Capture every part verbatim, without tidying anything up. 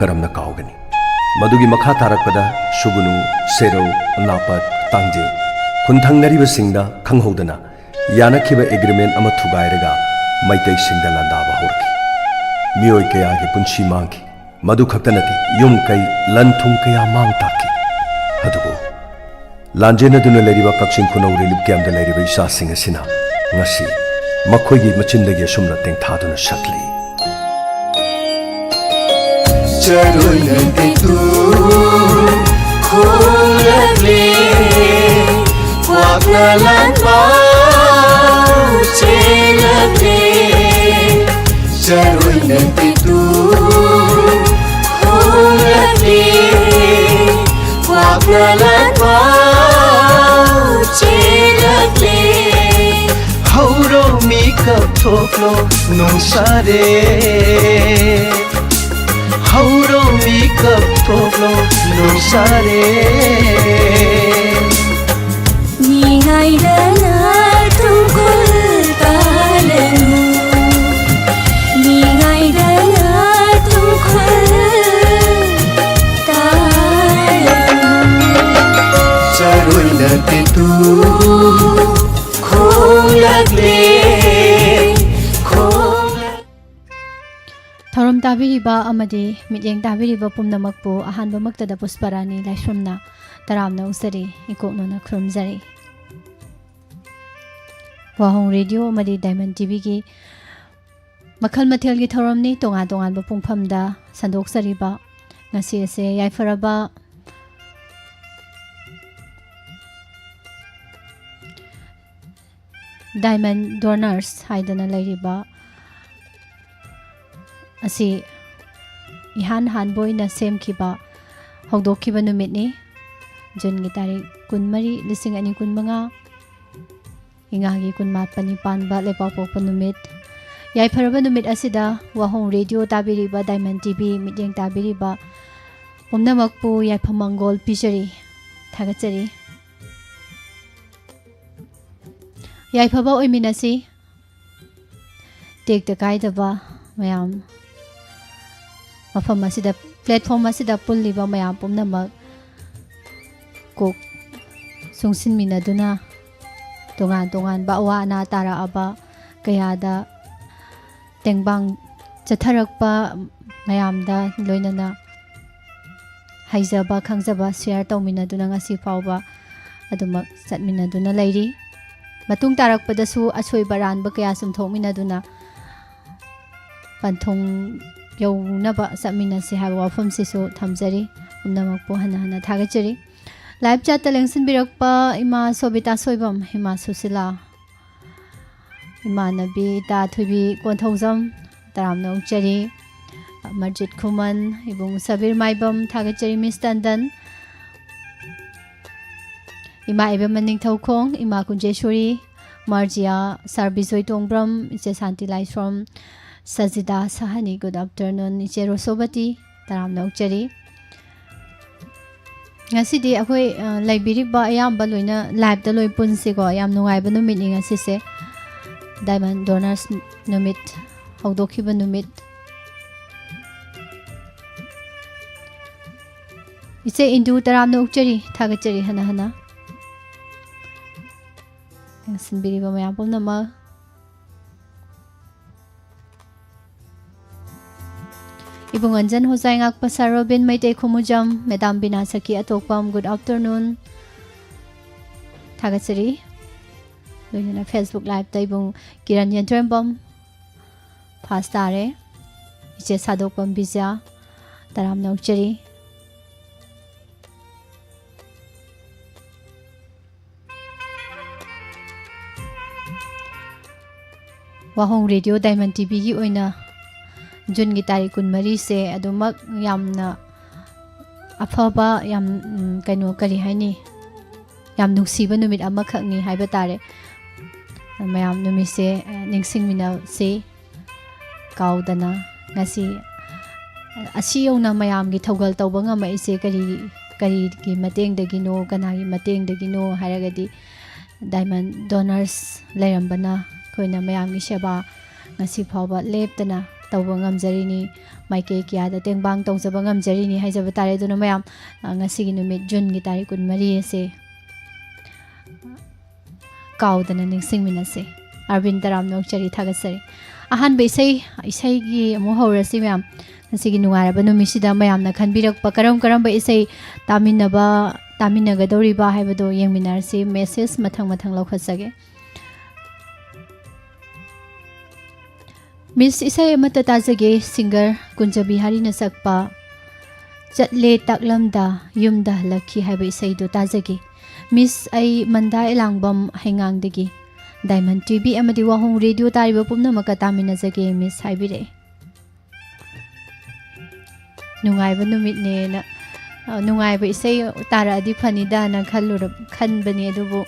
ꯀꯔꯝꯅ ꯀꯥꯎꯒꯅꯤ? ꯃꯗꯨꯒꯤ ꯃꯈꯥ ꯇꯥꯔꯛꯄꯗ ꯁꯨꯒꯨꯅꯨ, ꯁꯦꯔꯧ, ꯑꯅꯥꯄꯠ, ꯇꯥꯡꯖꯤꯡ ꯈꯨꯟꯊꯪꯅꯔꯤꯕꯁꯤꯡꯗ ꯈꯪꯍꯧꯗꯅ ꯌꯥꯅꯈꯤꯕ ꯑꯦꯒ꯭ꯔꯤꯃꯦꯟ ꯑꯃ ꯊꯨꯒꯥꯏꯔꯒ ꯃꯩꯇꯩꯁꯤꯡꯗ ꯂꯥꯟꯗꯥꯕ ꯍꯧꯔꯛꯈꯤ꯫ ꯃꯤꯑꯣꯏ ꯀꯌꯥꯒꯤ ꯄꯨꯟꯁꯤ ꯃꯥꯡꯈꯤ꯫ ꯃꯗꯨ ꯈꯛꯇ ꯅꯠꯇꯦ, ꯌꯨꯝ ꯀꯩ, ꯂꯟ ꯊꯨꯝ ꯀꯌꯥ ꯃꯥꯡ ꯇꯥꯛꯈꯤ꯫ ꯑꯗꯨꯕꯨ ꯂꯥꯟꯖꯦꯟꯅꯗꯨꯅ ꯂꯩꯔꯤꯕ ꯀꯛꯆꯤꯡ ꯈꯨꯅꯧ ꯔꯤꯂꯤꯐ ꯀꯦꯝꯞꯇ ꯂꯩꯔꯤꯕ ꯏꯆꯥꯁꯤꯡ ꯑꯁꯤꯅ ꯉꯁꯤ ꯃꯈꯣꯏꯒꯤ ꯃꯆꯤꯟꯗꯒꯤ ꯑꯁꯨꯝꯅ ꯇꯦꯡꯊꯥꯗꯨꯅ ꯁꯛꯂꯤ꯫ ꯆꯔꯣꯏꯅ ꯇꯦꯇꯨ ꯈꯣꯡꯂꯛꯂꯦ, ꯀ꯭ꯋꯥꯛꯅ ꯂꯥꯟꯐꯥꯎ ꯆꯦꯜꯂꯛꯂꯦ꯫ ꯆꯔꯣꯏꯅ ꯇꯦꯇꯨ ꯈꯣꯡꯂꯛꯂꯦ, ꯀ꯭ꯋꯥꯛꯅ ꯂꯥꯟꯐꯥꯎ ꯆꯦꯜꯂꯛꯂꯦ꯫ ꯍꯧꯔꯣ ꯃꯤꯀꯞ ꯊꯣꯛꯂꯣ ꯅꯣꯡꯁꯥꯔꯦ, ꯍꯧꯔꯣ ꯃꯤꯀꯞ ꯊꯣꯛꯂꯣ ꯅꯣꯡꯁꯥꯔꯦ꯫ ꯃꯤꯉꯥꯏꯗꯅ ꯇꯨꯡꯈꯨꯜ ꯇꯥꯂꯅꯨ, ꯃꯤꯉꯥꯏꯗꯅ ꯇꯨꯡꯈꯨꯜ ꯇꯥꯂꯅꯨ꯫ ꯆꯔꯣꯏꯅ ꯇꯦꯇꯨ ꯈꯣꯡꯂꯛꯂꯦ, ꯈꯣꯡꯂꯛ- ꯊꯧꯔꯝ ꯇꯥꯕꯤꯔꯤꯕ ꯑꯃꯗꯤ ꯃꯤꯠꯌꯦꯡ ꯇꯥꯕꯤꯔꯤꯕ ꯄꯨꯝꯅꯃꯛꯄꯨ ꯑꯍꯥꯟꯕꯃꯛꯇꯗ ꯄꯨꯁꯄꯔꯥꯅꯤ ꯂꯥꯏꯁ꯭ꯔꯝꯅ ꯇꯔꯥꯝꯅ ꯑꯣꯛꯆꯔꯤ, ꯏꯀꯣꯛꯅꯅ ꯈꯨꯔꯨꯝꯖꯔꯤ꯫ ꯋꯥꯍꯣꯡ ꯔꯦꯗꯤꯑꯣ ꯑꯃꯗꯤ ꯗꯥꯏꯃꯟ ꯇꯤꯚꯤꯒꯤ ꯃꯈꯜ ꯃꯊꯦꯜꯒꯤ ꯊꯧꯔꯝꯅꯤ꯫ ꯇꯣꯉꯥꯟ ꯇꯣꯉꯥꯟꯕ ꯄꯨꯡꯐꯝꯗ ꯁꯟꯗꯣꯛꯆꯔꯤꯕ ꯉꯁꯤ ꯑꯁꯦ ꯌꯥꯏꯐꯔꯕ ꯗꯥꯏꯃꯟ ꯗꯣꯅꯔꯁ ꯍꯥꯏꯗꯅ ꯂꯩꯔꯤꯕ ꯑꯁꯤ ꯏꯍꯥꯟ ꯍꯥꯟꯕ ꯑꯣꯏꯅ ꯁꯦꯝꯈꯤꯕ, ꯍꯧꯗꯣꯛꯈꯤꯕ ꯅꯨꯃꯤꯠꯅꯤ꯫ ꯖꯨꯟꯒꯤ ꯇꯥꯔꯤꯛ ꯀꯨꯟꯃꯔꯤ, ꯂꯤꯁꯤꯡ ꯑꯅꯤ ꯀꯨꯟꯃꯉꯥ, ꯏꯉꯥꯒꯤ ꯀꯨꯟꯃꯥꯄꯟꯅꯤ ꯄꯥꯟꯕ ꯂꯩꯕꯥꯛꯄꯣꯛꯄ ꯅꯨꯃꯤꯠ꯫ ꯌꯥꯏꯐꯔꯕ ꯅꯨꯃꯤꯠ ꯑꯁꯤꯗ ꯋꯥꯍꯣꯡ ꯔꯦꯗꯤꯑꯣ ꯇꯥꯕꯤꯔꯤꯕ, ꯗꯥꯏꯃꯟ ꯇꯤꯚꯤ ꯃꯤꯠꯌꯦꯡ ꯇꯥꯕꯤꯔꯤꯕ ꯄꯨꯝꯅꯃꯛꯄꯨ ꯌꯥꯏꯐ ꯃꯪꯒꯣꯜ ꯄꯤꯖꯔꯤ, ꯊꯥꯒꯠꯆꯔꯤ꯫ ꯌꯥꯏꯐꯕ ꯑꯣꯏꯃꯤꯟꯅꯁꯤ, ꯇꯦꯛꯇ ꯀꯥꯏꯗꯕ ꯃꯌꯥꯝ꯫ ꯃꯐꯝ ꯑꯁꯤꯗ, platform ꯑꯁꯤꯗ ꯄꯨꯜꯂꯤꯕ ꯃꯌꯥꯝ ꯄꯨꯝꯅꯃꯛ ꯀꯣꯛ ꯆꯨꯡꯁꯤꯟꯃꯤꯟꯅꯗꯨꯅ ꯇꯣꯉꯥꯟ ꯇꯣꯉꯥꯟꯕ ꯑꯋꯥ ꯑꯅꯥ ꯇꯥꯔꯛꯑꯕ ꯀꯌꯥꯗ ꯇꯦꯡꯕꯥꯡ ꯆꯠꯊꯔꯛꯄ ꯃꯌꯥꯝꯗ ꯂꯣꯏꯅꯅ ꯍꯩꯖꯕ ꯈꯪꯖꯕ share ꯇꯧꯃꯤꯟꯅꯗꯨꯅ ꯉꯁꯤ ꯐꯥꯎꯕ ꯑꯗꯨꯃꯛ ꯆꯠꯃꯤꯟꯅꯗꯨꯅ ꯂꯩꯔꯤ꯫ ꯃꯇꯨꯡ ꯇꯥꯔꯛꯄꯗꯁꯨ ꯑꯁꯣꯏꯕ ꯑꯔꯥꯟꯕ ꯀꯌꯥ ꯆꯨꯝꯊꯣꯛꯃꯤꯟꯅꯗꯨꯅ ꯄꯟꯊꯨꯡ ꯌꯧꯅꯕ ꯆꯠꯃꯤꯟꯅꯁꯤ ꯍꯥꯏꯕ ꯋꯥꯐꯝꯁꯤꯁꯨ ꯊꯝꯖꯔꯤ꯫ ꯄꯨꯝꯅꯃꯛꯄꯨ ꯍꯟꯅ ꯍꯟꯅ ꯊꯥꯒꯠꯆꯔꯤ꯫ Live chatꯇ ꯂꯦꯡꯁꯤꯟꯕꯤꯔꯛꯄ ꯏꯃꯥ ꯁꯣꯕꯤꯇꯥ ꯁꯣꯏꯕꯝ, ꯏꯃꯥ ꯁꯨꯁꯤꯂꯥ, ꯏꯃꯥꯟꯅꯕꯤ ꯏꯇꯥ ꯊꯣꯏꯕꯤ ꯀꯣꯟꯊꯧꯖꯝ, ꯇꯔꯥꯝꯅ ꯑꯣꯛꯆꯔꯤ꯫ ꯃꯔꯖꯤꯠ ꯈꯨꯃꯟ, ꯏꯕꯨꯡ ꯁꯕꯤꯔ ꯃꯥꯏꯕꯝ, ꯊꯥꯒꯠꯆꯔꯤ꯫ Miss ꯇꯟꯗꯟ, ꯏꯃꯥ ꯏꯕꯦꯝꯃ ꯅꯤꯡꯊꯧꯈꯣꯡ, ꯏꯃꯥ ꯀꯨꯟꯖꯦꯁꯣꯔꯤ, ꯃꯥꯔꯖꯤꯌꯥ, ꯁꯥꯔ ꯕꯤꯖꯣꯏ ꯇꯣꯡꯕ꯭ꯔꯝ, ꯏꯆꯦ ꯁꯥꯟꯇꯤ ꯂꯥꯏꯁ꯭ꯔꯝ, ꯁꯖꯤꯗꯥ ꯁꯍꯥꯅꯤ, good afternoon, ꯏꯆꯦ ꯔꯣꯁꯣꯕꯇꯤ, ꯇꯔꯥꯝꯅ ꯑꯣꯛꯆꯔꯤ꯫ ꯉꯁꯤꯗꯤ ꯑꯩꯈꯣꯏ, ꯑ, ꯂꯩꯕꯤꯔꯤꯕ ꯑꯌꯥꯝꯕ ꯂꯣꯏꯅ liveꯇ ꯂꯣꯏ ꯄꯨꯟꯁꯤꯀꯣ꯫ ꯌꯥꯝ ꯅꯨꯡꯉꯥꯏꯕ ꯅꯨꯃꯤꯠꯅꯤ ꯉꯁꯤꯁꯦ, diamond donors ꯅꯨꯃꯤꯠ ꯍꯧꯗꯣꯛꯈꯤꯕ ꯅꯨꯃꯤꯠ꯫ ꯏꯆꯦ ꯏꯟꯗꯨ, ꯇꯔꯥꯝꯅ ꯑꯣꯛꯆꯔꯤ, ꯊꯥꯒꯠꯆꯔꯤ ꯍꯟꯅ ꯍꯟꯅ꯫ ꯌꯦꯡꯁꯤꯟꯕꯤꯔꯤꯕ ꯃꯌꯥꯝ ꯄꯨꯝꯅꯃꯛ꯫ ꯏꯕꯨꯡ ꯑꯟꯖꯟ ꯍꯣꯖꯥꯏ ꯉꯥꯛꯄ sir Robin Meitei Khumujam, madam Bina Sakhi Atokpam, good afternoon꯫ ꯊꯥꯒꯠꯆꯔꯤ꯫ ꯂꯣꯏꯅꯅ Facebook liveꯇ ꯏꯕꯨꯡ ꯀꯤꯔꯟ ꯌꯦꯟꯊꯣꯏꯕꯝ first ꯇꯥꯔꯦ꯫ ꯏꯆꯦ ꯁꯥꯗꯣꯛꯄꯝ ꯕꯤꯖ꯭ꯌꯥ, ꯇꯔꯥꯝꯅ ꯑꯣꯛꯆꯔꯤ꯫ ꯋꯥꯍꯣꯡ ꯔꯦꯗꯤꯑꯣ ꯗꯥꯏꯃꯟ ꯇꯤꯚꯤꯒꯤ ꯑꯣꯏꯅ ꯖꯨꯟꯒꯤ ꯇꯥꯔꯤꯛ ꯀꯨꯟꯃꯔꯤꯁꯦ ꯑꯗꯨꯃꯛ ꯌꯥꯝꯅ ꯑꯐꯕ, ꯌꯥꯝ, ꯎꯝ, ꯀꯩꯅꯣ, ꯀꯔꯤ ꯍꯥꯏꯅꯤ, ꯌꯥꯝ ꯅꯨꯡꯁꯤꯕ ꯅꯨꯃꯤꯠ ꯑꯃꯈꯛꯅꯤ ꯍꯥꯏꯕ ꯇꯥꯔꯦ꯫ ꯃꯌꯥꯝ ꯅꯨꯃꯤꯠꯁꯦ, ꯑ, ꯅꯤꯡꯁꯤꯡꯃꯤꯟꯅꯁꯤ꯫ ꯀꯥꯎꯗꯅ ꯉꯁꯤ ꯑꯁꯤ ꯌꯧꯅ ꯃꯌꯥꯝꯒꯤ ꯊꯧꯒꯜ ꯇꯧꯕ ꯉꯝꯃꯛꯏꯁꯦ ꯀꯔꯤ, ꯀꯔꯤꯒꯤ ꯃꯇꯦꯡꯗꯒꯤꯅꯣ, ꯀꯅꯥꯒꯤ ꯃꯇꯦꯡꯗꯒꯤꯅꯣ ꯍꯥꯏꯔꯒꯗꯤ, diamond donors ꯂꯩꯔꯝꯕꯅ ꯑꯩꯈꯣꯏꯅ ꯃꯌꯥꯝꯒꯤ ꯁꯦꯕꯥ ꯉꯁꯤ ꯐꯥꯎꯕ ꯂꯦꯞꯇꯅ ꯇꯧꯕ ꯉꯝꯖꯔꯤꯅꯤ, ꯃꯥꯏꯀꯩ ꯀꯌꯥꯗ ꯇꯦꯡꯕꯥꯡ ꯇꯧꯖꯕ ꯉꯝꯖꯔꯤꯅꯤ ꯍꯥꯏꯖꯕ ꯇꯥꯔꯦ꯫ ꯑꯗꯨꯅ ꯃꯌꯥꯝ, ꯑ, ꯉꯁꯤꯒꯤ ꯅꯨꯃꯤꯠ, ꯖꯨꯟꯒꯤ ꯇꯥꯔꯤꯛ ꯀꯨꯟꯃꯔꯤ ꯑꯁꯦ ꯀꯥꯎꯗꯅ ꯅꯤꯡꯁꯤꯡꯃꯤꯟꯅꯁꯦ꯫ ꯑꯔꯕꯤꯟ ꯇꯔꯥꯝꯅ ꯑꯣꯛꯆꯔꯤ, ꯊꯥꯒꯠꯆꯔꯤ꯫ ꯑꯍꯥꯟꯕ ꯏꯁꯩ, ꯏꯁꯩꯒꯤ ꯑꯃꯨꯛ ꯍꯧꯔꯁꯤ ꯃꯌꯥꯝ꯫ ꯉꯁꯤꯒꯤ ꯅꯨꯡꯉꯥꯏꯔꯕ ꯅꯨꯃꯤꯠꯁꯤꯗ ꯃꯌꯥꯝꯅ ꯈꯟꯕꯤꯔꯛꯄ ꯀꯔꯝ ꯀꯔꯝꯕ ꯏꯁꯩ ꯇꯥꯃꯤꯟꯅꯕ, ꯇꯥꯃꯤꯟꯅꯒꯗꯧꯔꯤꯕ ꯍꯥꯏꯕꯗꯣ ꯌꯦꯡꯃꯤꯟꯅꯔꯁꯤ꯫ ꯃꯦꯁꯦꯖ ꯃꯊꯪ ꯃꯊꯪ ꯂꯧꯈꯠꯆꯒꯦ꯫ ꯃꯤꯁ, ꯏꯁꯩ ꯑꯃꯠꯇ ꯇꯥꯖꯒꯦ, ꯁꯤꯡꯒꯔ ꯀꯨꯟꯖꯕꯤꯍꯥꯔꯤꯅ ꯁꯛꯄ "ꯆꯠꯂꯦ ꯇꯥꯛꯂꯝꯗ ꯌꯨꯝꯗ ꯍꯜꯂꯛꯈꯤ" ꯍꯥꯏꯕ ꯏꯁꯩꯗꯨ ꯇꯥꯖꯒꯦ꯫ ꯃꯤꯁ, ꯑꯩ ꯃꯟꯗꯥ ꯑꯦꯂꯥꯡꯕꯝ ꯍꯩꯉꯥꯡꯗꯒꯤ꯫ ꯗꯥꯏꯃꯟ ꯇꯤꯚꯤ ꯑꯃꯗꯤ ꯋꯥꯍꯣꯡ ꯔꯦꯗꯤꯑꯣ ꯇꯥꯔꯤꯕ ꯄꯨꯝꯅꯃꯛꯀ ꯇꯥꯃꯤꯟꯅꯖꯒꯦ, ꯃꯤꯁ ꯍꯥꯏꯕꯤꯔꯛꯑꯦ꯫ ꯅꯨꯡꯉꯥꯏꯕ ꯅꯨꯃꯤꯠꯅꯦꯅ, ꯑ, ꯅꯨꯡꯉꯥꯏꯕ ꯏꯁꯩ ꯇꯥꯔꯛꯑꯗꯤ ꯐꯅꯤꯗꯅ ꯈꯜꯂꯨꯔ-, ꯈꯟꯕꯅꯤ, ꯑꯗꯨꯕꯨ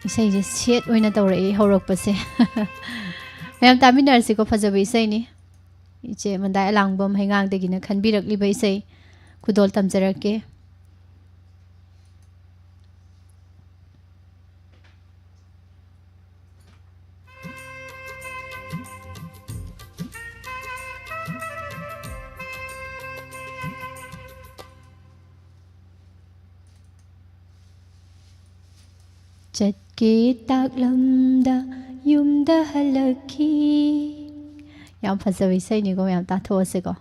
ꯏꯁꯩꯁꯦ ꯁꯦꯠ ꯑꯣꯏꯅ ꯇꯧꯔꯛꯏ ꯍꯧꯔꯛꯄꯁꯦ꯫ ꯃꯌꯥꯝ ꯇꯥꯃꯤꯟꯅꯔꯁꯤꯀꯣ, ꯐꯖꯕ ꯏꯁꯩꯅꯤ꯫ ꯏꯆꯦ ꯃꯟꯗꯥ ꯑꯦꯂꯥꯡꯕꯝ ꯍꯩꯉꯥꯡꯗꯒꯤꯅ ꯈꯟꯕꯤꯔꯛꯂꯤꯕ ꯏꯁꯩ ꯈꯨꯗꯣꯜ ꯇꯝꯖꯔꯛꯀꯦ꯫ ꯆꯠꯀꯦ ꯇꯥꯛꯂꯝꯗ ꯌꯨꯝꯗ ꯍꯜꯂꯛꯈꯤ꯫ ꯌꯥꯝ ꯐꯖꯕ ꯏꯁꯩꯅꯤꯀꯣ, ꯃꯌꯥꯝ ꯇꯥꯊꯣꯛꯑꯁꯤꯀꯣ꯫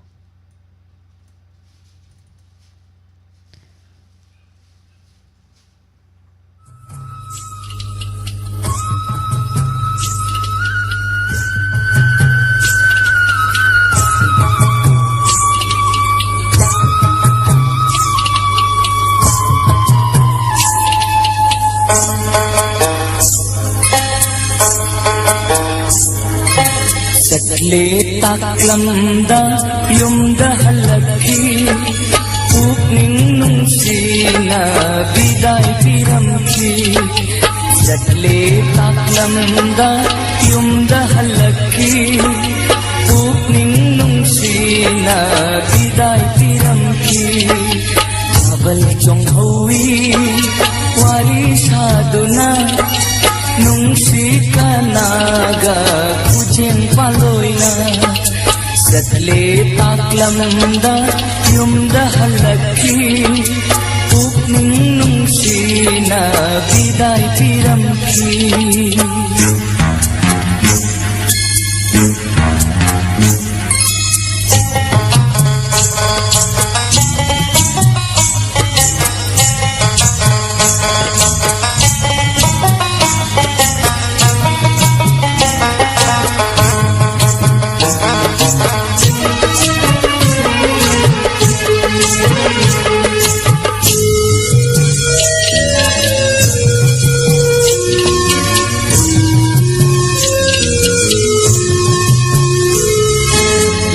ꯆꯠꯂꯦ ꯇꯥꯛꯂꯝꯗ ꯌꯨꯝꯗ ꯍꯜꯂꯛꯈꯤ, ꯄꯨꯛꯅꯤꯡ ꯅꯨꯡꯁꯤꯅ ꯕꯤꯗꯥꯏ ꯄꯤꯔꯝꯈꯤ꯫ ꯆꯠꯂꯦ ꯇꯥꯛꯂꯝꯗ ꯌꯨꯝꯗ ꯍꯜꯂꯛꯈꯤ, ꯄꯨꯛꯅꯤꯡ ꯅꯨꯡꯁꯤꯅ ꯕꯤꯗꯥꯏ ꯄꯤꯔꯝꯈꯤ꯫ ꯊꯥꯕꯜ ꯆꯣꯡꯍꯧꯋꯤ ꯋꯥꯔꯤ ꯁꯥꯗꯨꯅ, ꯅꯨꯡꯁꯤ ꯀꯅꯥꯒ ꯈꯨꯖꯦꯡ ꯄꯥꯜ ꯆꯠꯂꯦ ꯇꯥꯛꯂꯝꯗ ꯌꯨꯝꯗ ꯍꯜꯂꯛꯈꯤ, ꯄꯨꯛꯅꯤꯡ ꯅꯨꯡꯁꯤꯅ ꯕꯤꯗꯥꯏ ꯄꯤꯔꯝꯈꯤ꯫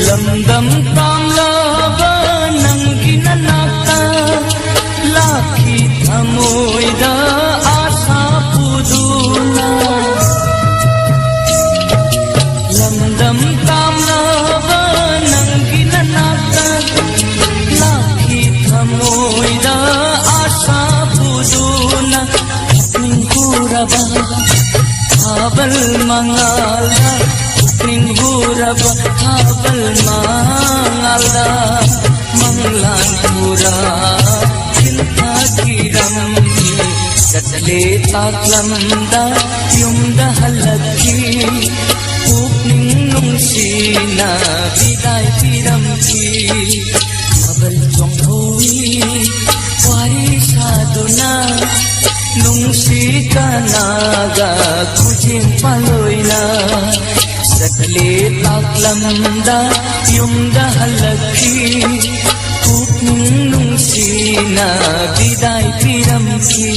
ꯂꯝꯗꯝ ꯇꯥꯝꯂꯕ ꯅꯪꯒꯤ ꯅꯅꯥꯛꯇ ꯂꯥꯛꯈꯤ ꯊꯃꯣꯏꯗ ꯑꯥꯁꯥ ꯄꯨꯗꯨꯅ꯫ ꯂꯝꯗꯝ ꯇꯥꯝꯂꯕ ꯅꯪꯒꯤ ꯅꯅꯥꯛꯇ ꯂꯥꯛꯈꯤ ꯊꯃꯣꯏꯗ ꯑꯥꯁꯥ ꯄꯨꯗꯨꯅ꯫ ꯄꯨꯛꯅꯤꯡ ꯍꯨꯔꯕ ꯊꯥꯕꯜ ꯃꯉꯥꯜꯗ, ꯄꯨꯛꯅꯤꯡ ꯍꯨꯔꯕ ꯊꯥꯕꯜ ꯃꯉꯥꯜꯗ ꯃꯪꯂꯥꯟ ꯄꯨꯔꯥ ꯆꯤꯟꯊꯈꯤꯔꯝꯃꯤ꯫ ꯆꯠꯂꯦ ꯇꯥꯛꯂꯝꯗ ꯌꯨꯝꯗ ꯍꯜꯂꯛꯈꯤ, ꯄꯨꯛꯅꯤꯡ ꯅꯨꯡꯁꯤꯅ ꯕꯤꯗꯥꯏ ꯄꯤꯔꯝꯈꯤ꯫ ꯊꯥꯕꯜ ꯆꯣꯡꯍꯧꯋꯤ ꯋꯥꯔꯤ ꯁꯥꯗꯨꯅ, ꯅꯨꯡꯁꯤ ꯀꯅꯥꯒ ꯈꯨꯖꯤꯡ ꯄꯥꯂꯣꯏꯅ꯫ ꯆꯠꯂꯦ ꯇꯥꯛꯂꯝꯗ ꯌꯨꯝꯗ ꯍꯜꯂꯛꯈꯤ, ꯄꯨꯛꯅꯤꯡ ꯅꯨꯡꯁꯤꯅ ꯕꯤꯗꯥꯏ ꯄꯤꯔꯝꯈꯤ꯫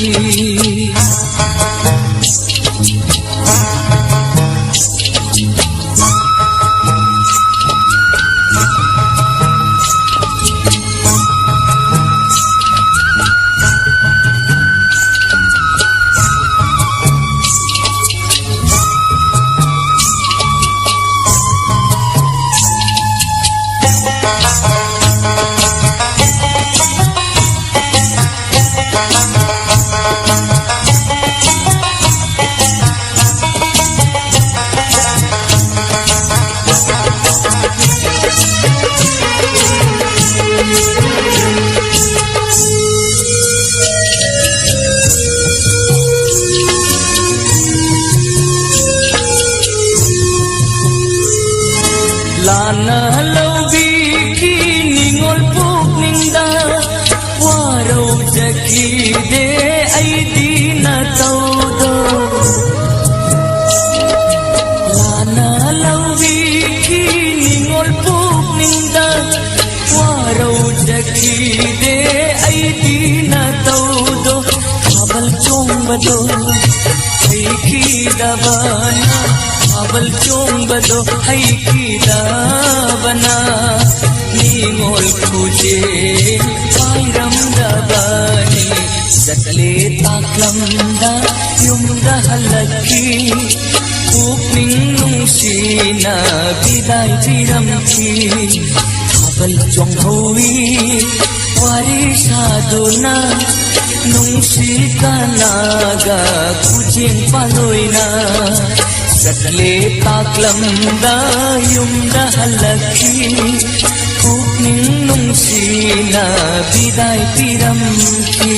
ꯂꯥꯟꯅ ꯂꯧꯕꯤꯈꯤ ꯅꯤꯡꯉꯣꯜ ꯄꯨꯛꯅꯤꯡꯗ, ꯋꯥꯔꯧꯖꯈꯤꯗꯦ ꯑꯩꯗꯤ ꯅꯇꯧꯗꯣ꯫ ꯂꯥꯟꯅ ꯂꯧꯕꯤꯈꯤ ꯅꯤꯡꯉꯣꯜ ꯄꯨꯛꯅꯤꯡꯗ, ꯋꯥꯔꯧꯖꯈꯤꯗꯦ ꯑꯩꯗꯤ ꯅꯇꯧꯗꯣ꯫ ꯊꯥꯕꯜ ꯆꯣꯡꯕꯗꯣ ꯍꯩꯈꯤꯗꯕꯅ, ꯊꯥꯕꯜ ꯆꯣꯡꯕꯗꯣ ꯍꯩꯈꯤꯗꯕꯅ, ꯅꯤꯡꯉꯣꯜ ꯈꯨꯖꯦꯡ ꯄꯥꯏꯔꯝꯗꯕꯅꯤ꯫ ꯆꯠꯂꯦ ꯇꯥꯛꯂꯝꯗ ꯌꯨꯝꯗ ꯍꯜꯂꯛꯈꯤ, ꯄꯨꯛꯅꯤꯡ ꯅꯨꯡꯁꯤꯅ ꯕꯤꯗꯥꯏ ꯄꯤꯔꯝꯈꯤ꯫ ꯊꯥꯕꯜ ꯆꯣꯡꯍꯧꯋꯤ ꯋꯥꯔꯤ ꯁꯥꯗꯨꯅ, ꯅꯨꯡꯁꯤ ꯀꯅꯥꯒ ꯈꯨꯖꯦꯡ ꯄꯥꯂꯣꯏꯅ꯫ ꯆꯠꯂꯦ ꯇꯥꯛꯂꯝꯗ ꯌꯨꯝꯗ ꯍꯜꯂꯛꯈꯤ, ꯄꯨꯛꯅꯤꯡ ꯅꯨꯡꯁꯤꯅ ꯕꯤꯗꯥꯏ ꯄꯤꯔꯝꯈꯤ꯫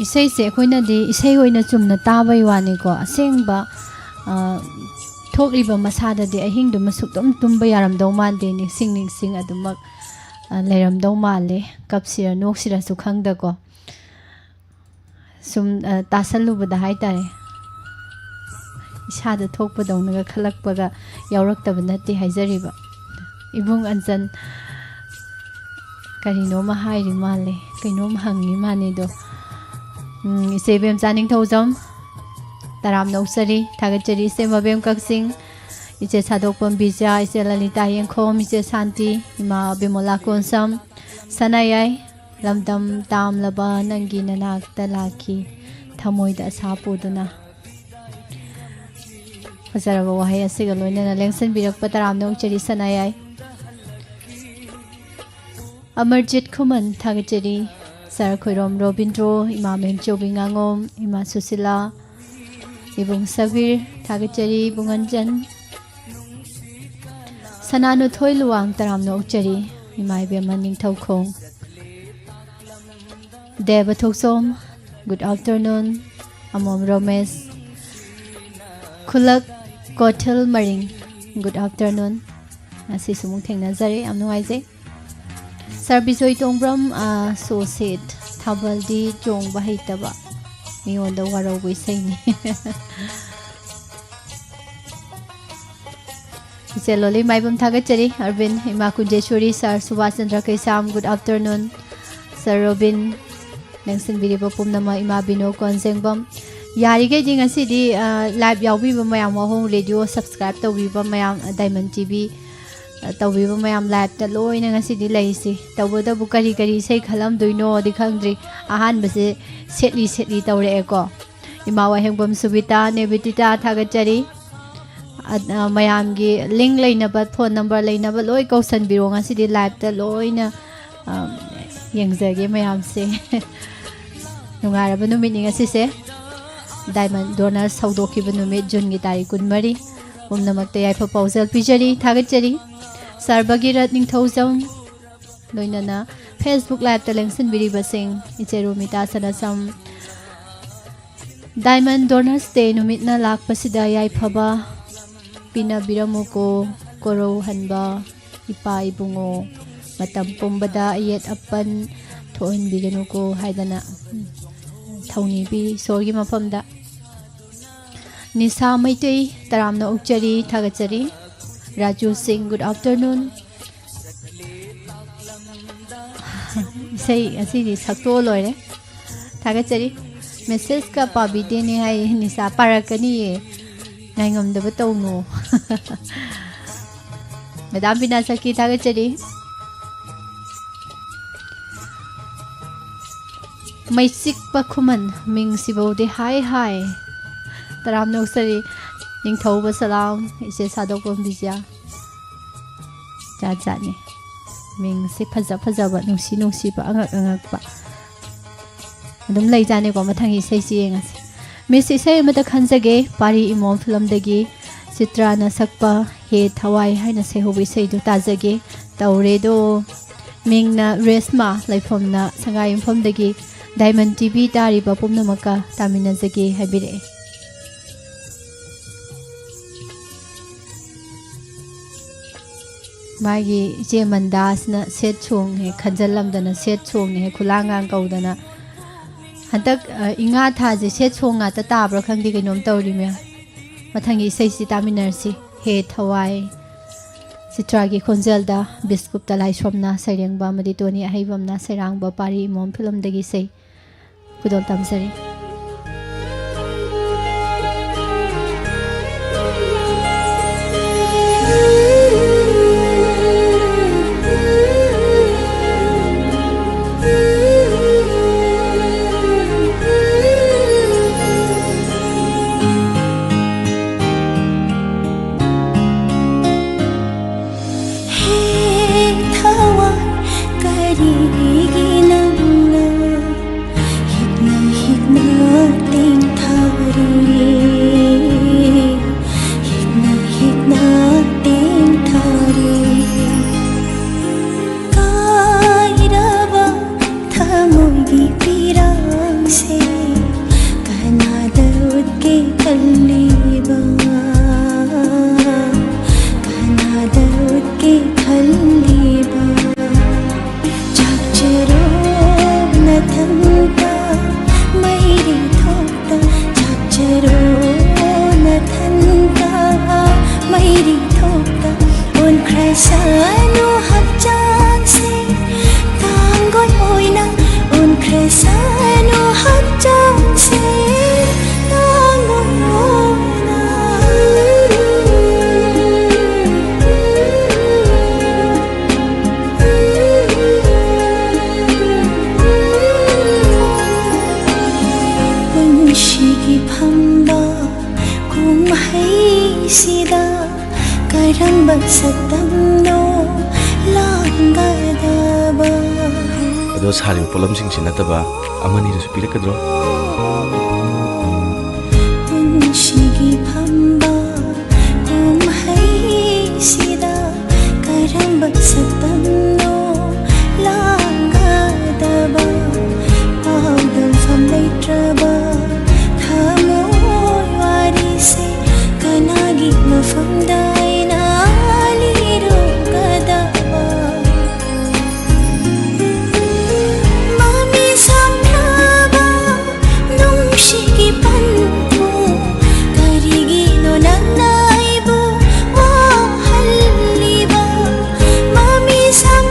ꯏꯁꯩꯁꯦ ꯑꯩꯈꯣꯏꯅꯗꯤ ꯏꯁꯩ ꯑꯣꯏꯅ ꯆꯨꯝꯅ ꯇꯥꯕꯩ ꯋꯥꯅꯤꯀꯣ, ꯑꯁꯦꯡꯕ, ꯑ, ꯊꯣꯛꯂꯤꯕ ꯃꯁꯥꯗꯗꯤ ꯑꯍꯤꯡꯗꯨꯃ ꯁꯨꯛꯇꯨꯝ ꯇꯨꯝꯕ ꯌꯥꯔꯝꯗꯧ ꯃꯥꯟꯗꯦ, ꯅꯤꯡꯁꯤꯡ ꯅꯤꯡꯁꯤꯡ ꯑꯗꯨꯃꯛ, ꯑ, ꯂꯩꯔꯝꯗꯧ ꯃꯥꯜꯂꯦ, ꯀꯞꯁꯤꯔ ꯅꯣꯛꯁꯤꯔꯁꯨ ꯈꯪꯗꯀꯣ꯫ ꯁꯨꯝ, ꯑ, ꯇꯥꯁꯜꯂꯨꯕꯗ ꯍꯥꯏꯇꯥꯔꯦ, ꯏꯁꯥꯗ ꯊꯣꯛꯄꯗꯧꯅꯒ ꯈꯜꯂꯛꯄꯒ ꯌꯥꯎꯔꯛꯇꯕ ꯅꯠꯇꯦ ꯍꯥꯏꯖꯔꯤꯕ꯫ ꯏꯕꯨꯡ ꯑꯟꯆꯟ ꯀꯔꯤꯅꯣꯃ ꯍꯥꯏꯔꯤ ꯃꯥꯜꯂꯦ, ꯀꯩꯅꯣꯝ ꯍꯪꯉꯤ ꯃꯥꯜꯂꯦꯗꯣ꯫ ꯎꯝ, ꯏꯆꯦ ꯏꯕꯦꯝꯆꯥ ꯅꯤꯡꯊꯧꯖꯝ, ꯇꯔꯥꯝꯅ ꯑꯣꯛꯆꯔꯤ, ꯊꯥꯒꯠꯆꯔꯤ ꯏꯆꯦ ꯃꯕꯦꯝ ꯀꯛꯆꯤꯡ, ꯏꯆꯦ ꯁꯥꯗꯣꯛꯄꯝ ꯕꯤꯖ꯭ꯌꯥ, ꯏꯆꯦ ꯂꯂꯤꯇꯥ ꯌꯦꯡꯈꯣꯝ, ꯏꯆꯦ ꯁꯥꯟꯇꯤ, ꯏꯃꯥ ꯕꯤꯃꯣꯂꯥ ꯀꯣꯟꯁꯝ, ꯁꯅꯥꯌꯥꯏ, ꯂꯝꯗꯝ ꯇꯥꯝꯂꯕ ꯅꯪꯒꯤ ꯅꯅꯥꯛꯇ ꯂꯥꯛꯈꯤ, ꯊꯃꯣꯏꯗ ꯑꯁꯥ ꯄꯨꯗꯨꯅ꯫ ꯐꯖꯔꯕ ꯋꯥꯍꯩ ꯑꯁꯤꯒ ꯂꯣꯏꯅꯅ ꯂꯦꯡꯁꯤꯟꯕꯤꯔꯛꯄ ꯇꯔꯥꯝꯅ ꯑꯣꯛꯆꯔꯤ ꯁꯅꯥꯌꯥꯏ꯫ ꯑꯃꯔꯖꯤꯠ ꯈꯨꯃꯟ ꯊꯥꯒꯠꯆꯔꯤ꯫ ꯁꯥꯔ ꯈꯣꯏꯔꯣꯝ ꯔꯣꯕꯤꯟꯗ꯭ꯔꯣ, ꯏꯃꯥ ꯃꯦꯝꯆꯧꯕꯤ ꯉꯥꯉꯣꯝ, ꯏꯃꯥ ꯁꯨꯁꯤꯂꯥ, ꯏꯕꯨꯡ ꯁꯕꯤꯔ ꯊꯥꯒꯠꯆꯔꯤ, ꯏꯕꯨꯡ ꯑꯟꯖꯟ꯫ ꯁꯅꯥꯅꯨꯊꯣꯏ ꯂꯨꯋꯥꯡ ꯇꯔꯥꯝꯅ ꯑꯣꯛꯆꯔꯤ, ꯏꯃꯥ ꯏꯕꯦꯝꯃ ꯅꯤꯡꯊꯧꯈꯣꯡ꯫ ꯗꯦꯕ ꯊꯣꯛꯆꯣꯝ, good afternoon꯫ ꯑꯃꯣꯝ ꯔꯣꯃꯦꯁ, ꯈꯨꯂꯛ ꯀꯣꯊꯤꯜ ꯃꯔꯤꯡ, good afternoon꯫ ꯉꯁꯤꯁꯨ ꯑꯃꯨꯛ ꯊꯦꯡꯅꯖꯔꯦ, ꯌꯥꯝ ꯅꯨꯡꯉꯥꯏꯖꯩ꯫ ꯁꯥꯔ ꯕꯤꯖꯣꯏ ꯇꯣꯡꯕ꯭ꯔꯝ, ꯑꯥ, so sad, ꯊꯥꯕꯜꯗꯤ ꯆꯣꯡꯕ ꯍꯩꯇꯕ, ꯃꯤꯉꯣꯟꯗ ꯋꯥꯔꯧꯕ ꯏꯁꯩꯅꯤ꯫ ꯏꯆꯦ ꯂꯣꯂꯤ ꯃꯥꯏꯕꯝ ꯊꯥꯒꯠꯆꯔꯤ꯫ ꯑꯔꯕꯤꯟ, ꯏꯃꯥ ꯀꯨꯟꯖꯦꯁꯣꯔꯤ, ꯁꯥꯔ ꯁꯨꯕꯥꯁ ꯆꯟꯗ꯭ꯔ ꯀꯩꯁꯥꯝ, good afternoon꯫ ꯁꯥꯔ ꯔꯣꯕꯤꯟ, ꯂꯦꯡꯁꯤꯟꯕꯤꯔꯤꯕ ꯄꯨꯝꯅꯃꯛ, ꯏꯃꯥ ꯕꯤꯅꯣ ꯀꯣꯟꯖꯦꯡꯕꯝ꯫ ꯌꯥꯔꯤꯈꯩꯗꯤ ꯉꯁꯤꯗꯤ, ꯑ, live ꯌꯥꯎꯕꯤꯕ ꯃꯌꯥꯝ, ꯋꯥꯍꯣꯡ ꯔꯦꯗꯤꯑꯣ subscribe ꯇꯧꯕꯤꯕ ꯃꯌꯥꯝ, ꯑ, ꯗꯥꯏꯃꯟ ꯇꯤ ꯚꯤ, ꯑ, ꯇꯧꯕꯤꯕ ꯃꯌꯥꯝ, liveꯇ ꯂꯣꯏꯅ ꯉꯁꯤꯗꯤ ꯂꯩꯔꯤꯁꯤ꯫ ꯇꯧꯕꯇꯕꯨ ꯀꯔꯤ ꯀꯔꯤ ꯏꯁꯩ ꯈꯜꯂꯝꯗꯣꯏꯅꯣꯗꯤ ꯈꯪꯗ꯭ꯔꯤ꯫ ꯑꯍꯥꯟꯕꯁꯦ ꯁꯦꯠꯂꯤ ꯁꯦꯠꯂꯤ ꯇꯧꯔꯛꯑꯦꯀꯣ꯫ ꯏꯃꯥ ꯋꯥꯍꯦꯡꯕꯝ ꯁꯨꯕꯤꯇꯥ, ꯅꯦꯕꯤꯇꯤꯇꯥ ꯊꯥꯒꯠꯆꯔꯤ꯫ ꯑ, ꯑ, ꯃꯌꯥꯝꯒꯤ link ꯂꯩꯅꯕ, phone number ꯂꯩꯅꯕ ꯂꯣꯏ ꯀꯧꯁꯟꯕꯤꯔꯣ꯫ ꯉꯁꯤꯗꯤ liveꯇ ꯂꯣꯏꯅ, ꯑ, ꯌꯦꯡꯖꯒꯦ ꯃꯌꯥꯝꯁꯦ꯫ ꯅꯨꯡꯉꯥꯏꯔꯕ ꯅꯨꯃꯤꯠꯅꯤ ꯉꯁꯤꯁꯦ꯫ Diamond Donors ꯍꯧꯗꯣꯛꯈꯤꯕ ꯅꯨꯃꯤꯠ, ꯖꯨꯟꯒꯤ ꯇꯥꯔꯤꯛ ꯀꯨꯟꯃꯔꯤ꯫ ꯄꯨꯝꯅꯃꯛꯇ ꯌꯥꯏꯐ ꯄꯥꯎꯖꯦꯜ ꯄꯤꯖꯔꯤ, ꯊꯥꯒꯠꯆꯔꯤ꯫ ꯁꯥꯔ ꯚꯒꯤꯔꯠ ꯅꯤꯡꯊꯧꯖꯝ, ꯂꯣꯏꯅꯅ Facebook liveꯇ ꯂꯦꯡꯁꯤꯟꯕꯤꯔꯤꯕꯁꯤꯡ, ꯏꯆꯦ ꯔꯣꯃꯤꯇꯥ ꯁꯅꯥꯁꯝ, Diamond Donors Day ꯅꯨꯃꯤꯠꯅ ꯂꯥꯛꯄꯁꯤꯗ ꯌꯥꯏꯐꯕ ꯄꯤꯅꯕꯤꯔꯝꯃꯨꯀꯣ, ꯀꯣꯔꯧꯍꯟꯕ ꯏꯄꯥ ꯏꯕꯨꯡꯉꯣ, ꯃꯇꯝ ꯄꯨꯝꯕꯗ ꯑꯌꯦꯠ ꯑꯄꯟ ꯊꯣꯛꯍꯟꯕꯤꯒꯅꯨꯀꯣ ꯍꯥꯏꯗꯅ, ꯎꯝ, ꯊꯧꯅꯤꯕꯤ ꯏꯁꯣꯔꯒꯤ ꯃꯐꯝꯗ꯫ ꯅꯤꯁꯥ ꯃꯩꯇꯩ, ꯇꯔꯥꯝꯅ ꯑꯣꯛꯆꯔꯤ, ꯊꯥꯒꯠꯆꯔꯤ꯫ ꯔꯥꯖꯨ ꯁꯤꯡ, good afternoon꯫ ꯏꯁꯩ ꯉꯁꯤꯗꯤ ꯁꯛꯇꯣꯛꯑ ꯂꯣꯏꯔꯦ꯫ ꯊꯥꯒꯠꯆꯔꯤ꯫ Messageꯀ ꯄꯥꯕꯤꯗꯦꯅꯦ ꯍꯥꯏ, ꯅꯤꯁꯥ ꯄꯥꯔꯛꯀꯅꯤꯌꯦ꯫ ꯉꯥꯏꯉꯝꯗꯕ ꯇꯧꯅꯨ꯫ Madam ꯕꯤꯅꯥ ꯁꯈꯤ, ꯊꯥꯒꯠꯆꯔꯤ꯫ ꯃꯩꯆꯤꯛꯄ ꯈꯨꯃꯟ, ꯃꯤꯡꯁꯤꯐꯧꯗꯤ ꯍꯥꯏ ꯍꯥꯏ꯫ ꯇꯔꯥꯝꯅ ꯑꯣꯛꯆꯔꯤ꯫ ꯅꯤꯡꯊꯧꯕ ꯁꯂꯥꯝ, ꯏꯆꯦ ꯁꯥꯗꯣꯛꯄꯝ ꯕꯤꯖ꯭ꯌꯥ꯫ ꯖꯥꯠ ꯖꯥꯠꯅꯤ꯫ ꯃꯤꯡꯁꯦ ꯐꯖ ꯐꯖꯕ, ꯅꯨꯡꯁꯤ ꯅꯨꯡꯁꯤꯕ, ꯑꯉꯛ ꯑꯉꯛꯄ ꯑꯗꯨꯝ ꯂꯩꯖꯥꯠꯅꯤꯀꯣ꯫ ꯃꯊꯪꯒꯤ ꯏꯁꯩꯁꯤ ꯌꯦꯡꯉꯁꯤ꯫ ꯃꯤꯁ, ꯏꯁꯩ ꯑꯃꯇ ꯈꯟꯖꯒꯦ, ꯄꯥꯔꯤ ꯏꯃꯣꯝ ꯐꯤꯂꯝꯗꯒꯤ ꯆꯤꯇ꯭ꯔꯥꯅ ꯁꯛꯄ ꯍꯦ ꯊꯋꯥꯏ ꯍꯥꯏꯅ ꯁꯩꯍꯧꯕ ꯏꯁꯩꯗꯨ ꯇꯥꯖꯒꯦ꯫ ꯇꯧꯔꯦꯗꯣ꯫ ꯃꯤꯡꯅ ꯔꯦꯁꯃꯥ, ꯂꯩꯐꯝꯅ ꯁꯉꯥꯏ ꯌꯨꯝꯐꯝꯗꯒꯤ꯫ ꯗꯥꯏꯃꯟ ꯇꯤ ꯚꯤ ꯇꯥꯔꯤꯕ ꯄꯨꯝꯅꯃꯛꯀ ꯇꯥꯃꯤꯟꯅꯖꯒꯦ ꯍꯥꯏꯕꯤꯔꯛꯑꯦ꯫ ꯃꯥꯒꯤ ꯏꯆꯦ ꯃꯟꯗꯥꯁꯤꯅ ꯁꯦꯠ ꯁꯣꯡꯉꯦ ꯈꯟꯖꯜꯂꯝꯗꯅ, ꯁꯦꯠ ꯁꯣꯡꯉꯦ ꯈꯨꯂꯥꯡꯒꯥꯡ ꯀꯧꯗꯅ꯫ ꯍꯟꯗꯛ, ꯑ, ꯏꯉꯥ ꯊꯥꯁꯦ ꯁꯦꯠ ꯁꯣꯡ ꯉꯥꯛꯇ ꯇꯥꯕ꯭ꯔꯥ ꯈꯪꯗꯦ, ꯀꯩꯅꯣꯝ ꯇꯧꯔꯤ ꯃꯌꯥꯝ꯫ ꯃꯊꯪꯒꯤ ꯏꯁꯩꯁꯤ ꯇꯥꯃꯤꯟꯅꯔꯁꯤ꯫ ꯍꯦ ꯊꯋꯥꯏ꯫ ꯆꯤꯇ꯭ꯔꯥꯒꯤ ꯈꯣꯟꯖꯦꯜꯗ ꯕꯤꯁꯀꯨꯞꯇ ꯂꯥꯏꯁ꯭ꯔꯣꯝꯅ, ꯁꯩꯔꯦꯡꯕ ꯑꯃꯗꯤ ꯇꯣꯅꯤ ꯑꯍꯩꯕꯝꯅ, ꯁꯩꯔꯥꯡꯕ ꯄꯥꯔꯤ ꯏꯃꯣꯝ ꯐꯤꯂꯝꯗꯒꯤ ꯏꯁꯩ꯫ ꯈꯨꯗꯣꯜ ꯇꯝꯖꯔꯤ꯫ ꯍꯦ ꯊꯋꯥꯏ, ꯀꯔꯤꯒꯤ ꯅꯪꯅ ꯍꯤꯛꯅ ꯍꯤꯛꯅ ꯇꯦꯡꯊꯔꯤ? ꯍꯤꯛꯅ ꯍꯤꯛꯅ ꯇꯦꯡꯊꯔꯤ꯫ ꯀꯥꯏꯔꯕ ꯊꯃꯣꯏꯒꯤ ꯄꯤꯔꯥꯡꯁꯦ ꯀꯅꯥꯗ ꯎꯠꯀꯦ ꯈꯜꯂꯤꯕ? ꯀꯅꯥꯗ ꯎꯠꯀꯦ ꯈꯜꯂꯤꯕ? ꯆꯥꯛꯆꯔꯣ ꯅꯊꯟꯇ ꯃꯩꯔꯤ ꯊꯣꯛꯇ, ꯆꯥꯛꯆꯔꯣ ꯅꯊꯟꯇ ꯃꯩꯔꯤ ꯊꯣꯛꯇ꯫ ꯑꯣꯟꯈ꯭ꯔꯁꯅꯨ ꯍꯛꯆꯥꯡꯁꯦ ꯇꯥꯡꯒꯣꯏ ꯑꯣꯏꯅ, ꯑꯣꯟꯈ꯭ꯔꯁꯅꯨ ꯍꯛꯆꯥꯡꯁꯦ ꯇꯥꯡꯒꯣꯏ ꯑꯣꯏꯅ꯫ ꯄꯨꯟꯁꯤꯒꯤ ꯐꯝꯕꯥꯛ ꯀꯨꯝꯍꯩꯁꯤꯗ ꯀꯔꯝꯕ ꯁꯛꯇꯝꯅꯣ ꯂꯥꯡꯒ ꯑꯗꯣ ꯁꯥꯔꯤꯕ ꯄꯣꯠꯂꯝꯁꯤꯡꯁꯤ ꯅꯠꯇꯕ ꯑꯃꯅꯤꯗꯁꯨ ꯄꯤꯔꯛꯀꯗ꯭ꯔꯣ? ꯄꯨꯟꯁꯤꯒꯤ ꯐꯝꯕ ꯀꯨꯝꯍꯩꯁꯤꯗ ꯀꯔꯝꯕ ꯁꯛꯇꯝꯅꯣ ꯂꯥꯡꯒꯗꯕ? ꯄꯥꯎꯗꯝꯐꯝ ꯂꯩꯇ꯭ꯔꯕ ꯊꯃꯣꯏ ꯋꯥꯔꯤꯁꯦ ꯀꯅꯥꯒꯤ ꯃꯐꯝꯗ ꯑꯩꯅ ꯂꯤꯔꯨꯒꯗꯕ? ꯃꯃꯤ ꯁꯥꯝꯂꯕ ꯅꯨꯡꯁꯤꯒꯤ ꯄꯟꯊꯨꯡ, ꯀꯔꯤꯒꯤꯅꯣ ꯅꯪꯅ ꯑꯩꯕꯨ ꯋꯥꯍꯜꯂꯤꯕ? ꯃꯃꯤ ꯁꯥꯝ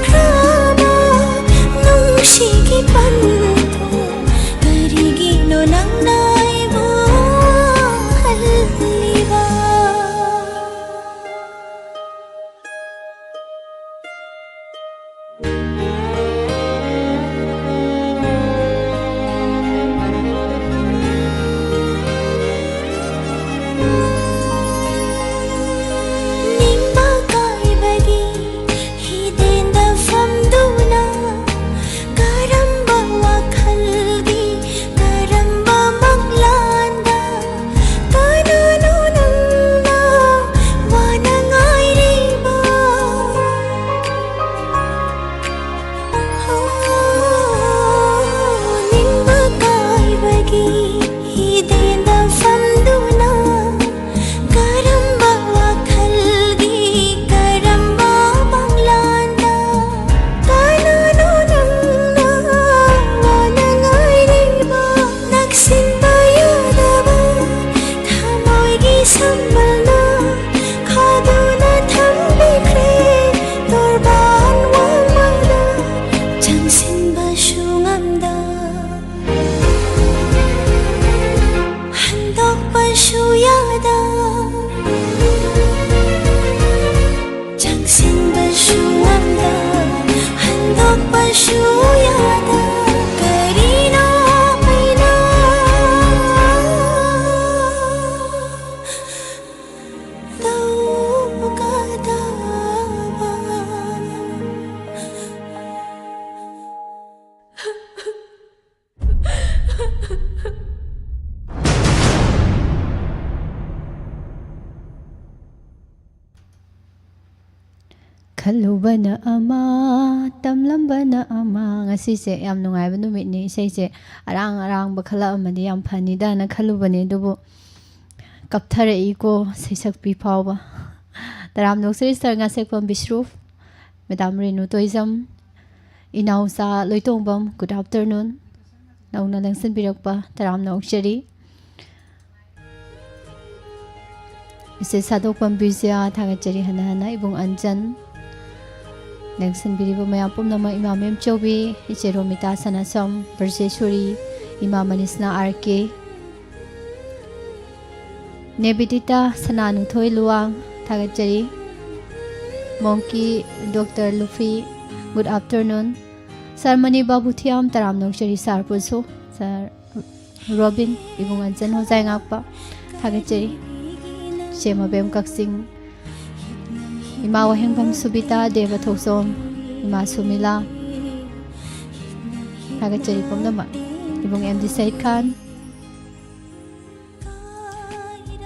ꯈꯜꯂꯨꯕꯅ ꯑꯃ, ꯇꯝꯂꯝꯕꯅ ꯑꯃ꯫ ꯉꯁꯤꯁꯦ ꯌꯥꯝ ꯅꯨꯡꯉꯥꯏꯕ ꯅꯨꯃꯤꯠꯅꯤ꯫ ꯏꯁꯩꯁꯦ ꯑꯔꯥꯡ ꯑꯔꯥꯡꯕ ꯈꯜꯂꯛꯑꯝꯃꯗꯤ ꯌꯥꯝ ꯐꯅꯤꯗꯅ ꯈꯜꯂꯨꯕꯅꯦ, ꯑꯗꯨꯕꯨ ꯀꯞꯊꯔꯛꯏꯀꯣ ꯁꯩꯁꯛꯄꯤ ꯐꯥꯎꯕ꯫ ꯇꯔꯥꯝꯅ ꯑꯣꯛꯆꯔꯤ ꯁꯥꯔ ꯉꯥꯁꯦꯛꯄꯝ ꯕꯤꯁ꯭ꯔꯨꯐ, ꯃꯦꯗꯥꯝ ꯔꯦꯅꯨ ꯇꯣꯏꯖꯝ, ꯏꯅꯥꯎꯆꯥ ꯂꯣꯏꯇꯣꯡꯕꯝ, good afternoon꯫ ꯅꯧꯅ ꯂꯦꯡꯁꯤꯟꯕꯤꯔꯛꯄ ꯇꯔꯥꯝꯅ ꯑꯣꯛꯆꯔꯤ꯫ ꯏꯆꯦ ꯁꯥꯗꯣꯛꯄꯝ ꯕꯤꯖꯌꯥ, ꯊꯥꯒꯠꯆꯔꯤ ꯍꯟꯅ ꯍꯟꯅ꯫ ꯏꯕꯨꯡ ꯑꯟꯖꯟ, ꯂꯦꯡꯁꯤꯟꯕꯤꯔꯤꯕ ꯃꯌꯥꯝ ꯄꯨꯝꯅꯃꯛ, ꯏꯃꯥ ꯃꯦꯝꯆꯧꯕꯤ, ꯏꯆꯦ ꯔꯣꯃꯤꯇꯥ ꯁꯅꯥꯁꯝ, ꯕ꯭ꯔꯖꯦꯁꯣꯔꯤ, ꯏꯃꯥ ꯃꯅꯤꯁꯅꯥ ꯑꯥꯔ ꯀꯦ, ꯅꯦꯕꯤꯗꯤꯇꯥ ꯁꯅꯥꯅꯨꯊꯣꯏ ꯂꯨꯋꯥꯡ, ꯊꯥꯒꯠꯆꯔꯤ꯫ ꯃꯣꯡꯀꯤ ꯗꯣꯛꯇꯔ ꯂꯨꯐꯤ, good afternoon꯫ ꯁꯥꯔ ꯃꯅꯤ ꯕꯥꯕꯨ ꯊꯤꯌꯥꯝ, ꯇꯔꯥꯝꯅ ꯑꯣꯛꯆꯔꯤ ꯁꯥꯔ ꯄꯨꯁꯨ꯫ ꯁꯥꯔ ꯔꯣꯕꯤꯟ, ꯏꯕꯨꯡ ꯑꯟꯖꯟ ꯍꯣꯖꯥꯏ ꯉꯥꯛꯄ, ꯊꯥꯒꯠꯆꯔꯤ꯫ ꯏꯆꯦ ꯃꯕꯦꯝ ꯀꯛꯆꯤꯡ, ꯏꯃꯥ ꯋꯥꯍꯦꯡꯕꯝ ꯁꯨꯕꯤꯇꯥ, ꯗꯦꯕ ꯊꯣꯛꯆꯣꯝ, ꯏꯃꯥ ꯁꯨꯃꯤꯂꯥ, ꯊꯥꯒꯠꯆꯔꯤ ꯄꯨꯝꯅꯃꯛ꯫ ꯏꯕꯨꯡ ꯑꯦꯝ ꯗꯤ ꯁꯍꯤꯗ ꯈꯥꯟ,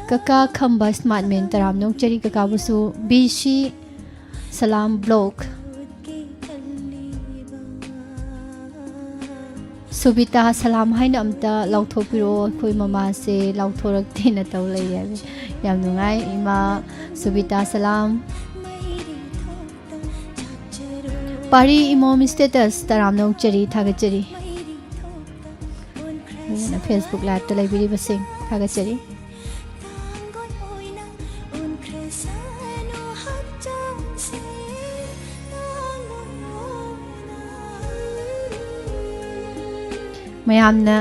ꯀꯀꯥ ꯈꯝꯕ ꯁ꯭ꯃꯥꯔꯠ ꯃꯦꯟ, ꯇꯔꯥꯝꯅ ꯑꯣꯛꯆꯔꯤ ꯀꯀꯥꯕꯨꯁꯨ꯫ ꯕꯤ ꯁꯤ ꯁꯂꯥꯝ ꯕ꯭ꯂꯣꯛ, ꯁꯨꯕꯤꯇꯥ ꯁꯂꯥꯝ ꯍꯥꯏꯅ ꯑꯝꯇ ꯂꯥꯎꯊꯣꯛꯄꯤꯔꯛꯑꯣ, ꯑꯩꯈꯣꯏ ꯃꯃꯥꯁꯦ ꯂꯥꯎꯊꯣꯔꯛꯇꯦꯅ ꯇꯧ ꯂꯩꯔꯦ ꯍꯥꯏꯕ꯫ ꯌꯥꯝ ꯅꯨꯡꯉꯥꯏ ꯏꯃꯥ ꯁꯨꯕꯤꯇꯥ ꯁꯂꯥꯝ꯫ ꯄꯥꯔꯤ ꯏꯃꯣꯝ ꯁ꯭ꯇꯦꯇꯁ, ꯇꯔꯥꯝꯅ ꯑꯣꯛꯆꯔꯤ, ꯊꯥꯒꯠꯆꯔꯤ꯫ ꯂꯣꯏꯅꯅ ꯐꯦꯁꯕꯨꯛ ꯂꯥꯏꯚꯇ ꯂꯩꯕꯤꯔꯤꯕꯁꯤꯡ ꯊꯥꯒꯠꯆꯔꯤ꯫ ꯃꯌꯥꯝꯅ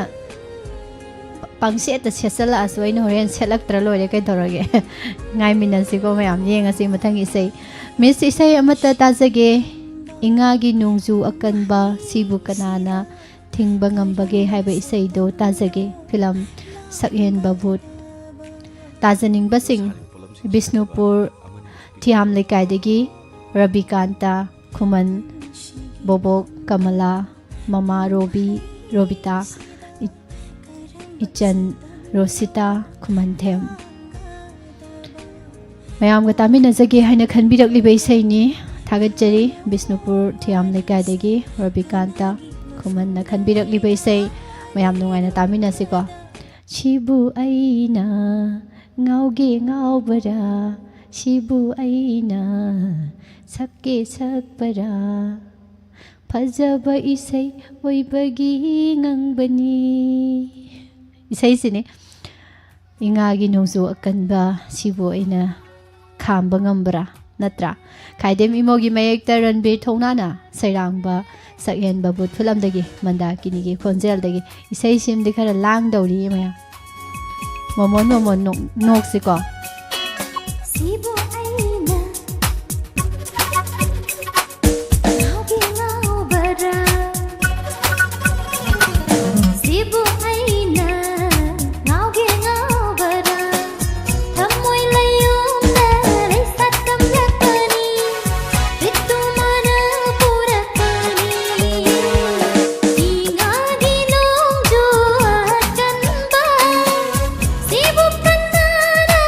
ꯄꯪꯁꯦꯠꯇ ꯁꯦꯠꯆꯜꯂꯛꯑꯁꯨ ꯑꯩꯅ ꯍꯣꯔꯦꯟ ꯁꯦꯠꯂꯛꯇ꯭ꯔ ꯂꯣꯏꯔꯦ, ꯀꯩꯗꯧꯔꯒꯦ? ꯉꯥꯏꯃꯤꯟꯅꯁꯤꯀꯣ ꯃꯌꯥꯝ, ꯌꯦꯡꯉꯁꯤ ꯃꯊꯪꯒꯤ ꯏꯁꯩ꯫ ꯃꯤꯁ, ꯏꯁꯩ ꯑꯃꯠꯇ ꯇꯥꯖꯒꯦ꯫ ꯏꯉꯥꯒꯤ ꯅꯣꯡꯖꯨ ꯑꯀꯟꯕ ꯁꯤꯕꯨ ꯀꯅꯥꯅ ꯊꯤꯡꯕ ꯉꯝꯕꯒꯦ ꯍꯥꯏꯕ ꯏꯁꯩꯗꯣ ꯇꯥꯖꯒꯦ꯫ ꯐꯤꯂꯝ ꯁꯛꯍꯦꯟꯕ ꯚꯨꯠ꯫ ꯇꯥꯖꯅꯤꯡꯕꯁꯤꯡ, ꯕꯤꯁꯅꯨꯄꯨꯔ ꯊꯤꯌꯥꯝ ꯂꯩꯀꯥꯏꯗꯒꯤ ꯔꯕꯤꯀꯥꯟꯇ, ꯈꯨꯃꯟ ꯕꯣꯕꯣꯛ ꯀꯃꯂꯥ, ꯃꯃꯥ ꯔꯣꯕꯤ, ꯔꯣꯕꯤꯇꯥ, ꯏ-, ꯏꯆꯟ ꯔꯣꯁꯤꯇꯥ ꯈꯨꯃꯟꯊꯦꯝ꯫ ꯃꯌꯥꯝꯒ ꯇꯥꯃꯤꯟꯅꯖꯒꯦ ꯍꯥꯏꯅ ꯈꯟꯕꯤꯔꯛꯂꯤꯕ ꯏꯁꯩꯅꯤ꯫ ꯊꯥꯒꯠꯆꯔꯤ꯫ ꯕꯤꯁꯅꯨꯄꯨꯔ ꯊꯤꯌꯥꯝ ꯂꯩꯀꯥꯏꯗꯒꯤ ꯔꯣꯕꯤꯀꯥꯟꯇ ꯈꯨꯃꯟꯅ ꯈꯟꯕꯤꯔꯛꯂꯤꯕ ꯏꯁꯩ꯫ ꯃꯌꯥꯝ ꯅꯨꯡꯉꯥꯏꯅ ꯇꯥꯃꯤꯟꯅꯁꯤꯀꯣ꯫ ꯁꯤꯕꯨ ꯑꯩꯅ ꯉꯥꯎꯒꯦ ꯉꯥꯎꯕꯔꯥ, ꯁꯤꯕꯨ ꯑꯩꯅ ꯁꯛꯀꯦ ꯁꯛꯄꯔꯥ, ꯐꯖꯕ ꯏꯁꯩ ꯑꯣꯏꯕꯒꯤ ꯉꯪꯕꯅꯤ꯫ ꯏꯁꯩꯁꯤꯅꯤ꯫ ꯏꯉꯥꯒꯤ ꯅꯣꯡꯖꯨ ꯑꯀꯟꯕ ꯁꯤꯕꯨ ꯑꯩꯅ ꯈꯥꯝꯕ ꯉꯝꯕ꯭ꯔꯥ? ꯅꯠꯇ꯭ꯔꯥ? ꯈꯥꯏꯗꯦꯝ ꯏꯃꯣꯒꯤ ꯃꯌꯦꯛꯇ ꯔꯟꯕꯤꯔ ꯊꯧꯅꯥꯅ ꯁꯩꯔꯥꯡꯕ, ꯁꯛꯍꯦꯟꯕ ꯕꯨꯠ ꯐꯤꯂꯝꯗꯒꯤ ꯃꯟꯗꯥꯀꯤꯅꯤꯒꯤ ꯈꯣꯟꯖꯦꯜꯗꯒꯤ ꯏꯁꯩ ꯁꯤꯝꯗꯤ ꯈꯔ ꯂꯥꯡꯗꯧꯔꯤ ꯃꯌꯥꯝ꯫ ꯃꯣꯃꯣꯟ ꯃꯣꯃꯣꯟ ꯅꯣꯛ-, ꯅꯣꯛꯁꯤꯀꯣ꯫ ꯁꯤꯕꯨ ꯑꯩꯅ ꯉꯥꯎꯒꯦ ꯉꯥꯎꯕꯔꯥ? ꯁꯤꯕꯨ ꯑꯩꯅ ꯉꯥꯎꯒꯦ ꯉꯥꯎꯕꯔꯥ? ꯊꯃꯣꯏ ꯂꯩꯌꯣꯝꯗ ꯂꯩꯁꯥꯠ ꯇꯝꯂꯛꯄꯅꯤ, ꯔꯤꯇꯨꯃꯥꯅ ꯄꯨꯔꯛꯄꯅꯤ꯫ ꯏꯉꯥꯒꯤ ꯅꯣꯡꯖꯨ ꯑꯀꯟꯕ, ꯁꯤꯕꯨ ꯀꯅꯥꯅ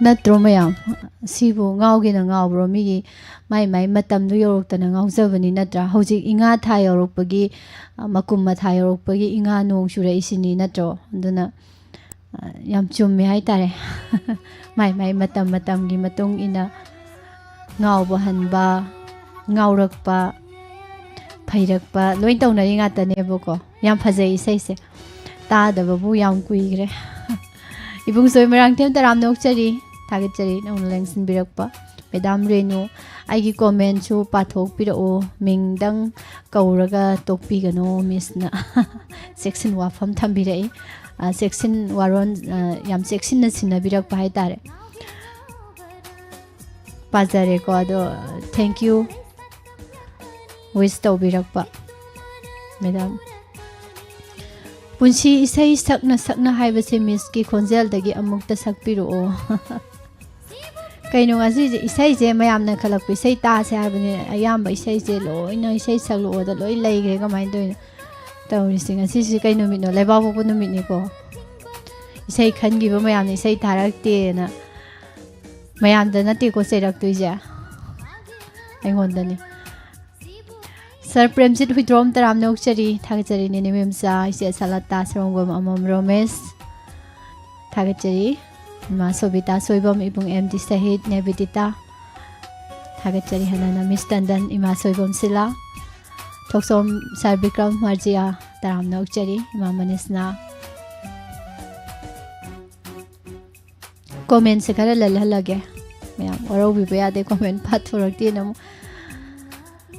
ꯅꯠꯇ꯭ꯔꯣ ꯃꯌꯥꯝ? ꯁꯤꯕꯨ ꯉꯥꯎꯒꯦꯅ ꯉꯥꯎꯕ꯭ꯔꯣ? ꯃꯤꯒꯤ ꯃꯥꯏ ꯃꯥꯏ ꯃꯇꯝꯗꯨ ꯌꯧꯔꯛꯇꯅ ꯉꯥꯎꯖꯕꯅꯤ ꯅꯠꯇ꯭ꯔꯥ? ꯍꯧꯖꯤꯛ ꯏꯉꯥ ꯊꯥ ꯌꯧꯔꯛꯄꯒꯤ, ꯑ, ꯃꯀꯨꯝ ꯃꯊꯥ ꯌꯧꯔꯛꯄꯒꯤ ꯏꯉꯥ ꯅꯣꯡ ꯆꯨꯔꯛꯏꯁꯤꯅꯤ ꯅꯠꯇ꯭ꯔꯣ? ꯑꯗꯨꯅ, ꯑ, ꯌꯥꯝ ꯆꯨꯝꯃꯦ ꯍꯥꯏꯇꯥꯔꯦ꯫ ꯃꯥꯏ ꯃꯥꯏ ꯃꯇꯝ ꯃꯇꯝꯒꯤ ꯃꯇꯨꯡ ꯏꯟꯅ ꯉꯥꯎꯕ ꯍꯟꯕ, ꯉꯥꯎꯔꯛꯄ, ꯐꯩꯔꯛꯄ ꯂꯣꯏ ꯇꯧꯅꯔꯤ ꯉꯥꯛꯇꯅꯦꯕꯀꯣ꯫ ꯌꯥꯝ ꯐꯖꯩ ꯏꯁꯩꯁꯦ, ꯇꯥꯗꯕꯕꯨ ꯌꯥꯝ ꯀꯨꯏꯈ꯭ꯔꯦ꯫ ꯏꯕꯨꯡꯁꯣꯏ ꯃꯣꯏꯔꯥꯡꯊꯦꯝ ꯇꯔꯥꯝꯅ ꯑꯣꯛꯆꯔꯤ, ꯊꯥꯒꯠꯆꯔꯤ ꯅꯧꯅ ꯂꯦꯡꯁꯤꯟꯕꯤꯔꯛꯄ꯫ ꯃꯦꯗꯥꯝ ꯔꯦꯅꯨ, ꯑꯩꯒꯤ ꯀꯣꯃꯦꯟꯁꯨ ꯄꯥꯊꯣꯛꯄꯤꯔꯛꯑꯣ, ꯃꯤꯡꯗꯪ ꯀꯧꯔꯒ ꯇꯣꯛꯄꯤꯒꯅꯣ ꯃꯤꯁꯅ꯫ ꯆꯦꯛꯁꯤꯟ ꯋꯥꯐꯝ ꯊꯝꯕꯤꯔꯛꯏ꯫ ꯑ, ꯆꯦꯛꯁꯤꯟ ꯋꯥꯔꯣꯟ, ꯑ, ꯌꯥꯝ ꯆꯦꯛꯁꯤꯟꯅ ꯁꯤꯟꯅꯕꯤꯔꯛꯄ ꯍꯥꯏꯇꯥꯔꯦ꯫ ꯄꯥꯖꯔꯦꯀꯣ꯫ ꯑꯗꯣ, thank you, wish ꯇꯧꯕꯤꯔꯛꯄ ꯃꯦꯗꯥꯝ꯫ ꯄꯨꯟꯁꯤ ꯏꯁꯩ ꯁꯛꯅ ꯁꯛꯅ ꯍꯥꯏꯕꯁꯦ ꯃꯤꯁꯀꯤ ꯈꯣꯟꯖꯦꯜꯗꯒꯤ ꯑꯃꯨꯛꯇ ꯁꯛꯄꯤꯔꯛꯑꯣ꯫ ꯀꯩꯅꯣ ꯉꯁꯤꯁꯦ ꯏꯁꯩꯁꯦ ꯃꯌꯥꯝꯅ ꯈꯜꯂꯛꯄ ꯏꯁꯩ ꯇꯥꯁꯦ ꯍꯥꯏꯕꯅꯦ꯫ ꯑꯌꯥꯝꯕ ꯏꯁꯩꯁꯦ ꯂꯣꯏꯅ ꯏꯁꯩ ꯁꯛꯂꯛꯑꯣꯗ ꯂꯣꯏ ꯂꯩꯈ꯭ꯔꯦ꯫ ꯀꯃꯥꯏꯅ ꯇꯧꯔꯤꯅꯣ ꯇꯧꯔꯤꯁꯦ? ꯉꯁꯤꯁꯦ ꯀꯩ ꯅꯨꯃꯤꯠꯅꯣ? ꯂꯩꯕꯥꯛꯄꯣꯛꯄ ꯅꯨꯃꯤꯠꯅꯤꯀꯣ꯫ ꯏꯁꯩ ꯈꯟꯈꯤꯕ ꯃꯌꯥꯝꯅ ꯏꯁꯩ ꯊꯥꯔꯛꯇꯦꯅ꯫ ꯃꯌꯥꯝꯗ ꯅꯠꯇꯦꯀꯣ ꯆꯩꯔꯛꯇꯣꯏꯁꯦ, ꯑꯩꯉꯣꯟꯗꯅꯤ꯫ ꯁꯔ ꯄ꯭ꯔꯦꯝꯖꯤꯠ ꯍꯨꯏꯗ꯭ꯔꯣꯝ ꯇꯔꯥꯝꯅ ꯑꯣꯛꯆꯔꯤ, ꯊꯥꯒꯠꯆꯔꯤ ꯅꯦꯅꯦ ꯃꯦꯝꯆꯥ, ꯏꯆꯦ ꯁꯂꯠꯇꯥ, ꯁꯔꯣꯡꯕꯝ ꯑꯃꯝ ꯔꯣꯃꯦꯁ, ꯊꯥꯒꯠꯆꯔꯤ꯫ ꯏꯃꯥ ꯁꯣꯕꯤꯇꯥ ꯁꯣꯏꯕꯝ, ꯏꯕꯨꯡ ꯑꯦꯝ ꯗꯤ ꯁꯍꯤꯠ, ꯅꯦꯕꯤꯗꯤꯇꯥ, ꯊꯥꯒꯠꯆꯔꯤ ꯍꯟꯅ ꯍꯟꯅ ꯃꯤꯁ ꯇꯟꯗꯟ, ꯏꯃꯥ ꯁꯣꯏꯕꯝ ꯁꯤꯂꯥ, ꯊꯣꯛꯆꯣꯝ ꯁꯔ ꯕꯤꯀ꯭ꯔꯝ ꯃꯔꯖꯤꯌꯥ, ꯇꯔꯥꯝꯅ ꯑꯣꯛꯆꯔꯤ, ꯏꯃꯥ ꯃꯅꯤꯁꯅꯥ꯫ ꯀꯣꯃꯦꯟꯁꯦ ꯈꯔ ꯂꯜꯍꯜꯂꯒꯦ, ꯃꯌꯥꯝ ꯋꯥꯔꯧꯕꯤꯕ ꯌꯥꯗꯦ, ꯀꯣꯃꯦꯟ ꯄꯥꯊꯣꯔꯛꯇꯦꯅ ꯑꯃꯨꯛ꯫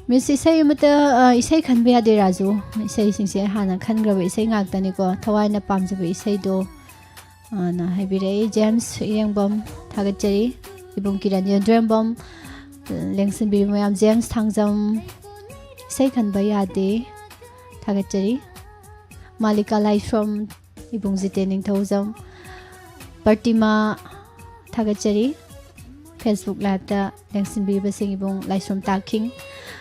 ꯃꯤꯁ, ꯏꯁꯩ ꯑꯃꯇ, ꯑ, ꯏꯁꯩ ꯈꯟꯕ ꯌꯥꯗꯦ ꯔꯥꯖꯨ? ꯏꯁꯩꯁꯤꯡꯁꯦ ꯍꯥꯟꯅ ꯈꯟꯈ꯭ꯔꯕ ꯏꯁꯩ ꯉꯥꯛꯇꯅꯤꯀꯣ, ꯊꯋꯥꯏꯅ ꯄꯥꯝꯖꯕ ꯏꯁꯩꯗꯣ, ꯑꯅ ꯍꯥꯏꯕꯤꯔꯛꯏ꯫ ꯖꯦꯝꯁ ꯏꯔꯦꯡꯕꯝ, ꯊꯥꯒꯠꯆꯔꯤ꯫ ꯏꯕꯨꯡ ꯀꯤꯔꯟ ꯌꯦꯟꯗ꯭ꯔꯦꯝꯕꯝ, ꯂꯦꯡꯁꯤꯟꯕꯤꯔꯤꯕ ꯃꯌꯥꯝ, ꯖꯦꯝꯁ ꯊꯥꯡꯖꯝ, ꯏꯁꯩ ꯈꯟꯕ ꯌꯥꯗꯦ, ꯊꯥꯒꯠꯆꯔꯤ꯫ ꯃꯥꯂꯤꯀꯥ ꯂꯥꯏꯁ꯭ꯔꯝ, ꯏꯕꯨꯡ ꯖꯤꯇꯦꯟ ꯅꯤꯡꯊꯧꯖꯝ, ꯄ꯭ꯔꯇꯤꯃꯥ, ꯊꯥꯒꯠꯆꯔꯤ꯫ Facebook Liveꯇ ꯂꯦꯡꯁꯤꯟꯕꯤꯔꯤꯕꯁꯤꯡ ꯏꯕꯨꯡ ꯂꯥꯏꯁ꯭ꯔꯝ ꯇꯥꯈꯤꯡ,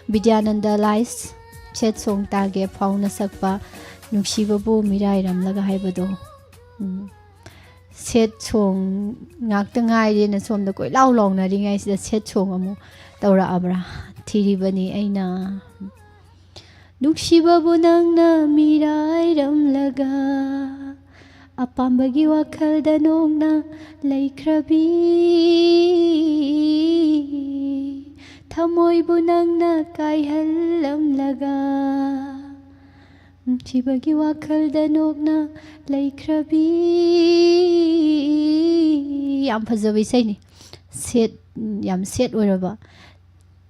ꯕꯤꯗ꯭ꯌꯥꯅꯟꯗ ꯂꯥꯏꯁ, ꯁꯦꯠ ꯁꯣꯡ ꯇꯥꯒꯦ ꯐꯥꯎꯅ ꯁꯛꯄ ꯅꯨꯡꯁꯤꯕꯕꯨ ꯃꯤꯔꯥꯏꯔꯝꯂꯒ ꯍꯥꯏꯕꯗꯣ꯫ ꯎꯝ꯫ ꯁꯦꯠ ꯁꯣꯡ ꯉꯥꯛꯇ ꯉꯥꯏꯔꯦꯅ ꯁꯣꯝꯗ ꯀꯣꯏꯂꯥꯎ ꯂꯥꯎꯅꯔꯤꯉꯩꯁꯤꯗ ꯁꯦꯠ ꯁꯣꯡ ꯑꯃꯨꯛ ꯇꯧꯔꯛꯑꯕ꯭ꯔꯥ? ꯊꯤꯔꯤꯕꯅꯤ ꯑꯩꯅ꯫ ꯅꯨꯡꯁꯤꯕꯕꯨ ꯅꯪꯅ ꯃꯤꯔꯥꯏꯔꯝꯂꯒ, ꯑꯄꯥꯝꯕꯒꯤ ꯋꯥꯈꯜꯗ ꯅꯣꯛꯅ ꯂꯩꯈ꯭ꯔꯕꯤ, ꯊꯃꯣꯏꯕꯨ ꯅꯪꯅ ꯀꯥꯏꯍꯜꯂꯝꯂꯒ, ꯅꯨꯡꯁꯤꯕꯒꯤ ꯋꯥꯈꯜꯗ ꯅꯣꯛꯅ ꯂꯩꯈ꯭ꯔꯕꯤ꯫ ꯌꯥꯝ ꯐꯖꯕ ꯏꯁꯩꯅꯤ꯫ ꯁꯦꯠ, ꯌꯥꯝ ꯁꯦꯠ ꯑꯣꯏꯔꯕ꯫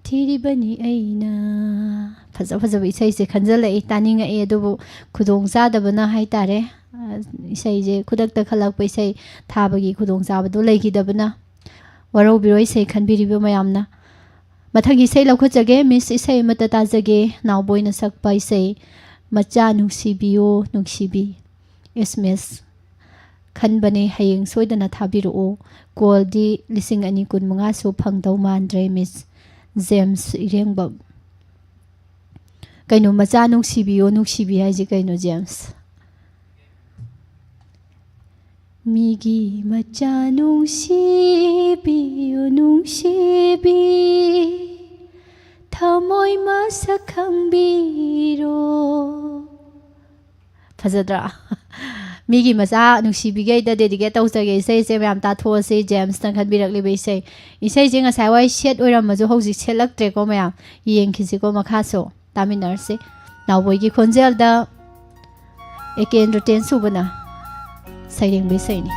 ꯊꯤꯔꯤꯕꯅꯤ ꯑꯩꯅ꯫ ꯐꯖ ꯐꯖꯕ ꯏꯁꯩꯁꯦ ꯈꯟꯖꯜꯂꯛꯏ, ꯇꯥꯅꯤꯡꯉꯛꯏ, ꯑꯗꯨꯕꯨ ꯈꯨꯗꯣꯡ ꯆꯥꯗꯕꯅ ꯍꯥꯏꯇꯥꯔꯦ꯫ ꯑ, ꯏꯁꯩꯁꯦ ꯈꯨꯗꯛꯇ ꯈꯜꯂꯛꯄ ꯏꯁꯩ ꯊꯥꯕꯒꯤ ꯈꯨꯗꯣꯡꯆꯥꯕꯗꯣ ꯂꯩꯈꯤꯗꯕꯅ꯫ ꯋꯥꯔꯧꯕꯤꯔꯣꯏ ꯏꯁꯩ ꯈꯟꯕꯤꯔꯤꯕ ꯃꯌꯥꯝꯅ꯫ ꯃꯊꯪꯒꯤ ꯏꯁꯩ ꯂꯧꯈꯠꯆꯒꯦ, ꯃꯤꯁ ꯏꯁꯩ ꯑꯃꯠꯇ ꯇꯥꯖꯒꯦ꯫ ꯅꯥꯎꯕꯣꯏꯅ ꯁꯛꯄ ꯏꯁꯩ, ꯃꯆꯥ ꯅꯨꯡꯁꯤꯕꯤꯌꯣ ꯅꯨꯡꯁꯤꯕꯤ꯫ ꯑꯦꯁ ꯑꯦꯝ ꯑꯦꯁ ꯈꯟꯕꯅꯦ, ꯍꯌꯦꯡ ꯁꯣꯏꯗꯅ ꯊꯥꯕꯤꯔꯛꯑꯣ꯫ ꯀꯣꯜꯗꯤ ꯂꯤꯁꯤꯡ ꯑꯅꯤ ꯀꯨꯟꯃꯉꯥꯁꯨ ꯐꯪꯗꯧ ꯃꯥꯟꯗ꯭ꯔꯦ, ꯃꯤꯁ ꯖꯦꯝꯁ ꯏꯔꯦꯡꯕꯝ꯫ ꯀꯩꯅꯣ, ꯃꯆꯥ ꯅꯨꯡꯁꯤꯕꯤꯌꯣ ꯅꯨꯡꯁꯤꯕꯤ ꯍꯥꯏꯁꯦ ꯀꯩꯅꯣ, ꯖꯦꯝꯁ? ꯃꯤꯒꯤ ꯃꯆꯥ ꯅꯨꯡꯁꯤꯕꯤꯌꯨ ꯅꯨꯡꯁꯤꯕꯤ, ꯊꯃꯣꯏ ꯃꯁꯛ ꯈꯪꯕꯤꯔꯣ꯫ ꯐꯖꯗ꯭ꯔꯥ? ꯃꯤꯒꯤ ꯃꯆꯥ ꯅꯨꯡꯁꯤꯕꯤꯈꯩꯗ dedicate ꯇꯧꯖꯒꯦ ꯏꯁꯩꯁꯦ꯫ ꯃꯌꯥꯝ ꯇꯥꯊꯣꯛꯑꯁꯤ, ꯖꯦꯝꯁꯅ ꯈꯟꯕꯤꯔꯛꯂꯤꯕ ꯏꯁꯩ꯫ ꯏꯁꯩꯁꯦ ꯉꯁꯥꯏ ꯋꯥꯏ ꯁꯦꯠ ꯑꯣꯏꯔꯝꯃꯁꯨ ꯍꯧꯖꯤꯛ ꯁꯦꯠꯂꯛꯇ꯭ꯔꯦꯀꯣ ꯃꯌꯥꯝ꯫ ꯌꯦꯡꯈꯤꯁꯤꯀꯣ ꯃꯈꯥꯁꯨ꯫ ꯇꯥꯃꯤꯟꯅꯔꯁꯤ꯫ ꯅꯥꯎꯕꯣꯏꯒꯤ ꯈꯣꯟꯖꯦꯜꯗ ꯑꯦꯀꯦꯟꯗ꯭ꯔ ꯇꯦꯟꯁꯨꯕꯅ ꯁꯩꯔꯦꯡꯕ ꯏꯁꯩꯅꯤ꯫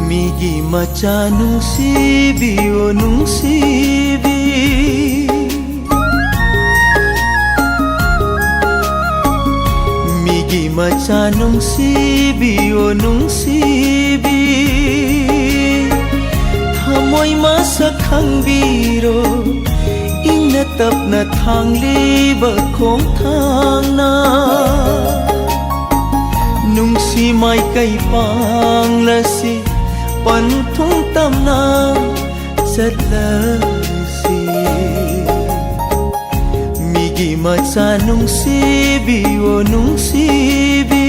ꯃꯤꯒꯤ ꯃꯆꯥ ꯅꯨꯡꯁꯤꯕꯤꯌꯨ ꯅꯨꯡꯁꯤꯕꯤ, ꯃꯤꯒꯤ ꯃꯆꯥ ꯅꯨꯡꯁꯤꯕꯤꯌꯨ ꯅꯨꯡꯁꯤꯕꯤ, ꯊꯃꯣꯏ ꯃꯁꯛ ꯈꯪꯕꯤꯔꯣ, ꯏꯪꯅ ꯇꯞꯅ ꯊꯥꯡꯂꯤꯕ ꯈꯣꯡꯊꯥꯡꯅ ꯅꯨꯡꯁꯤ ꯃꯥꯏꯀꯩ ꯄꯥꯡꯂꯁꯤ, ꯄꯟꯊꯨꯡ ꯇꯝꯅ ꯆꯠꯂꯁꯤ꯫ ꯃꯤꯒꯤ ꯃꯆꯥ ꯅꯨꯡꯁꯤꯕꯤ, ꯑꯣ ꯅꯨꯡꯁꯤꯕꯤ꯫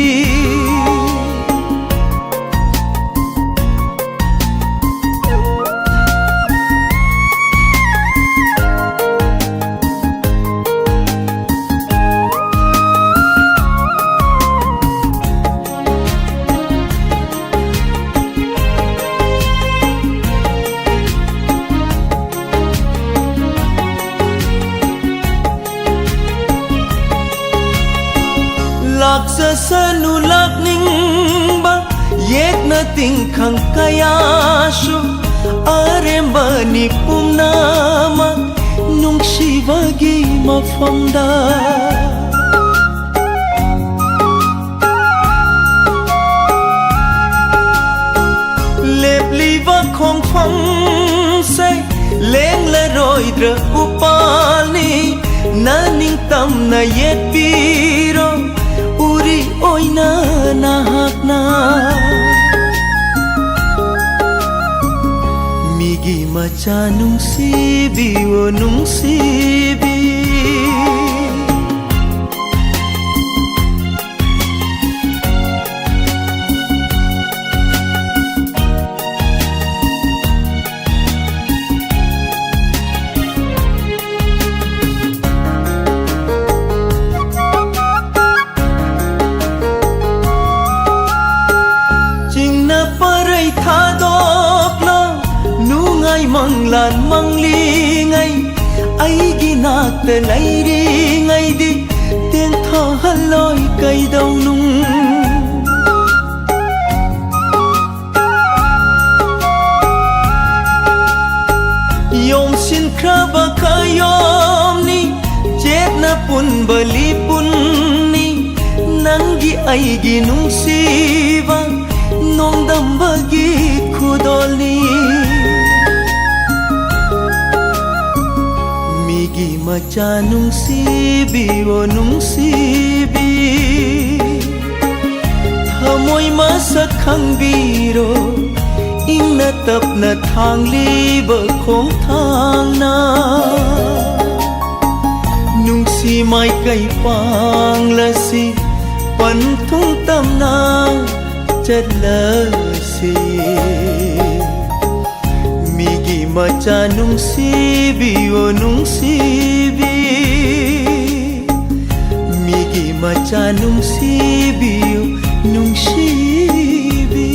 ꯂꯥꯛꯆꯁꯅꯨ ꯂꯥꯛꯅꯤꯡꯕ ꯌꯦꯛꯅ ꯇꯤꯡꯈꯪ ꯀꯌꯥꯁꯨ, ꯑꯔꯦꯝꯕꯅꯤ ꯄꯨꯝꯅꯃꯛ ꯅꯨꯡꯁꯤꯕꯒꯤ ꯃꯐꯝꯗ꯫ ꯂꯦꯞꯂꯤꯕ ꯈꯣꯡꯐꯝꯁꯦ ꯂꯦꯡꯂꯔꯣꯏꯗ꯭ꯔ ꯎꯄꯥꯜꯅꯤ, ꯅꯅꯤꯡꯇꯝꯅ ꯌꯦꯠꯄꯤꯔꯣ ꯎꯔꯤ ꯑꯣꯏꯅ ꯅꯍꯥꯛꯅ꯫ ꯃꯤꯒꯤ ꯃꯆꯥ ꯅꯨꯡꯁꯤꯕꯤ, ꯑꯣ ꯅꯨꯡꯁꯤꯕꯤ꯫ ꯆꯤꯡꯅ ꯄꯔꯩ ꯊꯥꯗꯣꯛꯂꯣ, ꯅꯨꯡꯉꯥꯏ ꯃꯪꯂꯥꯟ ꯃꯪꯂꯤꯉꯩ, ꯑꯩꯒꯤ ꯅꯥꯛꯇ ꯂꯩꯔꯤꯉꯩꯗꯤ ꯇꯦꯟꯊꯥꯍꯜꯂꯣꯏ ꯀꯩꯗꯧꯅꯨꯡ꯫ ꯌꯣꯝꯁꯤꯟꯈ꯭ꯔꯕ ꯈꯌꯣꯝꯅꯤ, ꯆꯦꯠꯅ ꯄꯨꯟꯕ ꯂꯤꯄꯨꯟꯅꯤ, ꯅꯪꯒꯤ ꯑꯩꯒꯤ ꯅꯨꯡꯁꯤꯕ ꯅꯣꯡꯗꯝꯕꯒꯤ ꯈꯨꯗꯣꯜꯅꯤ꯫ ꯃꯤꯒꯤ ꯃꯆꯥ ꯅꯨꯡꯁꯤꯕꯤꯌꯣ ꯅꯨꯡꯁꯤꯕꯤ, ꯊꯃꯣꯏ ꯃꯁꯛ ꯈꯪꯕꯤꯔꯣ, ꯏꯪꯅ ꯇꯞꯅ ꯊꯥꯡꯂꯤꯕ ꯈꯣꯡꯊꯥꯡꯅ꯫ ꯅꯨꯡꯁꯤ ꯃꯥꯏꯀꯩ ꯄꯥꯡꯂꯁꯤ, ꯄꯟꯊꯨꯡ ꯇꯝꯅ ꯆꯠꯂꯁꯤ꯫ ꯃꯤꯒꯤ ꯃꯆꯥ ꯅꯨꯡꯁꯤꯕꯤꯌꯨ ꯅꯨꯡꯁꯤꯕꯤ, ꯃꯤꯒꯤ ꯃꯆꯥ ꯅꯨꯡꯁꯤꯕꯤꯌꯨ ꯅꯨꯡꯁꯤꯕꯤ꯫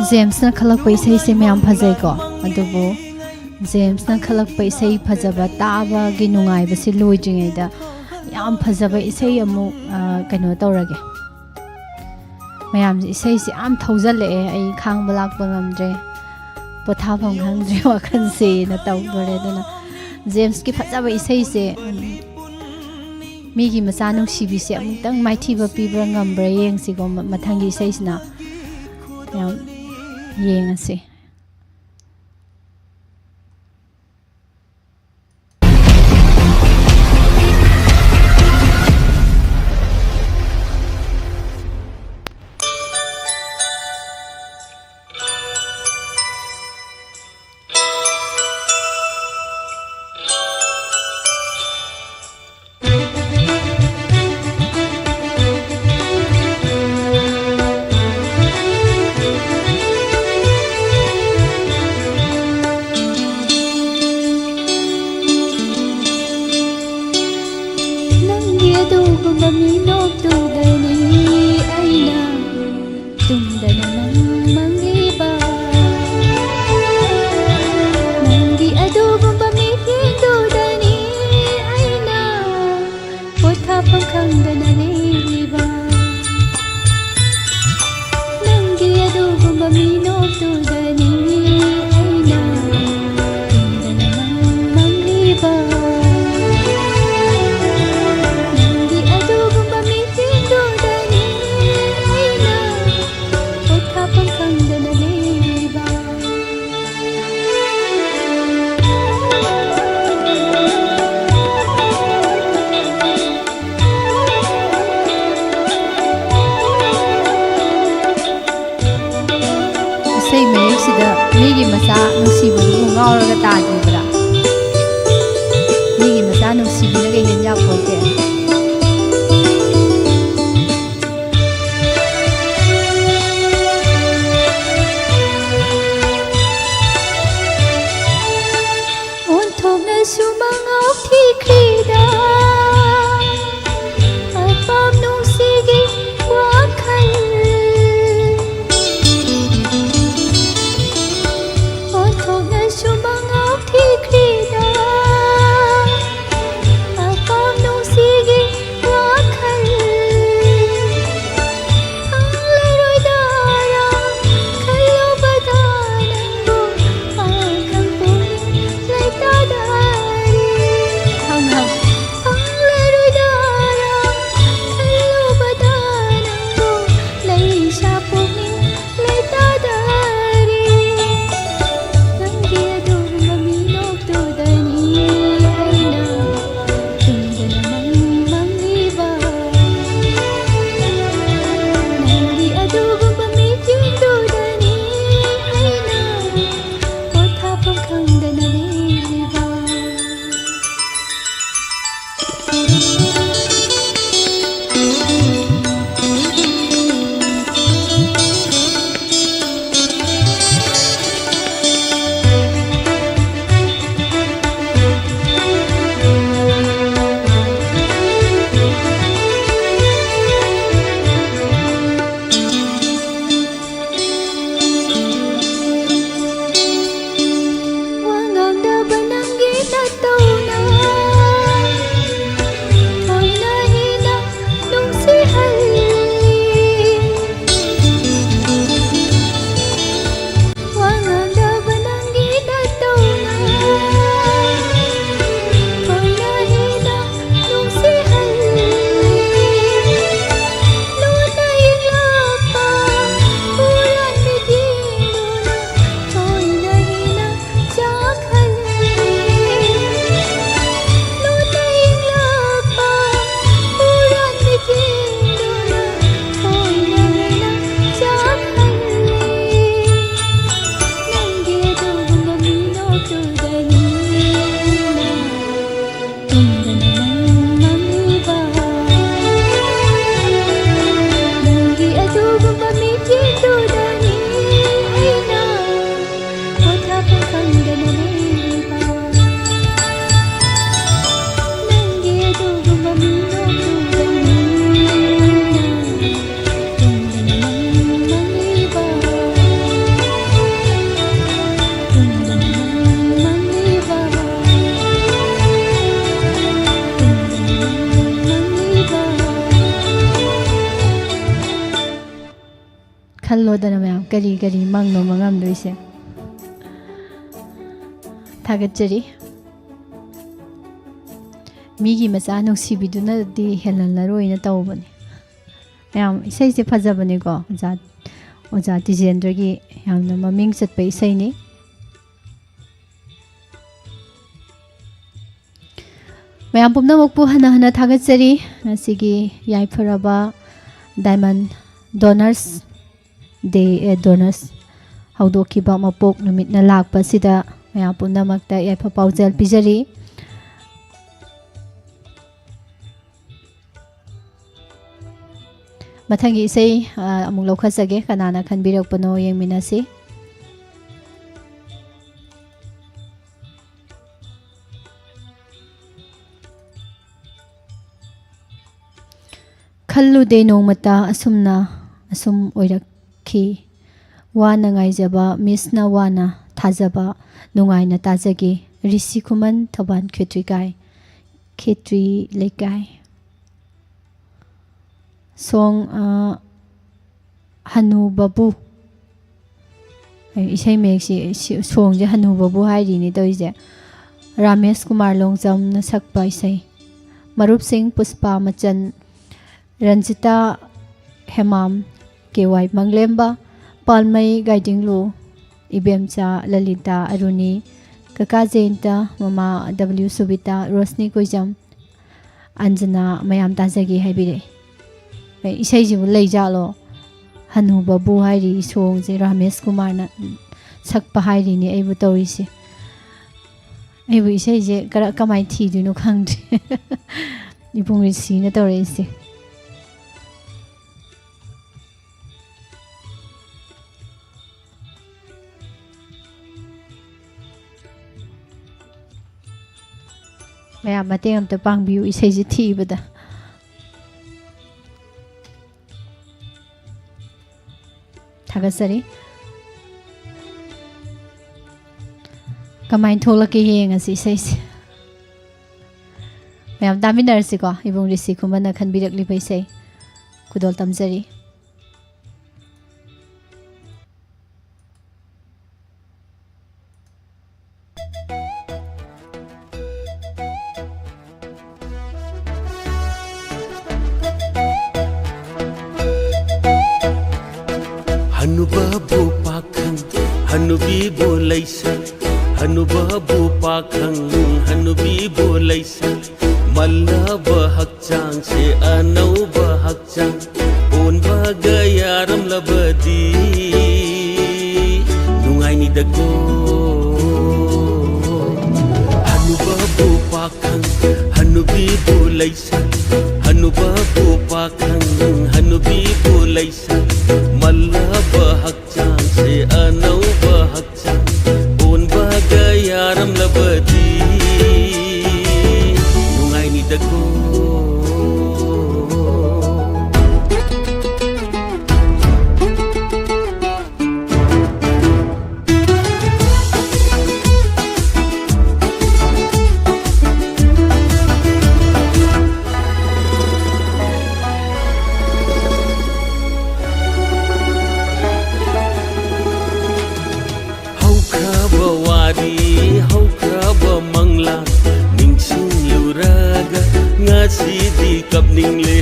ꯖꯦꯝꯁꯅ ꯈꯜꯂꯛꯄ ꯏꯁꯩꯁꯦ ꯃꯌꯥꯝ ꯐꯖꯩꯀꯣ, ꯑꯗꯨꯕꯨ ꯖꯦꯝꯁꯅ ꯈꯜꯂꯛꯄ ꯏꯁꯩ ꯐꯖꯕ ꯇꯥꯕꯒꯤ ꯅꯨꯡꯉꯥꯏꯕꯁꯤ ꯂꯣꯏꯗ꯭ꯔꯤꯉꯩꯗ ꯌꯥꯝ ꯐꯖꯕ ꯏꯁꯩ ꯑꯃꯨꯛ, ꯑ, ꯀꯩꯅꯣ ꯇꯧꯔꯒꯦ꯫ ꯃꯌꯥꯝꯁꯦ ꯏꯁꯩꯁꯦ ꯌꯥꯝ ꯊꯧꯖꯜꯂꯛꯑꯦ, ꯑꯩ ꯈꯥꯡꯕ ꯂꯥꯛꯄ ꯉꯝꯗ꯭ꯔꯦ, ꯄꯣꯊꯥꯐꯝ ꯈꯪꯗ꯭ꯔꯦ ꯋꯥꯈꯜꯁꯦꯅ ꯇꯧꯗꯣꯔꯦ꯫ ꯑꯗꯨꯅ ꯖꯦꯝꯁꯀꯤ ꯐꯖꯕ ꯏꯁꯩꯁꯦ, ꯎꯝ, ꯃꯤꯒꯤ ꯃꯆꯥ ꯅꯨꯡꯁꯤꯕꯤꯁꯦ ꯑꯃꯨꯛꯇꯪ ꯃꯥꯏꯊꯤꯕ ꯄꯤꯕ꯭ꯔꯥ ꯉꯝꯕ꯭ꯔꯥ ꯌꯦꯡꯁꯤꯀꯣ, ꯃ-, ꯃꯊꯪꯒꯤ ꯏꯁꯩꯁꯤꯅ꯫ ꯌꯥꯝ ꯌꯦꯡꯉꯁꯤ꯫ ꯅꯪꯒꯤ ꯑꯗꯨꯒꯨꯝꯕ ꯃꯤꯅꯣꯛꯇꯨꯗꯅꯤ ꯑꯩꯅ ꯇꯨꯝꯗꯅ ꯃꯪ ꯃꯪꯂꯤꯕ꯫ ꯅꯪꯒꯤ ꯑꯗꯨꯒꯨꯝꯕ ꯃꯤꯠꯌꯦꯡꯗꯨꯗꯅꯤ ꯑꯩꯅ ꯄꯣꯊꯥꯐꯝ ꯈꯪꯗꯅ ꯂꯦꯜꯂꯤꯕ꯫ ꯅꯪꯒꯤ ꯑꯗꯨꯒꯨꯝꯕ ꯃꯤꯅꯣꯛꯇꯨꯗꯅꯤ ꯑꯩꯅ ꯇꯨꯝꯗꯅ ꯃꯪ ꯃꯪꯂꯤꯕ꯫ ꯁꯤꯗ ꯃꯤꯒꯤ ꯃꯆꯥ ꯅꯨꯡꯁꯤꯕꯗꯨꯕꯨ ꯉꯥꯎꯔꯒ ꯇꯥꯗ꯭ꯔꯤꯕ꯭ꯔꯥ? ꯃꯤꯒꯤ ꯃꯆꯥ ꯅꯨꯡꯁꯤꯕꯅꯒ ꯍꯦꯟ ꯌꯥꯄꯣꯟꯇꯦ꯫ ꯑꯣꯟꯊꯣꯛꯅꯁꯨ ꯃꯉꯥꯎ ꯊꯤꯈ꯭ꯔꯤꯗ ꯑꯄꯥꯝ ꯅꯨꯡꯁꯤꯒꯤ ꯋꯥꯈꯜ꯫ ꯑꯣꯟꯊꯣꯛꯅꯁꯨ ꯃꯉꯥꯎ ꯊꯤꯈ꯭ꯔꯤꯗ ꯑꯄꯥꯝ ꯅꯨꯡꯁꯤꯒꯤ ꯈꯜꯂꯣꯗꯅ ꯃꯌꯥꯝ, ꯀꯔꯤ ꯀꯔꯤ ꯃꯪꯅꯣ ꯃꯪꯉꯝꯗꯣꯏꯁꯦ꯫ ꯊꯥꯒꯠꯆꯔꯤ꯫ ꯃꯤꯒꯤ ꯃꯆꯥ ꯅꯨꯡꯁꯤꯕꯤꯗꯨꯅꯗꯤ ꯍꯦꯜꯍꯜꯂꯔꯣꯏꯅ ꯇꯧꯕꯅꯦ꯫ ꯃꯌꯥꯝ, ꯏꯁꯩꯁꯦ ꯐꯖꯕꯅꯤꯀꯣ꯫ ꯑꯣꯖꯥ, ꯑꯣꯖꯥ ꯇꯤꯖꯦꯟꯗ꯭ꯔꯒꯤ ꯌꯥꯝꯅ ꯃꯃꯤꯡ ꯆꯠꯄ ꯏꯁꯩꯅꯤ꯫ ꯃꯌꯥꯝ ꯄꯨꯝꯅꯃꯛꯄꯨ ꯍꯟꯅ ꯍꯟꯅ ꯊꯥꯒꯠꯆꯔꯤ꯫ ꯉꯁꯤꯒꯤ ꯌꯥꯏꯐꯔꯕ Diamond Donors Day, ꯑꯦ, Donors ꯍꯧꯗꯣꯛꯈꯤꯕ ꯃꯄꯣꯛ ꯅꯨꯃꯤꯠꯅ ꯂꯥꯛꯄꯁꯤꯗ ꯃꯌꯥꯝ ꯄꯨꯝꯅꯃꯛꯇ ꯌꯥꯏꯐ ꯄꯥꯎꯖꯦꯜ ꯄꯤꯖꯔꯤ꯫ ꯃꯊꯪꯒꯤ ꯏꯁꯩ, ꯑ, ꯑꯃꯨꯛ ꯂꯧꯈꯠꯆꯒꯦ꯫ ꯀꯅꯥꯅ ꯈꯟꯕꯤꯔꯛꯄꯅꯣ ꯌꯦꯡꯃꯤꯟꯅꯁꯤ꯫ ꯈꯜꯂꯨꯗꯦ ꯅꯣꯡꯃꯇ ꯑꯁꯨꯝꯅ ꯑꯁꯨꯝ ꯑꯣꯏꯔꯛꯈꯤ꯫ ꯋꯥꯅ ꯉꯥꯏꯖꯕ ꯃꯤꯁꯅ ꯋꯥꯅ ꯊꯥꯖꯕ ꯅꯨꯡꯉꯥꯏꯅ ꯇꯥꯖꯒꯦ꯫ ꯔꯤꯁꯤ ꯈꯨꯃꯟ, ꯊꯧꯕꯥꯜ ꯈꯦꯇ꯭ꯔꯤꯒꯥꯏ, ꯈꯦꯇ꯭ꯔꯤ ꯂꯩꯀꯥꯏ꯫ Song, ꯑ, ꯍꯅꯨꯕꯕꯨ꯫ ꯑꯩ ꯏꯁꯩ ꯃꯌꯦꯛꯁꯤ, ꯁꯤ, songꯁꯦ ꯍꯅꯨꯕꯕꯨ ꯍꯥꯏꯔꯤꯅꯦ ꯇꯧꯔꯤꯁꯦ꯫ ꯔꯥꯃꯦꯁ ꯀꯨꯃꯥꯔ ꯂꯣꯡꯖꯝꯅ ꯁꯛꯄ ꯏꯁꯩ꯫ ꯃꯔꯨꯞꯁꯤꯡ ꯄꯨꯁꯄꯥ ꯃꯆꯟ, ꯔꯟꯖꯤꯇꯥ ꯍꯦꯃꯥꯝ, ꯀꯦ ꯋꯥꯏ ꯃꯪꯂꯦꯝꯕ, ꯄꯥꯜꯃꯩ ꯒꯥꯏꯗꯤꯡꯂꯨ, ꯏꯕꯦꯝꯆꯥ ꯂꯂꯤꯇꯥ ꯑꯔꯨꯅꯤ, ꯀꯀꯥ ꯖꯌꯟꯇ, ꯃꯃꯥ ꯗꯕ꯭ꯂꯤꯎ ꯁꯨꯕꯤꯇꯥ, ꯔꯣꯁꯅꯤ ꯀꯣꯏꯖꯝ, ꯑꯟꯖꯅꯥ ꯃꯌꯥꯝ ꯇꯥꯖꯒꯦ ꯍꯥꯏꯕꯤꯔꯛꯑꯦ꯫ ꯑꯦ, ꯏꯁꯩꯁꯤꯕꯨ ꯂꯩꯖꯥꯠꯂꯣ? ꯍꯅꯨꯕꯕꯨ ꯍꯥꯏꯔꯤ songꯁꯦ, ꯔꯥꯃꯦꯁ ꯀꯨꯃꯥꯔꯅ ꯁꯛꯄ ꯍꯥꯏꯔꯤꯅꯦ ꯑꯩꯕꯨ ꯇꯧꯔꯤꯁꯦ꯫ ꯑꯩꯕꯨ ꯏꯁꯩꯁꯦ ꯀꯔ-, ꯀꯃꯥꯏꯅ ꯊꯤꯗꯣꯏꯅꯣ ꯈꯪꯗ꯭ꯔꯦ꯫ ꯏꯕꯨꯡ ꯔꯤꯁꯤꯅ ꯇꯧꯔꯛꯏꯁꯦ꯫ ꯃꯌꯥꯝ ꯃꯇꯦꯡ ꯑꯝꯇ ꯄꯥꯡꯕꯤꯌꯨ ꯏꯁꯩꯁꯦ ꯊꯤꯕꯗ꯫ ꯊꯥꯒꯠꯆꯔꯤ꯫ ꯀꯃꯥꯏꯅ ꯊꯣꯛꯂꯛꯀꯦ ꯌꯦꯡꯉꯁꯤ ꯏꯁꯩꯁꯦ꯫ ꯃꯌꯥꯝ ꯇꯥꯃꯤꯟꯅꯔꯁꯤꯀꯣ, ꯏꯕꯨꯡ ꯔꯤꯁꯤ ꯈꯨꯃꯟꯅ ꯈꯟꯕꯤꯔꯛꯂꯤꯕ ꯏꯁꯩ꯫ ꯈꯨꯗꯣꯜ ꯇꯝꯖꯔꯤ꯫ ꯕꯨ ꯄꯥꯈꯪ, ꯍꯅꯨꯕꯤꯕꯨ ꯂꯩꯁꯥ, ꯍꯅꯨꯕꯕꯨ ꯄꯥꯈꯪ, ꯍꯅꯨꯕꯤꯕꯨ ꯂꯩꯁꯥ, ꯃꯜꯂꯕ ꯍꯛꯆꯥꯡꯁꯦ ꯑꯅꯧꯕ ꯍꯛꯆꯥꯡ ꯑꯣꯟꯕꯒ ꯌꯥꯔꯝꯂꯕꯗꯤ ꯅꯨꯡꯉꯥꯏꯅꯤꯗꯀꯣ꯫ ꯍꯅꯨꯕꯕꯨ ꯄꯥꯈꯪ, ꯍꯅꯨꯕꯤꯕꯨ ꯂꯩꯁꯥ, ꯍꯅꯨꯕꯕꯨ ꯄꯥꯈꯪ, ꯍꯅꯨꯕꯤꯕꯨ ꯂꯩꯁꯥ, ꯃꯜꯂꯕ ꯍꯛꯆꯥꯡꯁꯦ ꯑꯅꯧꯕ ꯍꯛꯆꯥꯡ ꯑꯣꯟꯕꯒ ꯌꯥꯔꯝꯂꯕꯗꯤ ꯅꯨꯡꯉꯥꯏꯅꯤꯗꯀꯣ꯫ ꯍꯧꯈ꯭ꯔꯕ ꯋꯥꯔꯤ, ꯍꯧꯈ꯭ꯔꯕ ꯃꯪꯂꯥꯟ ꯅꯤꯡꯁꯤꯡꯂꯨꯔꯒ ꯉꯁꯤꯗꯤ ꯀꯞꯅꯤꯡꯂꯦ꯫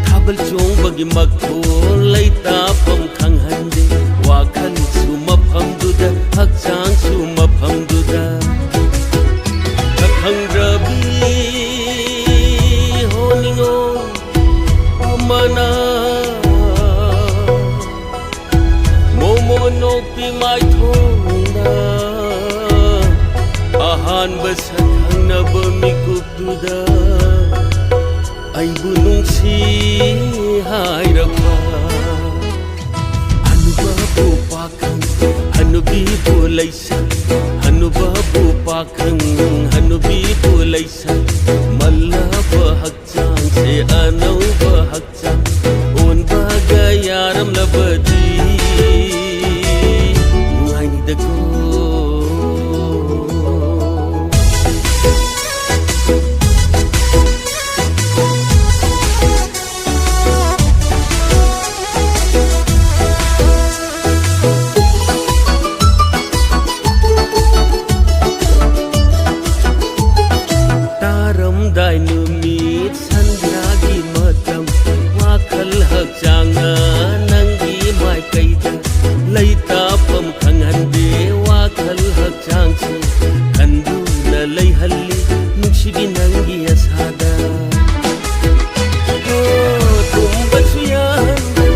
ꯊꯥꯕꯜ ꯆꯣꯡꯕꯒꯤ ꯃꯈꯣꯜ ꯂꯩꯇꯥꯐꯝ ꯈꯪꯍꯟꯗꯦ꯫ ꯋꯥꯈꯜꯁꯨ ꯃꯐꯝꯗꯨꯗ, ꯍꯛꯆꯥꯡꯁꯨ ꯃꯐꯝꯗꯨꯗ꯫ ꯁꯛꯈꯪꯗ꯭ꯔꯕꯤ ꯍꯣ ꯅꯤꯉꯣꯜ ꯑꯃꯅ ꯃꯣꯃꯣꯟ ꯅꯣꯛꯄꯤ ꯃꯥꯏꯊꯣꯡꯗ ꯑꯍꯥꯟꯕ ꯁꯛꯈꯪꯅꯕ ꯃꯤꯀꯨꯞꯇꯨꯗ ꯑꯩꯕꯨ ꯅꯨꯡꯁꯤ ꯍꯥꯏꯔꯛꯄ꯫ ꯍꯅꯨꯕꯕꯨ ꯄꯥꯈꯪ, ꯍꯅꯨꯕꯤꯕꯨ ꯂꯩꯁꯥ, ꯍꯅꯨꯕꯕꯨ ꯄꯥꯈꯪ, ꯍꯅꯨꯕꯤꯕꯨ ꯂꯩꯁꯥ, ꯃꯜꯂꯕ ꯍꯛꯆꯥꯡꯁꯦ ꯑꯅꯧꯕ ꯍꯛꯆꯥꯡ ꯑꯣꯟꯕꯒ ꯌꯥꯔꯝꯂꯕꯗꯤ ꯅꯨꯡꯉꯥꯏꯅꯤꯗꯀꯣ꯫ ꯇꯥꯔꯝꯗꯥꯏ ꯅꯨꯃꯤꯠ ꯁꯟꯙ꯭ꯌꯥꯒꯤ ꯃꯇꯝ, ꯋꯥꯈꯜ ꯍꯛꯆꯥꯡꯅ ꯅꯪ ꯂꯩꯇꯥꯐꯝ ꯈꯪꯍꯟꯗꯦ ꯋꯥꯈꯜ ꯍꯛꯆꯥꯡꯁꯤ ꯈꯟꯗꯨꯅ ꯂꯩꯍꯜꯂꯤ ꯅꯨꯡꯁꯤꯕꯤ ꯅꯪꯒꯤ ꯑꯁꯥꯗ꯫ ꯑꯣ, ꯇꯨꯝꯕꯁꯨ ꯌꯥꯍꯟꯗꯦ,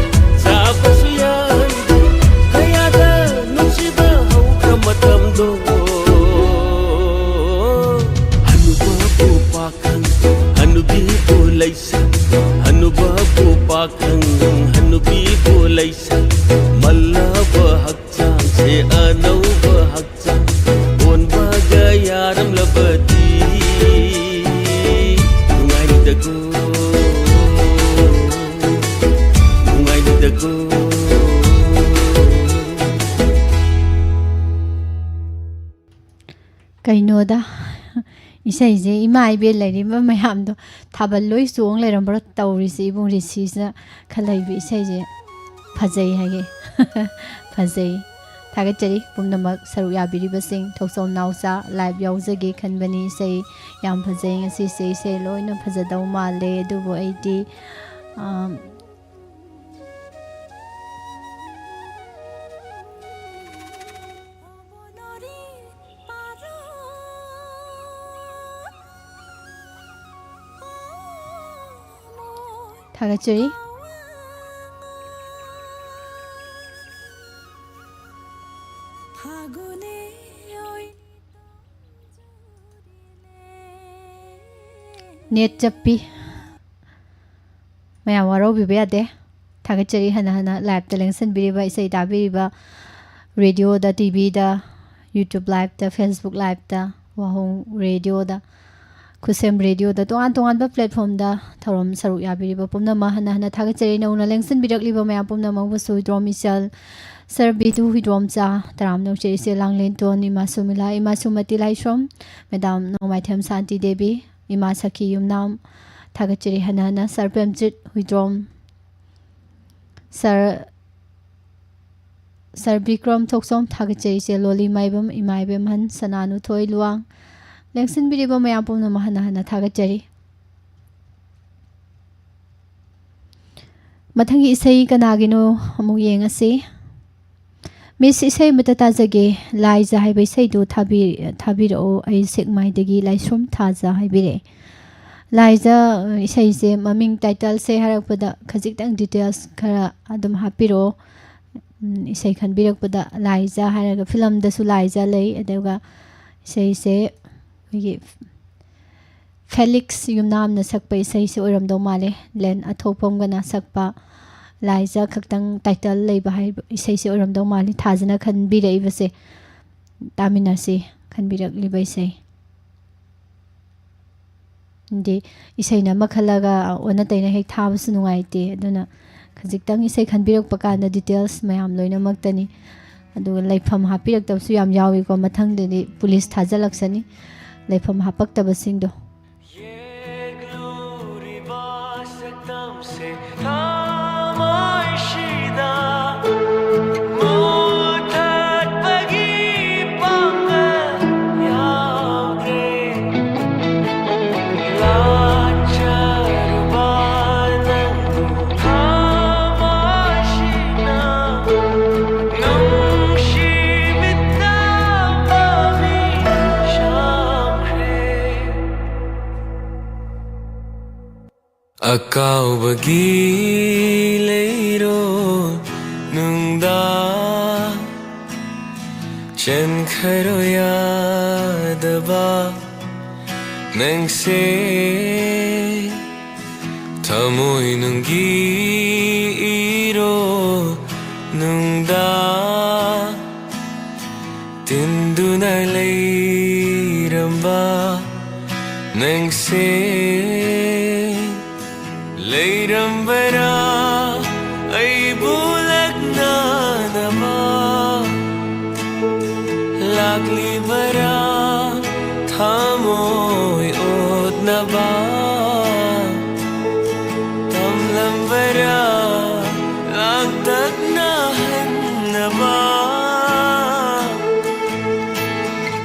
ꯆꯥꯕꯁꯨ ꯌꯥꯍꯟꯗꯦ, ꯀꯌꯥꯗ ꯅꯨꯡꯁꯤꯕ ꯍꯧꯈ꯭ꯔ ꯃꯇꯝꯗꯣ꯫ ꯍꯅꯨꯕꯕꯨ ꯄꯥꯈꯪ, ꯍꯅꯨꯕꯤꯕꯨ ꯂꯩꯁꯥ, ꯍꯅꯨꯕꯕꯨ ꯄꯥꯈꯪ, ꯍꯅꯨꯕꯤꯕꯨ ꯂꯩꯁꯥ, ꯃꯜꯂꯕ ꯍꯛꯆꯥꯡꯁꯦ ꯑꯅꯧꯕ ꯍꯛꯆꯥꯡ ꯑꯣꯟꯕꯒ ꯌꯥꯔꯝꯂꯕꯗꯤ ꯅꯨꯡꯉꯥꯏꯅꯤꯗꯀꯣ, ꯅꯨꯡꯉꯥꯏꯅꯤꯗꯀꯣ꯫ ꯀꯩꯅꯣꯗ, ꯏꯁꯩꯁꯦ ꯏꯃꯥ ꯏꯕꯦꯟ ꯂꯩꯔꯤꯕ ꯃꯌꯥꯝꯗꯣ ꯊꯥꯕꯜ ꯂꯣꯏ ꯆꯣꯡ ꯂꯩꯔꯝꯕ꯭ꯔꯣ ꯇꯧꯔꯤꯁꯦ? ꯏꯕꯨꯡ ꯔꯤꯁꯤꯁꯤꯅ ꯈꯜꯂꯛꯏꯕ ꯏꯁꯩꯁꯦ ꯐꯖꯩ ꯍꯥꯏꯒꯦ꯫ ꯐꯖꯩ꯫ ꯊꯥꯒꯠꯆꯔꯤ ꯄꯨꯝꯅꯃꯛ ꯁꯔꯨꯛ ꯌꯥꯕꯤꯔꯤꯕꯁꯤꯡ꯫ ꯊꯣꯛꯆꯣꯝ ꯅꯥꯎꯆꯥ ꯂꯥꯏꯚ ꯌꯥꯎꯖꯒꯦ ꯈꯟꯕꯅꯤ꯫ ꯏꯁꯩ ꯌꯥꯝ ꯐꯖꯩ ꯉꯁꯤꯁꯦ꯫ ꯏꯁꯩ ꯂꯣꯏꯅ ꯐꯖꯗꯧ ꯃꯥꯜꯂꯦ꯫ ꯑꯗꯨꯕꯨ ꯑꯩꯗꯤ, ꯑꯥꯝ, ꯊꯥꯒꯠꯆꯔꯤ꯫ ꯅꯦꯠ ꯆꯞꯄꯤ꯫ ꯃꯌꯥꯝ ꯋꯥꯔꯧꯕꯤꯕ ꯌꯥꯗꯦ꯫ ꯊꯥꯒꯠꯆꯔꯤ ꯍꯟꯅ ꯍꯟꯅ ꯂꯥꯏꯞꯇ ꯂꯦꯡꯁꯤꯟꯕꯤꯔꯤꯕ, ꯏꯁꯩ ꯇꯥꯕꯤꯔꯤꯕ, ꯔꯦꯗꯤꯑꯣꯗ, ꯇꯤꯚꯤꯗ, ꯌꯨꯇ꯭ꯌꯨꯕ ꯂꯥꯏꯞꯇ, ꯐꯦꯁꯕꯨꯛ ꯂꯥꯏꯞꯇ, ꯋꯥꯍꯣꯡ ꯔꯦꯗꯤꯑꯣꯗ, ꯈꯨꯠꯁꯦꯝ ꯔꯦꯗꯤꯑꯣꯗ, ꯇꯣꯉꯥꯟ ꯇꯣꯉꯥꯟꯕ ꯄ꯭ꯂꯦꯠꯐꯣꯝꯗ ꯊꯧꯔꯝ ꯁꯔꯨꯛ ꯌꯥꯕꯤꯔꯤꯕ ꯄꯨꯝꯅꯃꯛ ꯍꯟꯅ ꯍꯟꯅ ꯊꯥꯒꯠꯆꯔꯤ꯫ ꯅꯧꯅ ꯂꯦꯡꯁꯤꯟꯕꯤꯔꯛꯂꯤꯕ ꯃꯌꯥꯝ ꯄꯨꯝꯅꯃꯛꯄꯨꯁꯨ ꯍꯨꯏꯗ꯭ꯔꯣꯝ ꯏꯆꯜ, ꯁꯔ ꯕꯤꯇꯨ ꯍꯨꯏꯗ꯭ꯔꯣꯝꯆꯥ, ꯇꯔꯥꯝꯅ ꯑꯣꯛꯆꯔꯤ ꯏꯆꯦ ꯂꯥꯡꯂꯦꯟꯇꯣꯟ, ꯏꯃꯥ ꯁꯨꯃꯤꯂꯥ, ꯏꯃꯥ ꯁꯨꯃꯇꯤ ꯂꯥꯏꯁ꯭ꯔꯝ, ꯃꯦꯗꯥꯝ ꯅꯣꯡꯃꯥꯏꯊꯦꯝ ꯁꯥꯟꯇꯤ ꯗꯦꯕꯤ, ꯏꯃꯥ ꯁꯈꯤ ꯌꯨꯝꯅꯥꯝ, ꯊꯥꯒꯠꯆꯔꯤ ꯍꯟꯅ ꯍꯟꯅ꯫ Sir Premjit Huidrom, sir, sir Bikram Thokchom, ꯊꯥꯒꯠꯆꯔꯤ ꯏꯆꯦ ꯂꯣꯂꯤ ꯃꯥꯏꯕꯝ, ꯏꯃꯥ ꯏꯕꯦꯝꯍꯟ, ꯁꯅꯥꯅꯨꯊꯣꯏ ꯂꯨꯋꯥꯡ, ꯂꯦꯡꯁꯤꯟꯕꯤꯔꯤꯕ ꯃꯌꯥꯝ ꯄꯨꯝꯅꯃꯛ ꯍꯟꯅ ꯍꯟꯅ ꯊꯥꯒꯠꯆꯔꯤ꯫ ꯃꯊꯪꯒꯤ ꯏꯁꯩ ꯀꯅꯥꯒꯤꯅꯣ ꯑꯃꯨꯛ ꯌꯦꯡꯉꯁꯤ꯫ ꯃꯤꯁ, ꯏꯁꯩ ꯑꯃꯇ ꯇꯥꯖꯒꯦ꯫ ꯂꯥꯏꯖ ꯍꯥꯏꯕ ꯏꯁꯩꯗꯨ ꯊꯥꯕꯤ-, ꯊꯥꯕꯤꯔꯛꯑꯣ꯫ ꯑꯩ ꯁꯦꯛꯃꯥꯏꯗꯒꯤ ꯂꯥꯏꯁ꯭ꯔꯣꯝ ꯊꯥꯖ ꯍꯥꯏꯕꯤꯔꯛꯑꯦ꯫ ꯂꯥꯏꯖ, ꯑ, ꯏꯁꯩꯁꯦ ꯃꯃꯤꯡ, title ꯁꯦ ꯍꯥꯏꯔꯛꯄꯗ ꯈꯖꯤꯛꯇꯪ details ꯈꯔ ꯑꯗꯨꯝ ꯍꯥꯞꯄꯤꯔꯛꯑꯣ꯫ ꯎꯝ, ꯏꯁꯩ ꯈꯟꯕꯤꯔꯛꯄꯗ ꯂꯥꯏꯖ ꯍꯥꯏꯔꯒ film ꯗꯁꯨ ꯂꯥꯏꯖ ꯂꯩ, ꯑꯗꯨꯒ ꯏꯁꯩꯁꯦ ꯑꯩꯈꯣꯏꯒꯤ ꯐꯦꯂꯤꯛꯁ ꯌꯨꯝꯅꯥꯝꯅ ꯁꯛꯄ ꯏꯁꯩꯁꯦ ꯑꯣꯏꯔꯝꯗꯧ ꯃꯥꯜꯂꯦ꯫ ꯂꯦꯟ ꯑꯊꯣꯛꯄꯝꯒꯅ ꯁꯛꯄ ꯂꯥꯏꯖ ꯈꯛꯇꯪ title ꯂꯩꯕ ꯍꯥꯏꯕ ꯏꯁꯩꯁꯦ ꯑꯣꯏꯔꯝꯗꯧ ꯃꯥꯜꯂꯦ꯫ ꯊꯥꯖꯅ ꯈꯟꯕꯤꯔꯛꯏꯕꯁꯦ, ꯇꯥꯃꯤꯟꯅꯁꯤ, ꯈꯟꯕꯤꯔꯛꯂꯤꯕ ꯏꯁꯩ꯫ ꯗꯤ ꯏꯁꯩꯅ ꯑꯃ ꯈꯜꯂꯒ ꯑꯣꯟꯅ ꯇꯩꯅ ꯍꯦꯛ ꯊꯥꯕꯁꯨ ꯅꯨꯡꯉꯥꯏꯇꯦ꯫ ꯑꯗꯨꯅ ꯈꯖꯤꯛꯇꯪ ꯏꯁꯩ ꯈꯟꯕꯤꯔꯛꯄ ꯀꯥꯟꯗ details ꯃꯌꯥꯝ ꯂꯣꯏꯅꯃꯛꯇꯅꯤ꯫ ꯑꯗꯨꯒ ꯂꯩꯐꯝ ꯍꯥꯞꯄꯤꯔꯛꯇꯕꯁꯨ ꯌꯥꯝ ꯌꯥꯎꯏꯀꯣ꯫ ꯃꯊꯪꯗꯗꯤ ꯄꯨꯂꯤꯁ ꯊꯥꯖꯤꯜꯂꯛꯁꯅꯤ, ꯂꯩꯐꯝ ꯍꯥꯞꯄꯛꯇꯕꯁꯤꯡꯗꯣ꯫ ꯌꯦꯛꯂꯨꯔꯤꯕ ꯁꯛꯇꯝꯁꯦ ꯊꯃꯣꯏꯁꯤꯗ ꯃꯨꯊꯠꯄꯒꯤ ꯄꯥꯡꯒꯜ ꯌꯥꯎꯗ꯭ꯔꯦ꯫ ꯂꯥꯟꯖꯔꯨꯕ ꯅꯪꯕꯨ ꯊꯃꯣꯏꯁꯤꯅ ꯅꯨꯡꯁꯤꯕꯤꯗꯕ ꯃꯤꯁꯛꯈ꯭ꯔꯦ꯫ ꯑꯀꯥꯎꯕꯒꯤ ꯂꯩꯔꯣꯜ ꯅꯨꯡꯗ ꯆꯦꯟꯈꯔꯣ ꯌꯥꯗꯕ ꯅꯪꯁꯦ, ꯊꯃꯣꯏꯅꯨꯡꯒꯤ ꯏꯔꯣꯜ ꯅꯨꯡꯗ ꯇꯤꯟꯗꯨꯅ ꯂꯩꯔꯝꯕ ꯅꯪꯁꯦ꯫ ꯂꯩꯔꯝꯕꯔꯥ ꯑꯩꯕꯨ ꯂꯛꯅꯅꯕ? ꯂꯥꯛꯂꯤꯕꯔꯥ ꯊꯃꯣꯏ ꯑꯣꯠꯅꯕ? ꯇꯝꯂꯝꯕꯔꯥ ꯂꯥꯡꯇꯛꯅꯍꯟꯅꯕ?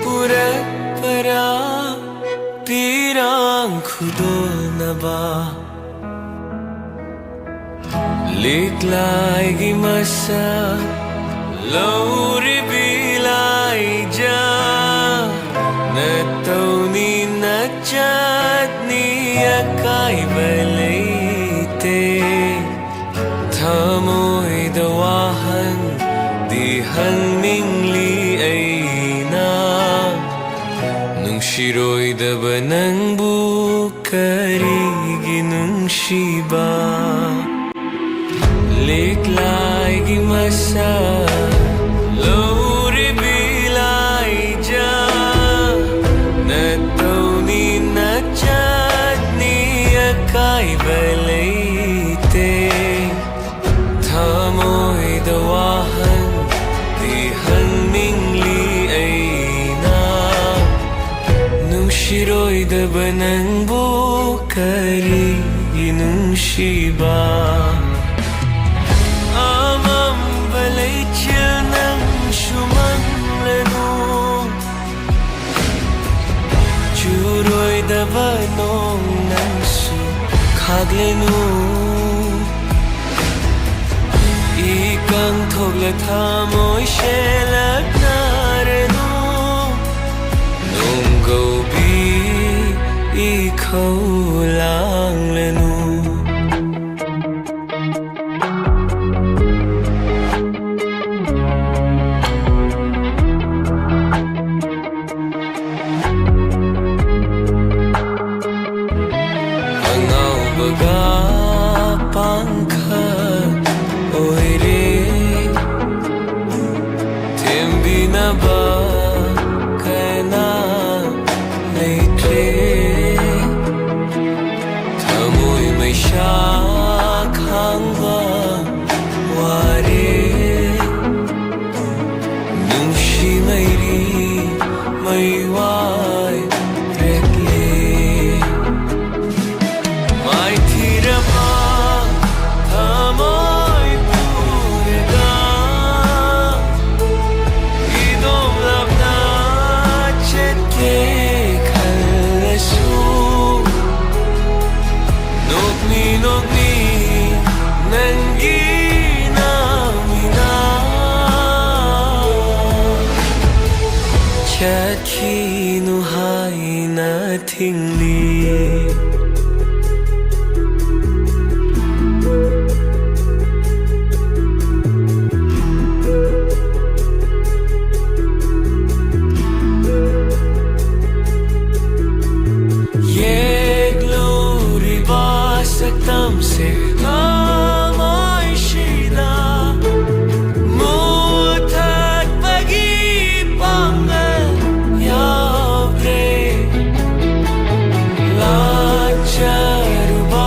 ꯄꯨꯔꯛꯄꯔꯥ ꯄꯤꯔꯥꯡ ꯈꯨꯗꯣꯜꯅꯕ? ꯂꯤꯛꯂꯥꯏꯒꯤ ꯃꯁꯛ ꯂꯧꯔꯤꯕꯤ ꯂꯥꯏꯖꯥ, ꯅꯇꯧꯅꯤ ꯅꯆꯠꯅꯤ ꯑꯀꯥꯏꯕ ꯂꯩꯇꯦ꯫ ꯊꯃꯣꯏꯗ ꯋꯥꯍꯟꯗꯤ ꯍꯟꯅꯤꯡꯂꯤ ꯑꯩꯅ, ꯅꯨꯡꯁꯤꯔꯣꯏꯗꯕ ꯅꯪꯕꯨ ꯀꯔꯤꯒꯤ ꯅꯨꯡꯁꯤꯕ? ꯂꯤꯛꯂꯥꯏꯒꯤ ꯃꯁꯛ ꯂꯧꯔꯤꯕꯤ ꯂꯥꯏꯖꯥ, ꯅꯇꯧꯅꯤ ꯅꯆꯠꯅꯤ ꯑꯀꯥꯏꯕ ꯂꯩꯇꯦ꯫ ꯊꯃꯣꯏꯗ ꯋꯥꯍꯟꯗꯤ ꯍꯟꯅꯤꯡꯂꯤ ꯑꯩꯅ, ꯅꯨꯡꯁꯤꯔꯣꯏꯗꯕ ꯅꯪꯕꯨ ꯀꯔꯤꯒꯤ ꯅꯨꯡꯁꯤꯕ? ꯑꯃꯝꯕ ꯂꯩꯆꯤꯜ ꯅꯪꯁꯨ ꯃꯝꯂꯅꯨ, ꯆꯨꯔꯣꯏꯗꯕ ꯅꯣꯡ ꯅꯪꯁꯨ ꯈꯥꯛꯂꯅꯨ꯫ ꯏꯀꯪ ꯊꯣꯛꯂ ꯊꯃꯣꯏ ꯁꯦꯜꯂꯛꯅꯔꯅꯨ, ꯅꯣꯡꯒꯧꯕꯤ ꯏꯈꯧ ꯂꯥꯡꯂꯅꯨ꯫ ꯑꯉꯥꯎꯕꯒ ꯄꯥꯡꯈꯛ ꯑꯣꯏꯔꯦ, ꯊꯦꯝꯕꯤꯅꯕ ꯀꯅꯥ ꯂꯩꯇ꯭ꯔꯦ꯫ ꯈꯤꯅꯨ ꯍꯥꯏꯅ ꯊꯤꯡꯂꯤ꯫ ꯌꯦꯛꯂꯨꯔꯤꯕ ꯁꯛꯇꯝꯁꯦ ꯊꯃꯣꯏꯁꯤꯗ ꯃꯨꯊꯠꯄꯒꯤ ꯄꯥꯡꯒꯜ ꯌꯥꯎꯗ꯭ꯔꯦ꯫ ꯂꯥꯠꯆꯔꯨꯕ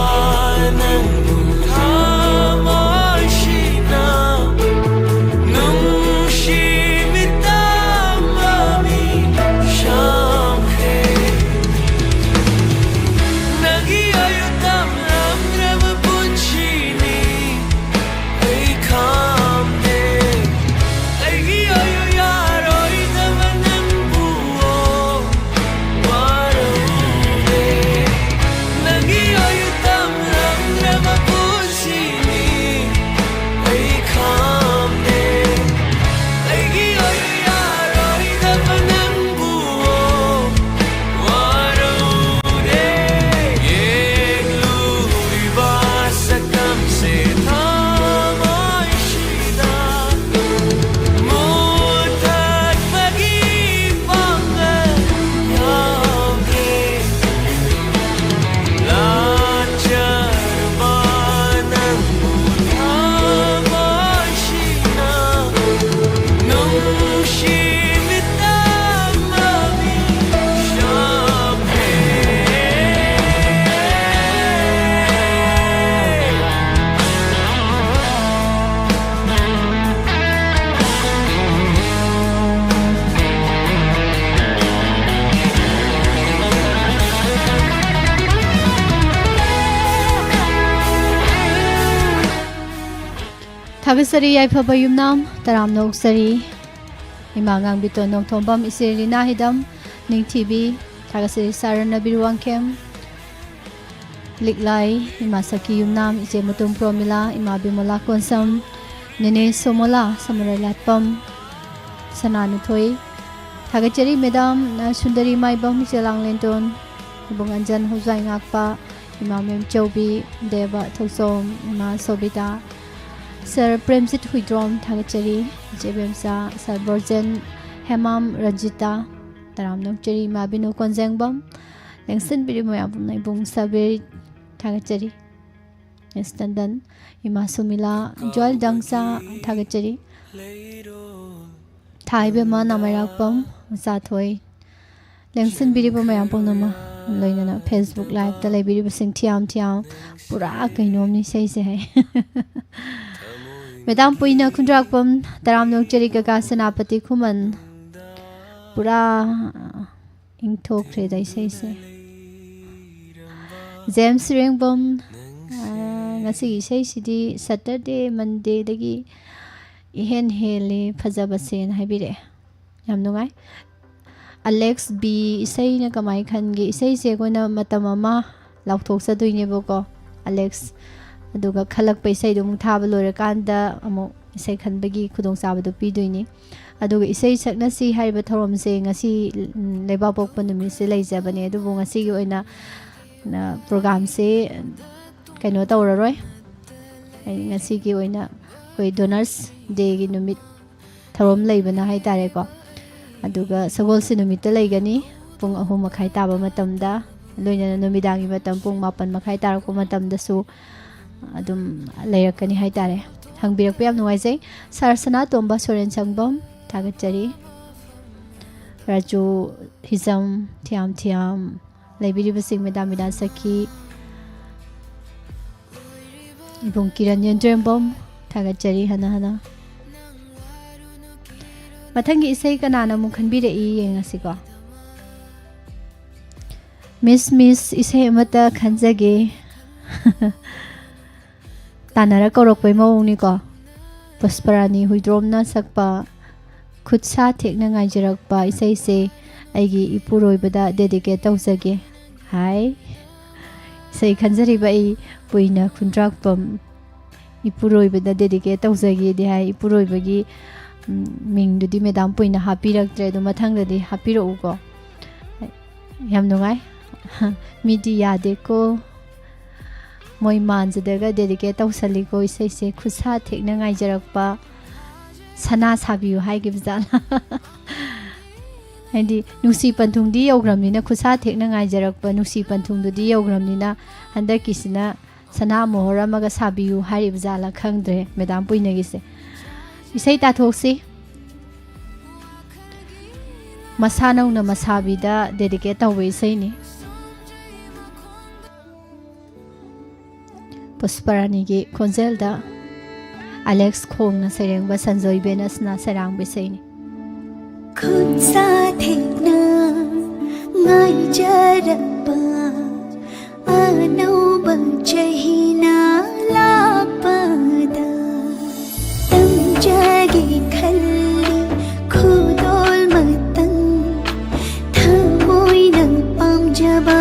ꯅꯪꯕꯨ ꯊꯃꯣꯏꯁꯤꯅ ꯅꯨꯡꯁꯤ ꯃꯤꯇꯝ ꯑꯃꯤ ꯁꯝꯈ꯭ꯔꯦ꯫ ꯅꯪꯒꯤ ꯑꯣꯏꯌꯨ ꯇꯝꯂꯝꯗ꯭ꯔꯕ ꯄꯨꯟꯁꯤꯅꯤ꯫ ꯑꯩ ꯈꯥꯝꯗꯦ꯫ ꯑꯩꯒꯤ ꯑꯣꯏꯌꯨ ꯌꯥꯔꯣꯏꯗꯕ ꯅꯪꯕꯨ ꯋꯥꯔꯧꯗꯦ꯫ ꯅꯪꯒꯤ ꯑꯣꯏꯌꯨ ꯇꯝꯂꯝꯗ꯭ꯔꯕ ꯄꯨꯟꯁꯤꯅꯤ꯫ ꯑꯩ ꯈꯥꯝꯗꯦ꯫ ꯑꯩꯒꯤ ꯑꯣꯏꯌꯨ ꯌꯥꯔꯣꯏꯗꯕ ꯅꯪꯕꯨ ꯋꯥꯔꯧꯗꯦ꯫ ꯌꯦꯛꯂꯨꯔꯤꯕ ꯁꯛꯇꯝꯁꯦ ꯊꯃꯣꯏꯁꯤꯗ ꯃꯨꯊꯠꯄꯒꯤ ꯄꯥꯡꯒꯜ ꯌꯥꯎꯗꯦ꯫ ꯂꯥꯠꯆꯔꯨꯕ ꯅꯪꯕꯨ ꯊꯃꯣꯏꯁꯤꯅ ꯅꯨꯡꯁꯤ ꯃꯤꯇꯝ ꯑꯃꯤ ꯁꯝꯈ꯭ꯔꯦ꯫ ꯊꯥꯒꯠꯆꯔꯤ ꯌꯥꯏꯐꯕ ꯌꯨꯝꯅꯥꯝ, ꯇꯔꯥꯝꯅ ꯑꯣꯛꯆꯔꯤ꯫ ꯏꯃꯥ ꯉꯥꯡꯕꯤꯇꯣꯟ ꯅꯣꯡꯊꯣꯝꯕꯝ, ꯏꯆꯦ ꯂꯤꯅꯥ ꯍꯤꯗꯝ, ꯅꯤꯡꯊꯤꯕꯤ, ꯊꯥꯒꯠꯆꯔꯤ ꯁꯥꯔ ꯅꯕꯤꯔ ꯋꯥꯡꯈꯦꯝ, ꯂꯤꯛꯂꯥꯏ, ꯏꯃꯥ ꯁꯈꯤ ꯌꯨꯝꯅꯥꯝ, ꯏꯆꯦ ꯃꯨꯇꯨꯝ ꯄ꯭ꯔꯣꯃꯤꯂꯥ, ꯏꯃꯥ ꯕꯤꯃꯣꯂꯥ ꯀꯣꯟꯁꯝ, ꯅꯦꯅꯦ ꯁꯣꯃꯣꯂꯥ, ꯁꯃꯨꯔꯥꯏ ꯂꯥꯠꯄꯝ, ꯁꯅꯥꯅꯨꯊꯣꯏ, ꯊꯥꯒꯠꯆꯔꯤ ꯃꯦꯗꯥꯝ, ꯑ, ꯁꯨꯟꯗꯔꯤ ꯃꯥꯏꯕꯝ, ꯏꯆꯦ ꯂꯥꯡꯂꯦꯟꯇꯣꯟ, ꯏꯕꯨꯡ ꯑꯟꯖꯟ ꯍꯧꯖꯥꯏ ꯉꯥꯛꯄ, ꯏꯃꯥ ꯃꯦꯝꯆꯧꯕꯤ, ꯗꯦꯕ ꯊꯧꯁꯣꯝ, ꯏꯃꯥ ꯁꯣꯕꯤꯇꯥ, ꯁꯔ ꯄ꯭ꯔꯦꯝꯖꯤꯠ ꯍꯨꯏꯗ꯭ꯔꯣꯝ ꯊꯥꯒꯠꯆꯔꯤ, ꯏꯆꯦ ꯕꯦꯝꯆꯥ, ꯁꯔ ꯕꯣꯔꯖꯦꯟ ꯍꯦꯃꯥꯝ ꯔꯟꯖꯤꯇꯥ, ꯇꯔꯥꯝ ꯅꯣꯛꯆꯔꯤ ꯏꯃꯥ ꯕꯤꯅꯨ ꯀꯣꯟꯖꯦꯡꯕꯝ, ꯂꯦꯡꯁꯤꯟꯕꯤꯔꯤꯕ ꯃꯌꯥꯝ ꯄꯨꯝꯅ ꯏꯕꯨꯡ ꯁꯕꯤꯔ ꯊꯥꯒꯠꯆꯔꯤ꯫ ꯑꯦꯁ ꯇꯟꯗꯟ, ꯏꯃꯥ ꯁꯨꯃꯤꯂꯥ, ꯖꯣꯏꯜ ꯗꯪꯆꯥ ꯊꯥꯒꯠꯆꯔꯤ꯫ ꯊꯥ ꯏꯕꯦꯝꯃ ꯅꯥꯃꯩꯔꯥꯛꯄꯝ ꯃꯆꯥꯊꯣꯏ, ꯂꯦꯡꯁꯤꯟꯕꯤꯔꯤꯕ ꯃꯌꯥꯝ ꯄꯨꯝꯅꯃꯛ, ꯂꯣꯏꯅꯅ Facebook Liveꯇ ꯂꯩꯕꯤꯔꯤꯕꯁꯤꯡ ꯊꯤꯌꯥꯝ ꯊꯤꯌꯥꯝ, ꯄꯨꯔꯥ ꯀꯩꯅꯣꯝꯅꯤ ꯏꯁꯩꯁꯦ ꯍꯥꯏ꯫ ꯃꯦꯗꯥꯝ ꯄꯨꯏꯅ ꯈꯨꯟꯗ꯭ꯔꯥꯛꯄꯝ, ꯇꯔꯥꯝ ꯅꯣꯛꯆꯔꯤ ꯀꯀꯥ ꯁꯦꯅꯥꯄꯇꯤ ꯈꯨꯃꯟ, ꯄꯨꯔꯥ ꯏꯪꯊꯣꯛꯈ꯭ꯔꯦꯗ ꯏꯁꯩꯁꯦ꯫ ꯖꯦꯝꯁ ꯔꯦꯡꯕꯝ, ꯑꯥ, ꯉꯁꯤꯒꯤ ꯏꯁꯩꯁꯤꯗꯤ Saturday, Mondayꯗꯒꯤ ꯏꯍꯦꯟ ꯍꯦꯜꯂꯦ ꯐꯖꯕꯁꯦꯅ ꯍꯥꯏꯕꯤꯔꯛꯑꯦ꯫ ꯌꯥꯝ ꯅꯨꯡꯉꯥꯏ꯫ ꯑꯂꯦꯛꯁ ꯕꯤ, ꯏꯁꯩꯅ ꯀꯃꯥꯏ ꯈꯟꯒꯦ? ꯏꯁꯩꯁꯦ ꯑꯩꯈꯣꯏꯅ ꯃꯇꯝ ꯑꯃ ꯂꯥꯎꯊꯣꯛꯆꯗꯣꯏꯅꯦꯕꯀꯣ, ꯑꯂꯦꯛꯁ꯫ ꯑꯗꯨꯒ ꯈꯜꯂꯛꯄ ꯏꯁꯩꯗꯣ ꯑꯃꯨꯛ ꯊꯥꯕ ꯂꯣꯏꯔꯀꯥꯟꯗ ꯑꯃꯨꯛ ꯏꯁꯩ ꯈꯟꯕꯒꯤ ꯈꯨꯗꯣꯡꯆꯥꯕꯗꯣ ꯄꯤꯗꯣꯏꯅꯤ꯫ ꯑꯗꯨꯒ ꯏꯁꯩ ꯁꯛꯅꯁꯤ ꯍꯥꯏꯔꯤꯕ ꯊꯧꯔꯝꯁꯦ ꯉꯁꯤ, ꯎꯝ, ꯂꯩꯕꯥꯛꯄꯣꯛꯄ ꯅꯨꯃꯤꯠꯁꯦ ꯂꯩꯖꯕꯅꯦ꯫ ꯑꯗꯨꯕꯨ ꯉꯁꯤꯒꯤ ꯑꯣꯏꯅ, ꯅ, ꯄ꯭ꯔꯣꯒꯥꯝꯁꯦ ꯀꯩꯅꯣ ꯇꯧꯔꯔꯣꯏ꯫ ꯍꯥꯏꯗꯤ ꯉꯁꯤꯒꯤ ꯑꯣꯏꯅ ꯑꯩꯈꯣꯏ Donors Dayꯒꯤ ꯅꯨꯃꯤꯠ ꯊꯧꯔꯝ ꯂꯩꯕꯅ ꯍꯥꯏꯇꯥꯔꯦꯀꯣ꯫ ꯑꯗꯨꯒ ꯁꯒꯣꯜꯁꯦ ꯅꯨꯃꯤꯠꯇ ꯂꯩꯒꯅꯤ, ꯄꯨꯡ ꯑꯍꯨꯝ ꯃꯈꯥꯏ ꯇꯥꯕ ꯃꯇꯝꯗ, ꯂꯣꯏꯅꯅ ꯅꯨꯃꯤꯗꯥꯡꯒꯤ ꯃꯇꯝ ꯄꯨꯡ ꯃꯥꯄꯟ ꯃꯈꯥꯏ ꯇꯥꯔꯛꯄ ꯃꯇꯝꯗꯁꯨ ꯑꯗꯨꯝ ꯂꯩꯔꯛꯀꯅꯤ ꯍꯥꯏꯇꯥꯔꯦ꯫ ꯍꯪꯕꯤꯔꯛꯄ ꯌꯥꯝ ꯅꯨꯡꯉꯥꯏꯖꯩ꯫ ꯁꯥꯔ ꯁꯅꯥꯇꯣꯝꯕ ꯁꯣꯔꯦꯟ ꯁꯪꯕꯝ, ꯊꯥꯒꯠꯆꯔꯤ꯫ ꯔꯥꯖꯨ ꯍꯤꯖꯝ, ꯊꯤꯌꯥꯝ ꯊꯤꯌꯥꯝ, ꯂꯩꯕꯤꯔꯤꯕꯁꯤꯡ ꯃꯦꯗꯥꯝ ꯃꯤꯅꯥ ꯁꯈꯤ, ꯏꯕꯨꯡ ꯀꯤꯔꯟ ꯌꯦꯟꯗ꯭ꯔꯦꯝꯕꯝ, ꯊꯥꯒꯠꯆꯔꯤ ꯍꯟꯅ ꯍꯟꯅ꯫ ꯃꯊꯪꯒꯤ ꯏꯁꯩ ꯀꯅꯥꯅ ꯑꯃꯨꯛ ꯈꯟꯕꯤꯔꯛꯏ ꯌꯦꯡꯉꯁꯤꯀꯣ꯫ ꯃꯤꯁ, ꯃꯤꯁ, ꯏꯁꯩ ꯑꯃꯠꯇ ꯈꯟꯖꯒꯦ꯫ ꯇꯥꯟꯅꯔ ꯀꯧꯔꯛꯄꯩ ꯃꯑꯣꯡꯅꯤꯀꯣ꯫ ꯄꯨꯁꯄꯔꯥꯅꯤ ꯍꯨꯏꯗ꯭ꯔꯣꯝꯅ ꯁꯛꯄ ꯈꯨꯠ ꯁꯥ ꯊꯦꯛꯅ ꯉꯥꯏꯖꯔꯛꯄ ꯏꯁꯩꯁꯦ ꯑꯩꯒꯤ ꯏꯄꯨꯔꯣꯏꯕꯗ dedicate ꯇꯧꯖꯒꯦ꯫ ꯍꯥꯏ꯫ ꯏꯁꯩ ꯈꯟꯖꯔꯤꯕ ꯑꯩ ꯄꯨꯏꯅ ꯈꯨꯟꯗ꯭ꯔꯥꯛꯄꯝ ꯏꯄꯨꯔꯣꯏꯕꯗ dedicate ꯇꯧꯖꯒꯦꯗꯤ ꯍꯥꯏ꯫ ꯏꯄꯨꯔꯣꯏꯕꯒꯤ, ꯎꯝ, ꯃꯤꯡꯗꯨꯗꯤ ꯃꯦꯗꯥꯝ ꯄꯨꯏꯅ ꯍꯥꯞꯄꯤꯔꯛꯇ꯭ꯔꯦ, ꯑꯗꯣ ꯃꯊꯪꯗꯗꯤ ꯍꯥꯞꯄꯤꯔꯛꯎꯀꯣ꯫ ꯌꯥꯝ ꯅꯨꯡꯉꯥꯏ꯫ ꯃꯤꯗꯤ ꯌꯥꯗꯦꯀꯣ꯫ ꯃꯣꯏ ꯃꯥꯟꯖꯗꯒ dedicate ꯇꯧꯁꯜꯂꯤꯀꯣ ꯏꯁꯩꯁꯦ꯫ ꯈꯨꯠꯁꯥ ꯊꯦꯛꯅ ꯉꯥꯏꯖꯔꯛꯄ ꯁꯅꯥ ꯁꯥꯕꯤꯌꯨ ꯍꯥꯏꯈꯤꯕ ꯖꯥꯠꯂ? ꯍꯥꯏꯗꯤ ꯅꯨꯡꯁꯤ ꯄꯟꯊꯨꯡꯗꯤ ꯌꯧꯈ꯭ꯔꯕꯅꯤꯅ, ꯈꯨꯠꯁꯥ ꯊꯦꯛꯅ ꯉꯥꯏꯖꯔꯛꯄ ꯅꯨꯡꯁꯤ ꯄꯟꯊꯨꯡꯗꯨꯗꯤ ꯌꯧꯈ꯭ꯔꯕꯅꯤꯅ, ꯍꯟꯗꯛꯀꯤꯁꯤꯅ ꯁꯅꯥ ꯃꯣꯍꯣꯔ ꯑꯃꯒ ꯁꯥꯕꯤꯌꯨ ꯍꯥꯏꯔꯤꯕ ꯖꯥꯠꯂ ꯈꯪꯗ꯭ꯔꯦ ꯃꯦꯗꯥꯝ ꯄꯨꯏꯅꯒꯤꯁꯦ꯫ ꯏꯁꯩ ꯇꯥꯊꯣꯛꯁꯤ꯫ ꯃꯁꯥ ꯅꯧꯅ ꯃꯁꯥꯕꯤꯗ dedicate ꯇꯧꯕ ꯏꯁꯩꯅꯤ꯫ ꯄꯨꯁꯄꯔꯥꯅꯤꯒꯤ ꯈꯣꯟꯖꯦꯜꯗ ꯑꯂꯦꯛꯁ ꯈꯣꯡꯅ ꯁꯩꯔꯦꯡꯕ, ꯁꯟꯖꯣꯏ ꯕꯦꯅꯁꯅ ꯁꯩꯔꯥꯡꯕ ꯏꯁꯩꯅꯤ꯫ ꯈꯨꯠꯁꯥ ꯊꯦꯛꯅ ꯉꯥꯏꯖꯔꯛꯄ ꯑꯅꯧꯕ ꯆꯍꯤꯅ ꯂꯥꯛꯄꯗ ꯇꯝꯖꯒꯦ ꯈꯜꯂꯤ ꯈꯨꯗꯣꯜ ꯃꯇꯪ ꯊꯃꯣꯏꯅ ꯄꯥꯝꯖꯕ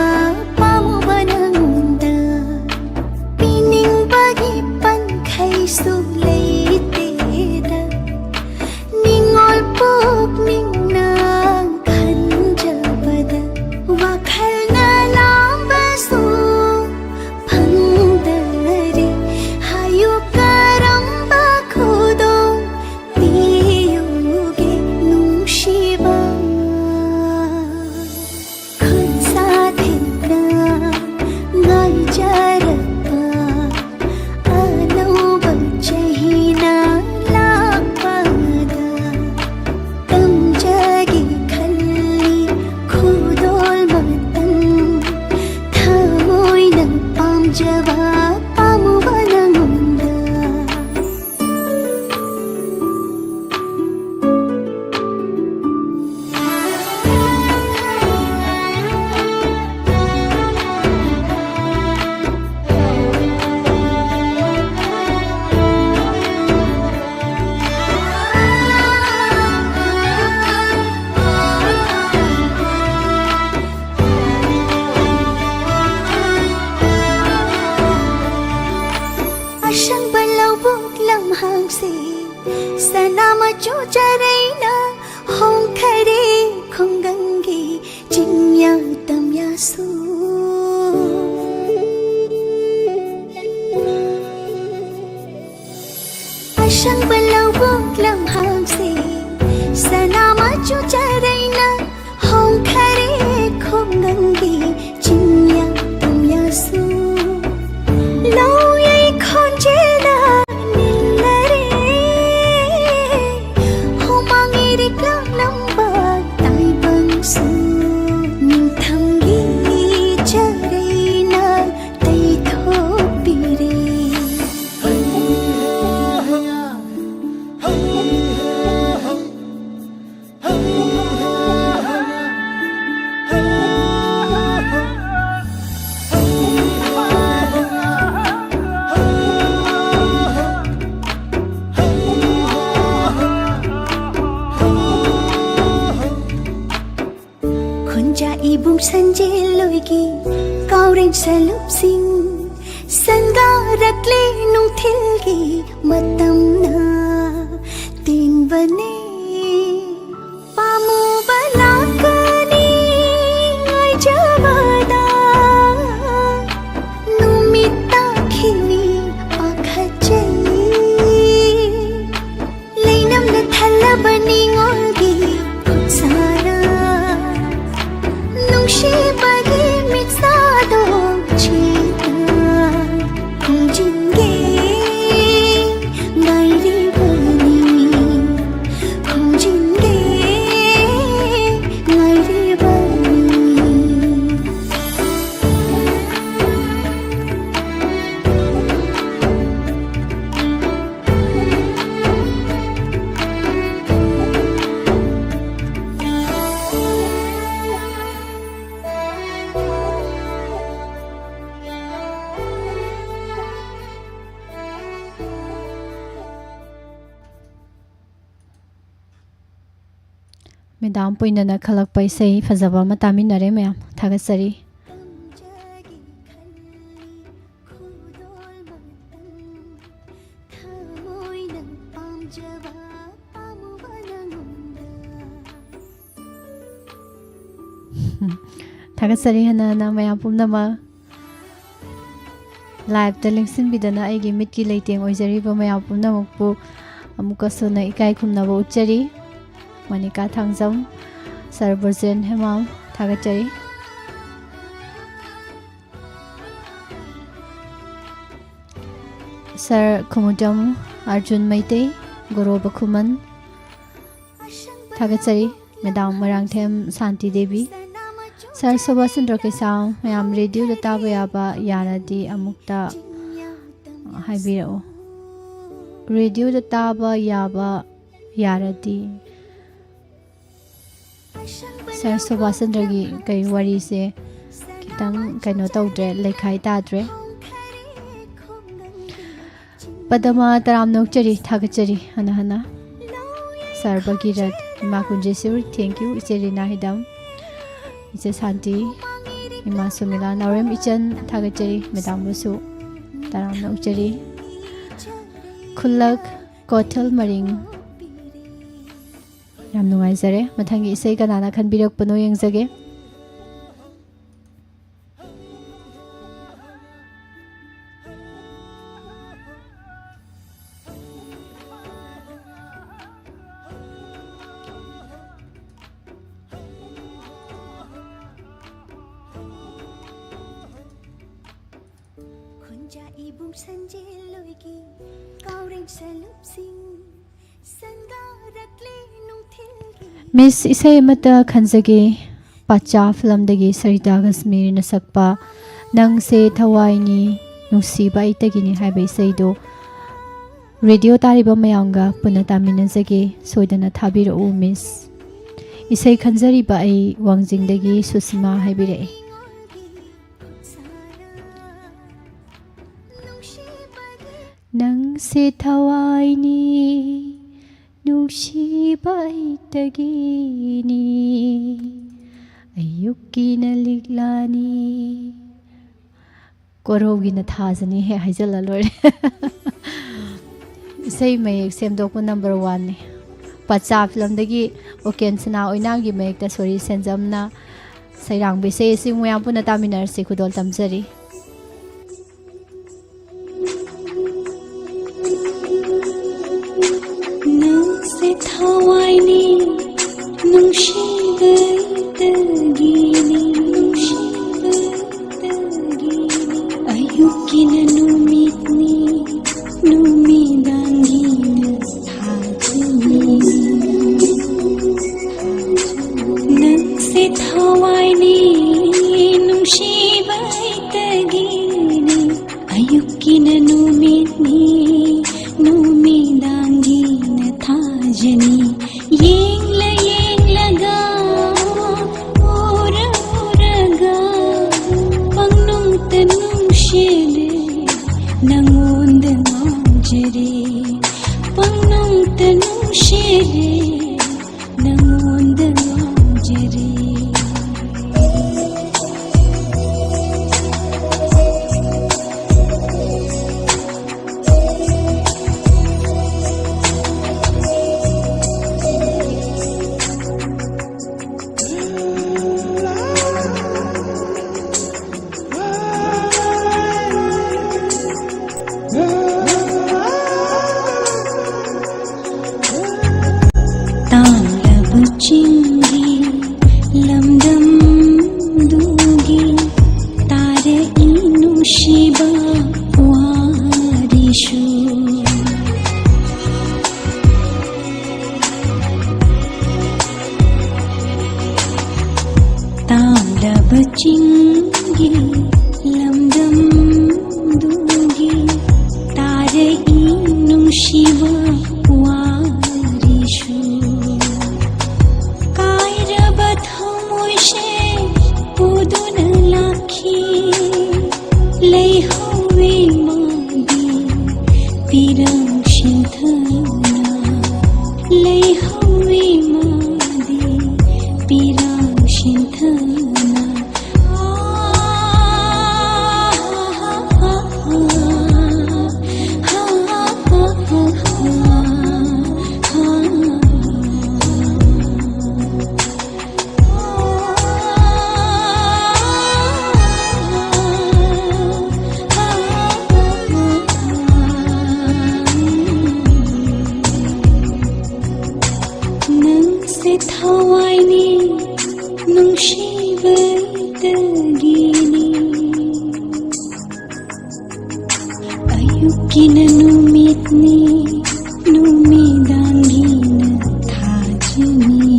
ꯄꯥꯝꯃꯨꯕ ꯅꯉꯣꯟꯗ ꯄꯤꯅꯤꯡꯕꯒꯤ ꯄꯟꯈꯩꯁꯨ ꯂꯩꯇꯦꯗ ꯅꯤꯡꯉꯣꯜ ꯄꯨꯛꯅꯤꯡꯅ ꯈꯟꯖꯕꯗ ꯋꯥꯈꯜꯅ ꯂꯥꯝꯕꯁꯨ ꯐꯪꯗꯔꯦ ꯁꯅꯥ ꯃꯆꯨ ꯆꯥꯔꯩꯅ ꯍꯣꯡꯈꯔꯦ ꯈꯨꯡꯒꯪꯒꯤ ꯆꯤꯡꯌꯥ ꯇꯝꯌꯥꯁꯨ꯫ ꯑꯁꯪꯕ ꯂꯧꯕꯨꯛ ꯂꯝꯍꯥꯡꯁꯦ ꯁꯅꯥ ꯃꯆꯨ ꯆꯥꯔꯩꯅ ꯍꯣꯡꯈꯔꯦ ꯈꯨꯡꯒꯪꯒꯤ ꯆꯤꯡꯌꯥ ꯇꯝꯌꯥꯁꯨ꯫ ꯂꯧꯌꯩ ꯈꯣꯟꯖꯦꯜꯅ ꯅꯤꯜꯂꯔꯦ ꯍꯨꯃꯥꯡ ꯏꯔꯤꯛ ꯂꯥꯡꯂꯝꯕ ꯇꯥꯏꯕꯪꯁꯨ꯫ ꯅꯤꯡꯊꯝꯒꯤ ꯆꯥꯔꯩꯅ ꯇꯩꯊꯣꯛꯄꯤꯔꯦ꯫ ꯈꯨꯟꯖꯥ ꯏꯕꯨꯡ ꯁꯟꯖꯦꯜꯂꯣꯏꯒꯤ ꯀꯥꯎꯔꯦꯟ ꯁꯂꯨꯞꯁꯤꯡ ꯁꯪꯒꯥꯔꯛꯂꯦ ꯅꯨꯡꯊꯤꯜꯒꯤ ꯃꯇꯝꯅ ꯇꯦꯟꯕꯅꯦ꯫ ꯄꯥꯝꯃꯨꯕ ꯂꯥꯛꯀꯅꯤ ꯉꯥꯏꯖꯕꯗ ꯅꯨꯃꯤꯠ ꯇꯥꯈꯤꯅꯤ ꯄꯥꯈꯠꯆꯩ꯫ ꯂꯩꯅꯝꯅ ꯊꯜꯂꯕ ꯅꯤꯉꯣꯜꯒꯤ ꯈꯨꯠꯁꯥꯅ ꯅꯨꯡꯁꯤꯕꯒꯤ ꯃꯤꯠꯁꯥꯗꯣ ꯆꯦꯠꯅ ꯈꯨꯝꯖꯤꯟꯒꯦ ꯉꯥꯏꯔꯤꯕꯅꯤ, ꯈꯨꯝꯖꯤꯟꯒꯦ ꯉꯥꯏꯔꯤꯕꯅꯤ꯫ ꯃꯦꯗꯥꯝ ꯄꯨꯏꯅꯅ ꯈꯜꯂꯛꯄ ꯏꯁꯩ ꯐꯖꯕ ꯑꯃ ꯇꯥꯃꯤꯟꯅꯔꯦ ꯃꯌꯥꯝ꯫ ꯊꯥꯒꯠꯆꯔꯤ꯫ ꯊꯃꯣꯏꯅ ꯄꯥꯝꯖ ꯊꯥꯒꯠꯆꯔꯤ ꯍꯟꯅ ꯍꯟꯅ ꯃꯌꯥꯝ ꯄꯨꯝꯅꯃꯛ꯫ Live-ꯇ ꯂꯦꯡꯁꯤꯟꯕꯤꯗꯅ ꯑꯩꯒꯤ ꯃꯤꯠꯀꯤ ꯂꯩꯇꯦꯡ ꯑꯣꯏꯖꯔꯤꯕ ꯃꯌꯥꯝ ꯄꯨꯝꯅꯃꯛꯄꯨ ꯑꯃꯨꯛꯀꯁꯨ ꯍꯟꯅ ꯏꯀꯥꯏ ꯈꯨꯝꯅꯕ ꯎꯠꯆꯔꯤ꯫ ꯃꯣꯅꯤꯀꯥ ꯊꯥꯡꯖꯝ, ꯁꯥꯔ ꯕ꯭ꯔꯣꯖꯦꯟ ꯍꯦꯃꯥꯝ, ꯊꯥꯒꯠꯆꯔꯤ꯫ ꯁꯥꯔ ꯈꯨꯃꯨꯇꯝ ꯑꯔꯖꯨꯟ ꯃꯩꯇꯩ, ꯒꯣꯔꯣꯕ ꯈꯨꯃꯟ, ꯊꯥꯒꯠꯆꯔꯤ꯫ ꯃꯦꯗꯥꯝ ꯃꯣꯏꯔꯥꯡꯊꯦꯝ ꯁꯥꯟꯇꯤ ꯗꯦꯕꯤ, ꯁꯥꯔ ꯁꯨꯕꯥꯁ ꯆꯟꯗ꯭ꯔ ꯀꯩꯁꯥꯝ, ꯃꯌꯥꯝ radio-ꯗ ꯇꯥꯕ ꯌꯥꯕ ꯌꯥꯔꯗꯤ ꯑꯃꯨꯛꯇ ꯍꯥꯏꯕꯤꯔꯛꯎ꯫ Radio-ꯗ ꯇꯥꯕ ꯌꯥꯕ ꯌꯥꯔꯗꯤ꯫ ꯁꯥꯔ ꯁꯨꯕꯥꯁ ꯆꯟꯗ꯭ꯔꯒꯤ ꯀꯩ ꯋꯥꯔꯤꯁꯦ ꯈꯤꯇꯪ ꯀꯩꯅꯣ ꯇꯧꯗ꯭ꯔꯦ, ꯂꯩꯈꯥꯏ ꯇꯥꯗ꯭ꯔꯦ꯫ ꯄꯗꯃ ꯇꯔꯥꯝꯅ ꯑꯣꯛꯆꯔꯤ, ꯊꯥꯒꯠꯆꯔꯤ ꯍꯟꯅ ꯍꯟꯅ꯫ ꯁꯥꯔ ꯚꯒꯤꯔꯠ, ꯏꯃꯥ ꯀꯨꯟꯖꯦꯁꯨꯔ, thank you, ꯏꯆꯦ ꯔꯤꯅꯥ ꯍꯤꯗꯝ, ꯏꯆꯦ ꯁꯥꯟꯇꯤ, ꯏꯃꯥ ꯁꯨꯃꯤꯂꯥ, ꯅꯥꯎꯔꯦꯝ ꯏꯆꯟ, ꯊꯥꯒꯠꯆꯔꯤ, ꯃꯦꯗꯥꯝꯕꯨꯁꯨ ꯇꯔꯥꯝꯅ ꯑꯣꯛꯆꯔꯤ꯫ ꯈꯨꯜꯂꯛ ꯀꯣꯊꯦꯜ ꯃꯔꯤꯡ, ꯌꯥꯝ ꯅꯨꯡꯉꯥꯏꯖꯔꯦ꯫ ꯃꯊꯪꯒꯤ ꯏꯁꯩ ꯀꯅꯥꯅ ꯈꯟꯕꯤꯔꯛꯄꯅꯣ ꯌꯦꯡꯖꯒꯦ꯫ ꯈꯨꯟꯖꯥ ꯏꯕꯨꯡ ꯁꯟꯖꯦꯜꯂꯣꯏꯒꯤ ꯀꯥꯎꯔꯦꯡ ꯁꯂꯨꯞꯁꯤꯡ ꯁꯪꯒꯥꯔꯛꯂꯦ ꯅꯨꯡꯊꯤꯜꯒꯤ꯫ Miss, ꯏꯁꯩ ꯑꯃꯠꯇ ꯈꯟꯖꯒꯦ꯫ ꯄꯥꯆꯥ film-ꯗꯒꯤ ꯁꯔꯤꯇꯥ ꯀꯁꯃꯤꯔꯤꯅ ꯁꯛꯄ "ꯅꯪꯁꯦ ꯊꯋꯥꯏꯅꯤ, ꯅꯨꯡꯁꯤꯕ ꯑꯩꯇꯒꯤꯅꯤ" ꯍꯥꯏꯕ ꯏꯁꯩꯗꯨ radio ꯇꯥꯔꯤꯕ ꯃꯌꯥꯝꯒ ꯄꯨꯟꯅ ꯇꯥꯃꯤꯟꯅꯖꯒꯦ꯫ ꯁꯣꯏꯗꯅ ꯊꯥꯕꯤꯔꯛꯎ, Miss꯫ ꯏꯁꯩ ꯈꯟꯖꯔꯤꯕ ꯑꯩ ꯋꯥꯡꯖꯤꯡꯗꯒꯤ ꯁꯨꯁꯤꯃꯥ ꯍꯥꯏꯕꯤꯔꯛꯑꯦ꯫ ꯅꯪꯁꯦ ꯊꯋꯥꯏꯅꯤ, ꯅꯨꯡꯁꯤꯕ ꯑꯩꯇꯒꯤꯅꯤ, ꯑꯌꯨꯛꯀꯤꯅ ꯂꯤꯛꯂꯥꯅꯤ, ꯀꯣꯔꯧꯒꯤꯅ ꯊꯥꯖꯅꯤ ꯍꯦꯛ ꯍꯥꯏꯖꯜꯂ ꯂꯣꯏꯔꯦ꯫ ꯏꯁꯩ ꯃꯌꯦꯛ ꯁꯦꯝꯗꯣꯛꯄ ꯅꯝꯕꯔ ꯋꯥꯟꯅꯤ꯫ ꯄꯆꯥ ꯐꯤꯂꯝꯗꯒꯤ ꯑꯣꯀꯦꯟ ꯁꯅꯥ ꯑꯣꯏꯅꯥꯝꯒꯤ ꯃꯌꯦꯛꯇ ꯁꯣꯔꯤ ꯁꯦꯟꯖꯝꯅ ꯁꯩꯔꯥꯡꯕ ꯏꯁꯩ ꯑꯁꯤ ꯃꯌꯥꯝ ꯄꯨꯟꯅ ꯇꯥꯃꯤꯟꯅꯔꯁꯤ꯫ ꯈꯨꯗꯣꯜ ꯇꯝꯖꯔꯤ꯫ ꯅꯪꯁꯦ ꯊꯋꯥꯏꯅꯤ ꯅꯨꯡꯁꯤꯕꯩꯇꯒꯤꯅꯤ, ꯅꯨꯡꯁꯤꯕꯩꯇꯒꯤꯅꯤ꯫ ꯑꯌꯨꯛꯀꯤꯅ ꯅꯨꯃꯤꯠꯅꯤ, ꯅꯨꯃꯤꯗꯥꯡꯒꯤꯅ ꯊꯥꯖꯅꯤ꯫ ꯅꯪꯁꯦ ꯊꯋꯥꯏꯅꯤ ꯅꯨꯡꯁꯤꯕꯩꯇꯒꯤꯅꯤ꯫ ꯑꯌꯨꯛꯀꯤꯅ ꯅꯨꯃꯤꯠꯅꯤ, ꯅꯨꯃꯤꯗꯥꯡꯒꯤꯅ ꯊꯥꯖꯅꯤ꯫ ꯌꯦꯡꯂ ꯌꯦꯡꯂꯒ ꯊꯋꯥꯏꯅꯤ ꯅꯨꯡꯁꯤꯕꯗꯒꯤꯅꯤ꯫ ꯑꯌꯨꯛꯀꯤꯅ ꯅꯨꯃꯤꯠꯅꯤ, ꯅꯨꯃꯤꯗꯥꯡꯒꯤꯅ ꯊꯥꯖꯅꯤ꯫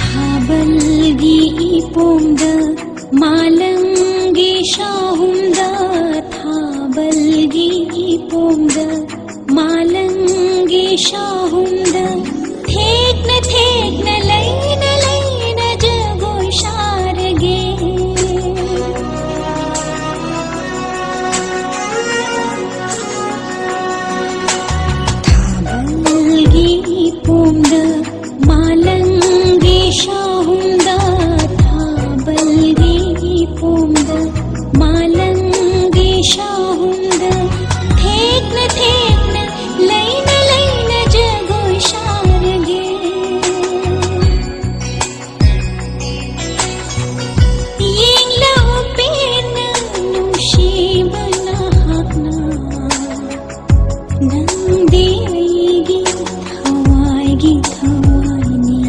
ꯊꯥꯕꯜꯒꯤ ꯏꯄꯣꯝꯗ ꯃꯥꯂꯪꯒꯤ ꯁꯥꯍꯨꯝꯗ, ꯊꯥꯕꯜꯒꯤ ꯏꯄꯣꯝꯗ ꯃꯥꯂꯪꯒꯤ ꯁꯥꯍꯨꯝꯗ ꯊꯦꯛꯅ ꯊꯦꯛꯅ ꯂꯩꯅ ꯂꯩꯅ ꯖꯒꯣꯏ ꯁꯥꯔꯒꯦ꯫ ꯊꯥꯕꯜꯒꯤ ꯏꯄꯣꯝꯗ ꯃꯥꯂꯪꯒꯤ ꯁꯥꯍꯨꯝꯗ, ꯊꯥꯕꯜꯒꯤ ꯏꯄꯣꯝꯗ ꯃꯥꯂꯪꯒꯤ ꯁꯥꯍꯨꯝꯗ ꯊꯦꯛꯅ ꯊꯦꯛꯅ ꯂꯩꯅ ꯂꯩꯅ ꯖꯒꯣꯏ ꯁꯥꯔꯒꯦ꯫ ꯌꯦꯡꯂꯛꯎ ꯄꯦꯟꯅ ꯅꯨꯡꯁꯤꯕ ꯅꯍꯥꯛꯅ, ꯅꯪꯗꯤ ꯑꯩꯒꯤ ꯊꯋꯥꯏꯒꯤ ꯊꯋꯥꯏꯅꯤ꯫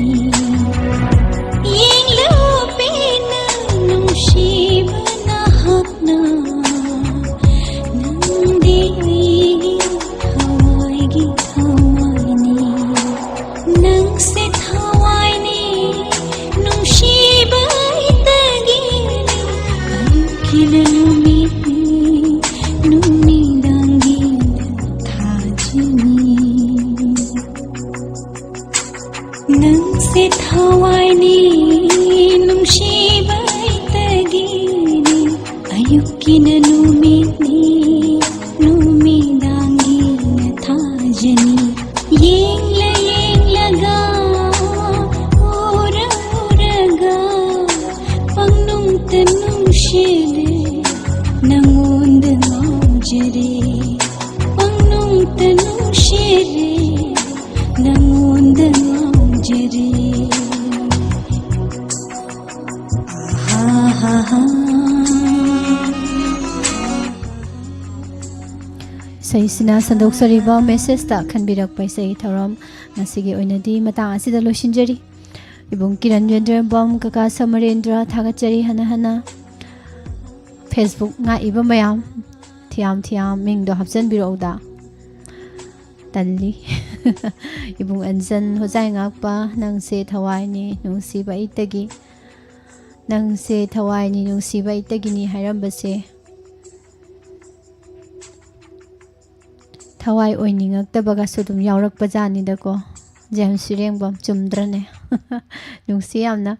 ꯌꯦꯡꯂꯛꯎ ꯄꯦꯟꯅ ꯅꯨꯡꯁꯤꯕ ꯅꯍꯥꯛꯅ, ꯅꯪꯗꯤ ꯑꯩꯒꯤ ꯊꯋꯥꯏꯒꯤ ꯊꯋꯥꯏꯅꯤ꯫ ꯅꯪꯁꯦ ꯊꯋꯥꯏꯅꯤ ꯅꯨꯡꯁꯤꯕ ꯑꯩꯇꯒꯤꯅꯤ꯫ ꯑꯌꯨꯛꯀꯤꯅ ꯅꯨꯃꯤꯠꯅꯤ, ꯅꯨꯃꯤꯗꯥꯡꯒꯤꯅ ꯊꯥꯖꯅꯤ꯫ ꯅꯪꯁꯦ ꯊꯋꯥꯏꯅꯤ ꯅꯨꯡꯁꯤꯕ ꯑꯩꯇꯒꯤꯅꯤ꯫ ꯑꯌꯨꯛꯀꯤꯅ ꯅꯨꯃꯤꯠꯅꯤ, ꯅꯨꯃꯤꯗꯥꯡꯒꯤꯅ ꯊꯥꯖꯅꯤ꯫ ꯌꯦꯡꯂ ꯌꯦꯡꯂꯒ, ꯎꯔ ꯑꯩꯁꯤꯅ ꯁꯟꯗꯣꯛꯆꯔꯤꯕ ꯃꯦꯁꯦꯖꯇ ꯈꯟꯕꯤꯔꯛꯄ ꯏꯁꯩ ꯊꯧꯔꯝ ꯉꯁꯤꯒꯤ ꯑꯣꯏꯅꯗꯤ ꯃꯇꯥꯡ ꯑꯁꯤꯗ ꯂꯣꯏꯁꯤꯟꯖꯔꯤ꯫ ꯏꯕꯨꯡ ꯀꯤꯔꯟ ꯕꯦꯟꯗ꯭ꯔꯕꯝ, ꯀꯀꯥ ꯁꯃꯔꯦꯟꯗ꯭ꯔ, ꯊꯥꯒꯠꯆꯔꯤ ꯍꯟꯅ ꯍꯟꯅ꯫ Facebook ꯉꯥꯛꯏꯕ ꯃꯌꯥꯝ, ꯊꯤꯌꯥꯝ ꯊꯤꯌꯥꯝ ꯃꯤꯡꯗꯣ ꯍꯥꯞꯆꯤꯟꯕꯤꯔꯛꯎꯗ꯫ ꯇꯜꯂꯤ꯫ ꯏꯕꯨꯡ ꯑꯟꯖꯟ ꯍꯣꯖꯥꯏ ꯉꯥꯛꯄ, ꯅꯪꯁꯦ ꯊꯋꯥꯏꯅꯤ ꯅꯨꯡꯁꯤꯕ ꯑꯩꯇꯒꯤ, ꯅꯪꯁꯦ ꯊꯋꯥꯏꯅꯤ ꯅꯨꯡꯁꯤꯕ ꯑꯩꯇꯒꯤꯅꯤ ꯍꯥꯏꯔꯝꯕꯁꯦ꯫ ꯊꯋꯥꯏ ꯑꯣꯏꯅꯤꯡꯉꯛꯇꯕꯒꯁꯨ ꯑꯗꯨꯝ ꯌꯥꯎꯔꯛꯄ ꯖꯥꯠꯅꯤꯗꯀꯣ꯫ ꯖꯦꯝꯁ ꯏꯔꯦꯡꯕꯝ, ꯆꯨꯝꯗ꯭ꯔꯅꯦ? ꯅꯨꯡꯁꯤ ꯌꯥꯝꯅ꯫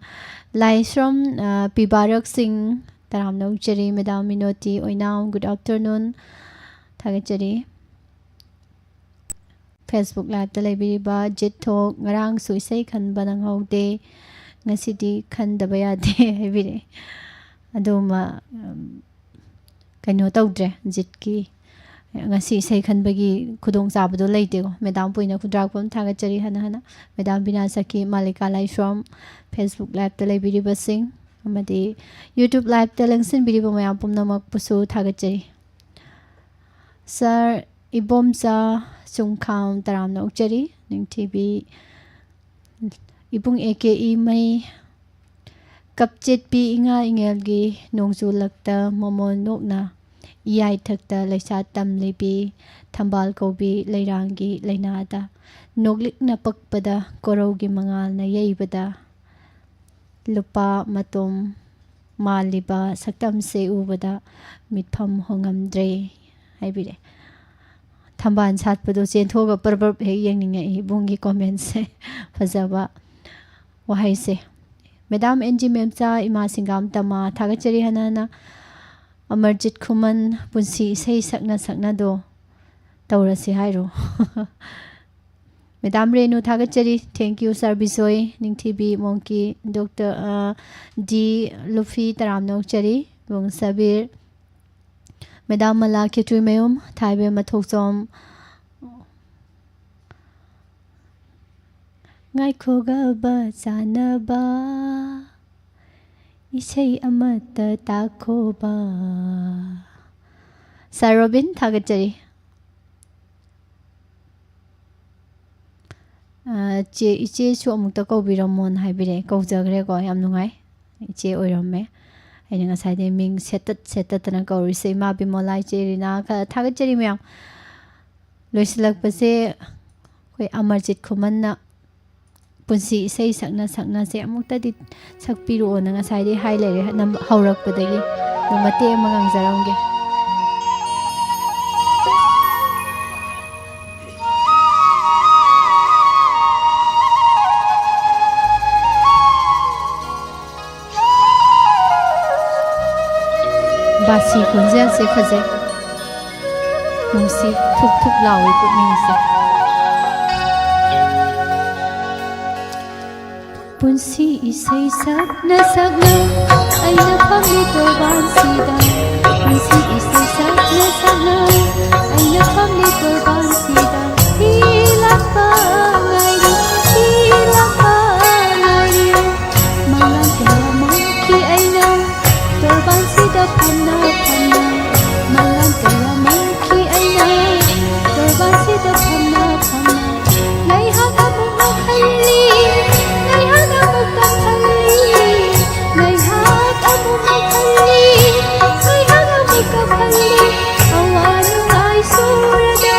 ꯂꯥꯏꯁ꯭ꯔꯝ, ꯑ, ꯄꯤꯕꯥꯔꯛ ꯁꯤꯡ, ꯇꯔꯥꯝꯅ ꯑꯣꯛꯆꯔꯤ꯫ Madam Minoti Oinam, good afternoon꯫ ꯊꯥꯒꯠꯆꯔꯤ꯫ Facebook Liveꯇ ꯂꯩꯕꯤꯔꯤꯕ ꯖꯤꯠ ꯊꯣꯛ, ꯉꯔꯥꯡꯁꯨ ꯏꯁꯩ ꯈꯟꯕ ꯅꯪꯍꯧꯗꯦ, ꯉꯁꯤꯗꯤ ꯈꯟꯗꯕ ꯌꯥꯗꯦ ꯍꯥꯏꯕꯤꯔꯛꯑꯦ꯫ ꯑꯗꯨꯃ, ꯎꯝ, ꯀꯩꯅꯣ ꯇꯧꯗ꯭ꯔꯦ, ꯖꯤꯠꯀꯤ ꯉꯁꯤ ꯏꯁꯩ ꯈꯟꯕꯒꯤ ꯈꯨꯗꯣꯡꯆꯥꯕꯗꯣ ꯂꯩꯇꯦꯀꯣ꯫ ꯃꯦꯗꯥꯝ ꯄꯨꯏꯅ ꯈꯨꯟꯗ꯭ꯔꯥꯛꯄꯝ ꯊꯥꯒꯠꯆꯔꯤ ꯍꯟꯅ ꯍꯟꯅ꯫ ꯃꯦꯗꯥꯝ ꯕꯤꯅꯥ ꯁꯈꯤ, ꯃꯥꯂꯤꯀꯥ ꯂꯥꯏꯁ꯭ꯔꯝ, Facebook Liveꯇ ꯂꯩꯕꯤꯔꯤꯕꯁꯤꯡ ꯑꯃꯗꯤ YouTube Liveꯇ ꯂꯦꯡꯁꯤꯟꯕꯤꯔꯤꯕ ꯃꯌꯥꯝ ꯄꯨꯝꯅꯃꯛꯄꯨꯁꯨ ꯊꯥꯒꯠꯆꯔꯤ꯫ ꯁꯥꯔ ꯏꯕꯣꯝꯆꯥ ꯆꯨꯡꯈꯥꯝ, ꯇꯔꯥꯝꯅ ꯑꯣꯛꯆꯔꯤ꯫ ꯅꯤꯡꯊꯤꯕꯤ ꯏꯕꯨꯡ ꯑꯦ ꯀꯦ ꯏꯃꯩ, ꯀꯞꯆꯦꯠꯄꯤ ꯏꯉꯥ ꯏꯉꯦꯜꯒꯤ ꯅꯣꯡꯖꯨ ꯂꯛꯇ ꯃꯃꯣꯟ ꯅꯣꯛꯅ ꯏꯌꯥꯏꯊꯛꯇ ꯂꯩꯁꯥ ꯇꯝꯂꯤꯕꯤ ꯊꯝꯕꯥꯜ ꯀꯧꯕꯤ ꯂꯩꯔꯥꯡꯒꯤ ꯂꯩꯅꯥꯗ ꯅꯣꯛꯂꯤꯛꯅ ꯄꯛꯄꯗ ꯀꯣꯔꯧꯒꯤ ꯃꯉꯥꯜꯅ ꯌꯩꯕꯗ ꯂꯨꯄꯥ ꯃꯇꯨꯝ ꯃꯥꯜꯂꯤꯕ ꯁꯛꯇꯝꯁꯦ ꯎꯕꯗ ꯃꯤꯠꯐꯝ ꯍꯣꯡꯉꯝꯗ꯭ꯔꯦ ꯍꯥꯏꯕꯤꯔꯦ꯫ ꯊꯝꯕꯥꯜ ꯁꯥꯠꯄꯗꯣ ꯆꯦꯟꯊꯣꯛꯑꯒ ꯄꯔꯞ ꯄꯔꯞ ꯍꯦꯛ ꯌꯦꯡꯅꯤꯡꯉꯛꯏ ꯏꯕꯨꯡꯒꯤ commentꯁꯦ꯫ ꯐꯖꯕ ꯋꯥꯍꯩꯁꯦ꯫ ꯃꯦꯗꯥꯝ ꯑꯦꯟ ꯖꯤ ꯃꯦꯝꯆꯥ, ꯏꯃꯥ ꯁꯤꯡꯒꯥꯝ ꯇꯃꯥ, ꯊꯥꯒꯠꯆꯔꯤ ꯍꯟꯅ ꯍꯟꯅ꯫ ꯑꯃꯔꯖꯤꯠ ꯈꯨꯃꯟ, ꯄꯨꯟꯁꯤ ꯏꯁꯩ ꯁꯛꯅ ꯁꯛꯅꯗꯣ ꯇꯧꯔꯁꯤ ꯍꯥꯏꯔꯣ꯫ ꯃꯦꯗꯥꯝ ꯔꯦꯅꯨ, ꯊꯥꯒꯠꯆꯔꯤ꯫ Thank you, sir Bijoy, ꯅꯤꯡꯊꯤꯕꯤ, ꯃꯣꯡꯀꯤ, doctor, ꯑ, ꯗꯤ ꯂꯨꯐꯤ, ꯇꯔꯥꯝꯅ ꯑꯣꯛꯆꯔꯤ꯫ ꯏꯕꯨꯡ ꯁꯕꯤꯔ, ꯃꯦꯗꯥꯝ ꯃꯂꯥ ꯈꯦꯇ꯭ꯔꯤꯃꯌꯨꯝ, ꯊꯥꯏꯕꯦꯝꯃ ꯊꯣꯛꯆꯣꯝ, ꯉꯥꯏꯈꯣꯒꯕ ꯆꯥꯅꯕ ꯏꯁꯩ ꯑꯃꯠꯇ ꯇꯥꯛꯈꯣꯕ꯫ ꯁꯥꯔ ꯔꯣꯕꯤꯟ, ꯊꯥꯒꯠꯆꯔꯤ꯫ ꯑ, ꯆꯦ, ꯏꯆꯦꯁꯨ ꯑꯃꯨꯛꯇ ꯀꯧꯕꯤꯔꯝꯃꯣꯅ ꯍꯥꯏꯕꯤꯔꯛꯑꯦ꯫ ꯀꯧꯖꯈ꯭ꯔꯦꯀꯣ, ꯌꯥꯝ ꯅꯨꯡꯉꯥꯏ꯫ ꯏꯆꯦ ꯑꯣꯏꯔꯝꯃꯦ꯫ ꯑꯩꯅ ꯉꯁꯥꯏꯗꯩ ꯃꯤꯡ ꯁꯦꯠꯇꯠ ꯁꯦꯠꯇꯠꯇꯅ ꯀꯧꯔꯤꯁꯦ꯫ ꯏꯃꯥ ꯕꯤꯃꯣꯂꯥ, ꯏꯆꯦ ꯔꯤꯅꯥ, ꯈꯔ ꯊꯥꯒꯠꯆꯔꯤ ꯃꯌꯥꯝ꯫ ꯂꯣꯏꯁꯤꯜꯂꯛꯄꯁꯦ ꯑꯩꯈꯣꯏ ꯑꯃꯔꯖꯤꯠ ꯈꯨꯃꯟꯅ ꯄꯨꯟꯁꯤ ꯏꯁꯩ ꯁꯛꯅ ꯁꯛꯅꯁꯦ ꯑꯃꯨꯛꯇꯗꯤ ꯁꯛꯄꯤꯔꯛꯑꯣꯅ ꯉꯁꯥꯏꯗꯩ ꯍꯥꯏ ꯂꯩꯔꯦ, ꯅꯝ-, ꯍꯧꯔꯛꯄꯗꯒꯤ꯫ ꯑꯗꯣ ꯃꯇꯦꯛ ꯑꯃ ꯉꯪꯖꯔꯝꯒꯦ꯫ ꯕꯥꯁꯤ ꯈꯣꯟꯖꯦꯜꯁꯦ ꯐꯖꯩ, ꯅꯨꯡꯁꯤ, ꯊꯨꯛ ꯊꯨꯛ ꯂꯥꯎꯏ ꯄꯨꯛꯅꯤꯡꯁꯦ꯫ ꯄꯨꯟꯁꯤ ꯏꯁꯩ ꯁꯛꯅ ꯁꯛꯅ ꯑꯩꯅ ꯐꯝꯂꯤ ꯇꯣꯔꯕꯥꯟꯁꯤꯗ꯫ ꯄꯨꯟꯁꯤ ꯏꯁꯩ ꯁꯛꯅ ꯁꯛꯅ ꯑꯩꯅ ꯐꯝꯂꯤ ꯇꯣꯔꯕꯥꯟꯁꯤꯗ꯫ ꯍꯤ ꯂꯥꯛꯄ ꯉꯥꯏꯔꯤ, ꯍꯤ ꯂꯥꯛꯄ ꯉꯥꯏꯔꯤ꯫ ꯃꯪꯂꯥꯟ ꯀꯌꯥ ꯃꯪꯈꯤ ꯑꯩꯅ ꯇꯣꯔꯕꯥꯟꯁꯤꯗ ꯐꯝꯅ ꯐꯝꯅ꯫ ꯃꯪꯂꯥꯟ ꯀꯌꯥ ꯃꯪꯈꯤ ꯑꯩꯅ ꯇꯣꯔꯕꯥꯟꯁꯤꯗ ꯐꯝꯅ ꯐꯝꯅ꯫ ꯉꯥꯏꯍꯥꯛ ꯑꯃꯨꯛ ꯅꯣꯛꯍꯜꯂꯤ, ꯉꯥꯏꯍꯥꯛ ꯑꯃꯨꯛ ꯀꯞꯍꯜꯂꯤ, ꯉꯥꯏꯍꯥꯛ ꯑꯃꯨꯛ ꯅꯣꯛꯍꯜꯂꯤ, ꯉꯥꯏꯍꯥꯛ ꯑꯃꯨꯛ ꯀꯞꯍꯜꯂꯤ꯫ ꯑꯋꯥ ꯅꯨꯡꯉꯥꯏ ꯁꯨꯔꯗ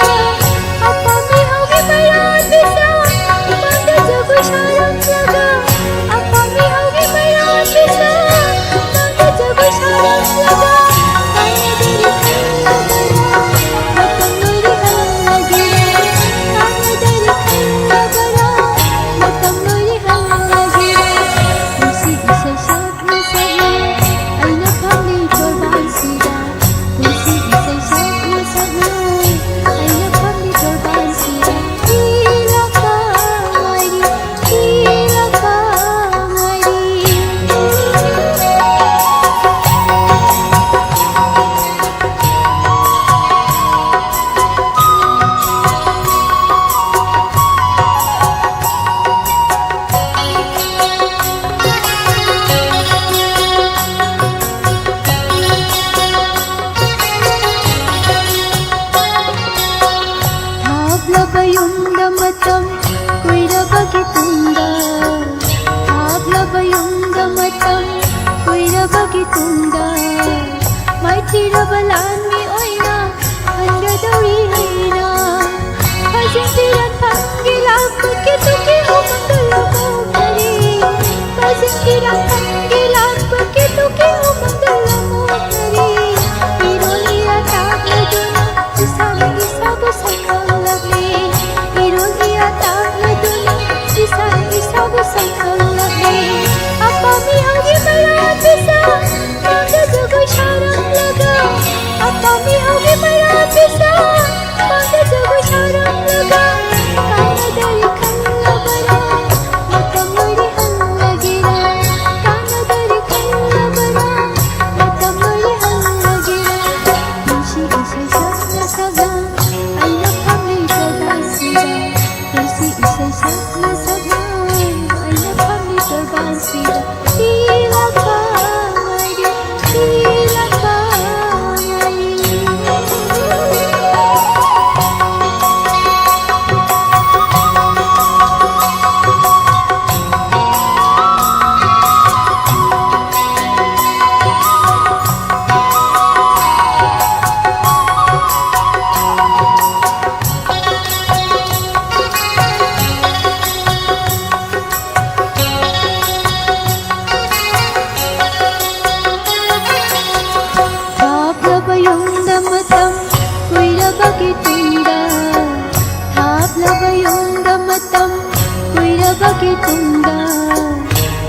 ꯒꯤ ꯇꯨꯡꯗ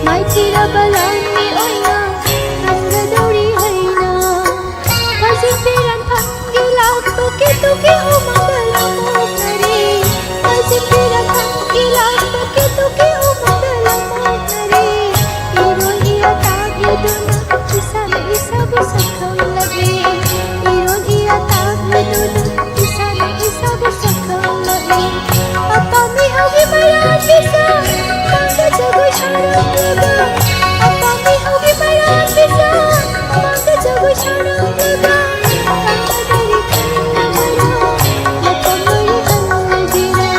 ꯃꯥꯏꯊꯤꯔꯕ ꯂꯥꯟꯃꯤ ꯑꯣꯏꯅ ꯍꯟꯒꯗꯧꯔꯤ ꯍꯥꯏꯅ ꯈꯖꯤꯛ ꯐꯤꯔꯥꯟ ꯐꯪꯒꯤ ꯂꯥꯛꯄ ꯀꯦꯇꯨꯒꯤ ꯍꯨꯃꯥꯡꯗ ꯂꯥꯃꯣꯛꯅꯔꯤ꯫ ꯈꯖꯤꯛ ꯐꯤꯔꯥꯟ ꯐꯪꯒꯤ ꯂꯥꯛꯄ ꯀꯦꯇꯨꯒꯤ ꯍꯨꯃꯥꯡꯗ ꯂꯥꯃꯣꯛꯅꯔꯤ꯫ ꯏꯔꯣꯟ ꯏꯌꯥ ꯇꯥꯛꯂꯗꯨꯅ ꯏꯁꯥꯅ ꯏꯁꯥꯕꯨ ꯁꯛꯈꯪꯂꯛꯏ꯫ ꯏꯔꯣꯟ ꯏꯌꯥ ꯇꯥꯛꯂꯗꯨꯅ ꯏꯁꯥꯅ ꯏꯁꯥꯕꯨ ꯁꯛꯈꯪꯂꯛꯏ꯫ ꯑꯄꯥꯝꯕꯤ ꯍꯧꯒꯤ ꯃꯔꯥꯜꯁꯤꯁꯨ ꯃꯥꯡꯗ ꯖꯒꯣꯏ ꯁꯥꯔꯝꯂꯒ, ꯑꯄꯥꯝꯕꯤ ꯍꯧꯒꯤ ꯃꯔꯥꯜꯁꯤꯁꯨ ꯃꯥꯡꯗ ꯖꯒꯣꯏ ꯁꯥꯔꯝꯂꯒ, ꯀꯥꯟꯅꯗꯔꯦ ꯈꯜꯂꯕꯔꯥ? ꯃꯇꯝ ꯂꯣꯏꯔꯦ ꯍꯜꯂꯒꯦꯔꯥ?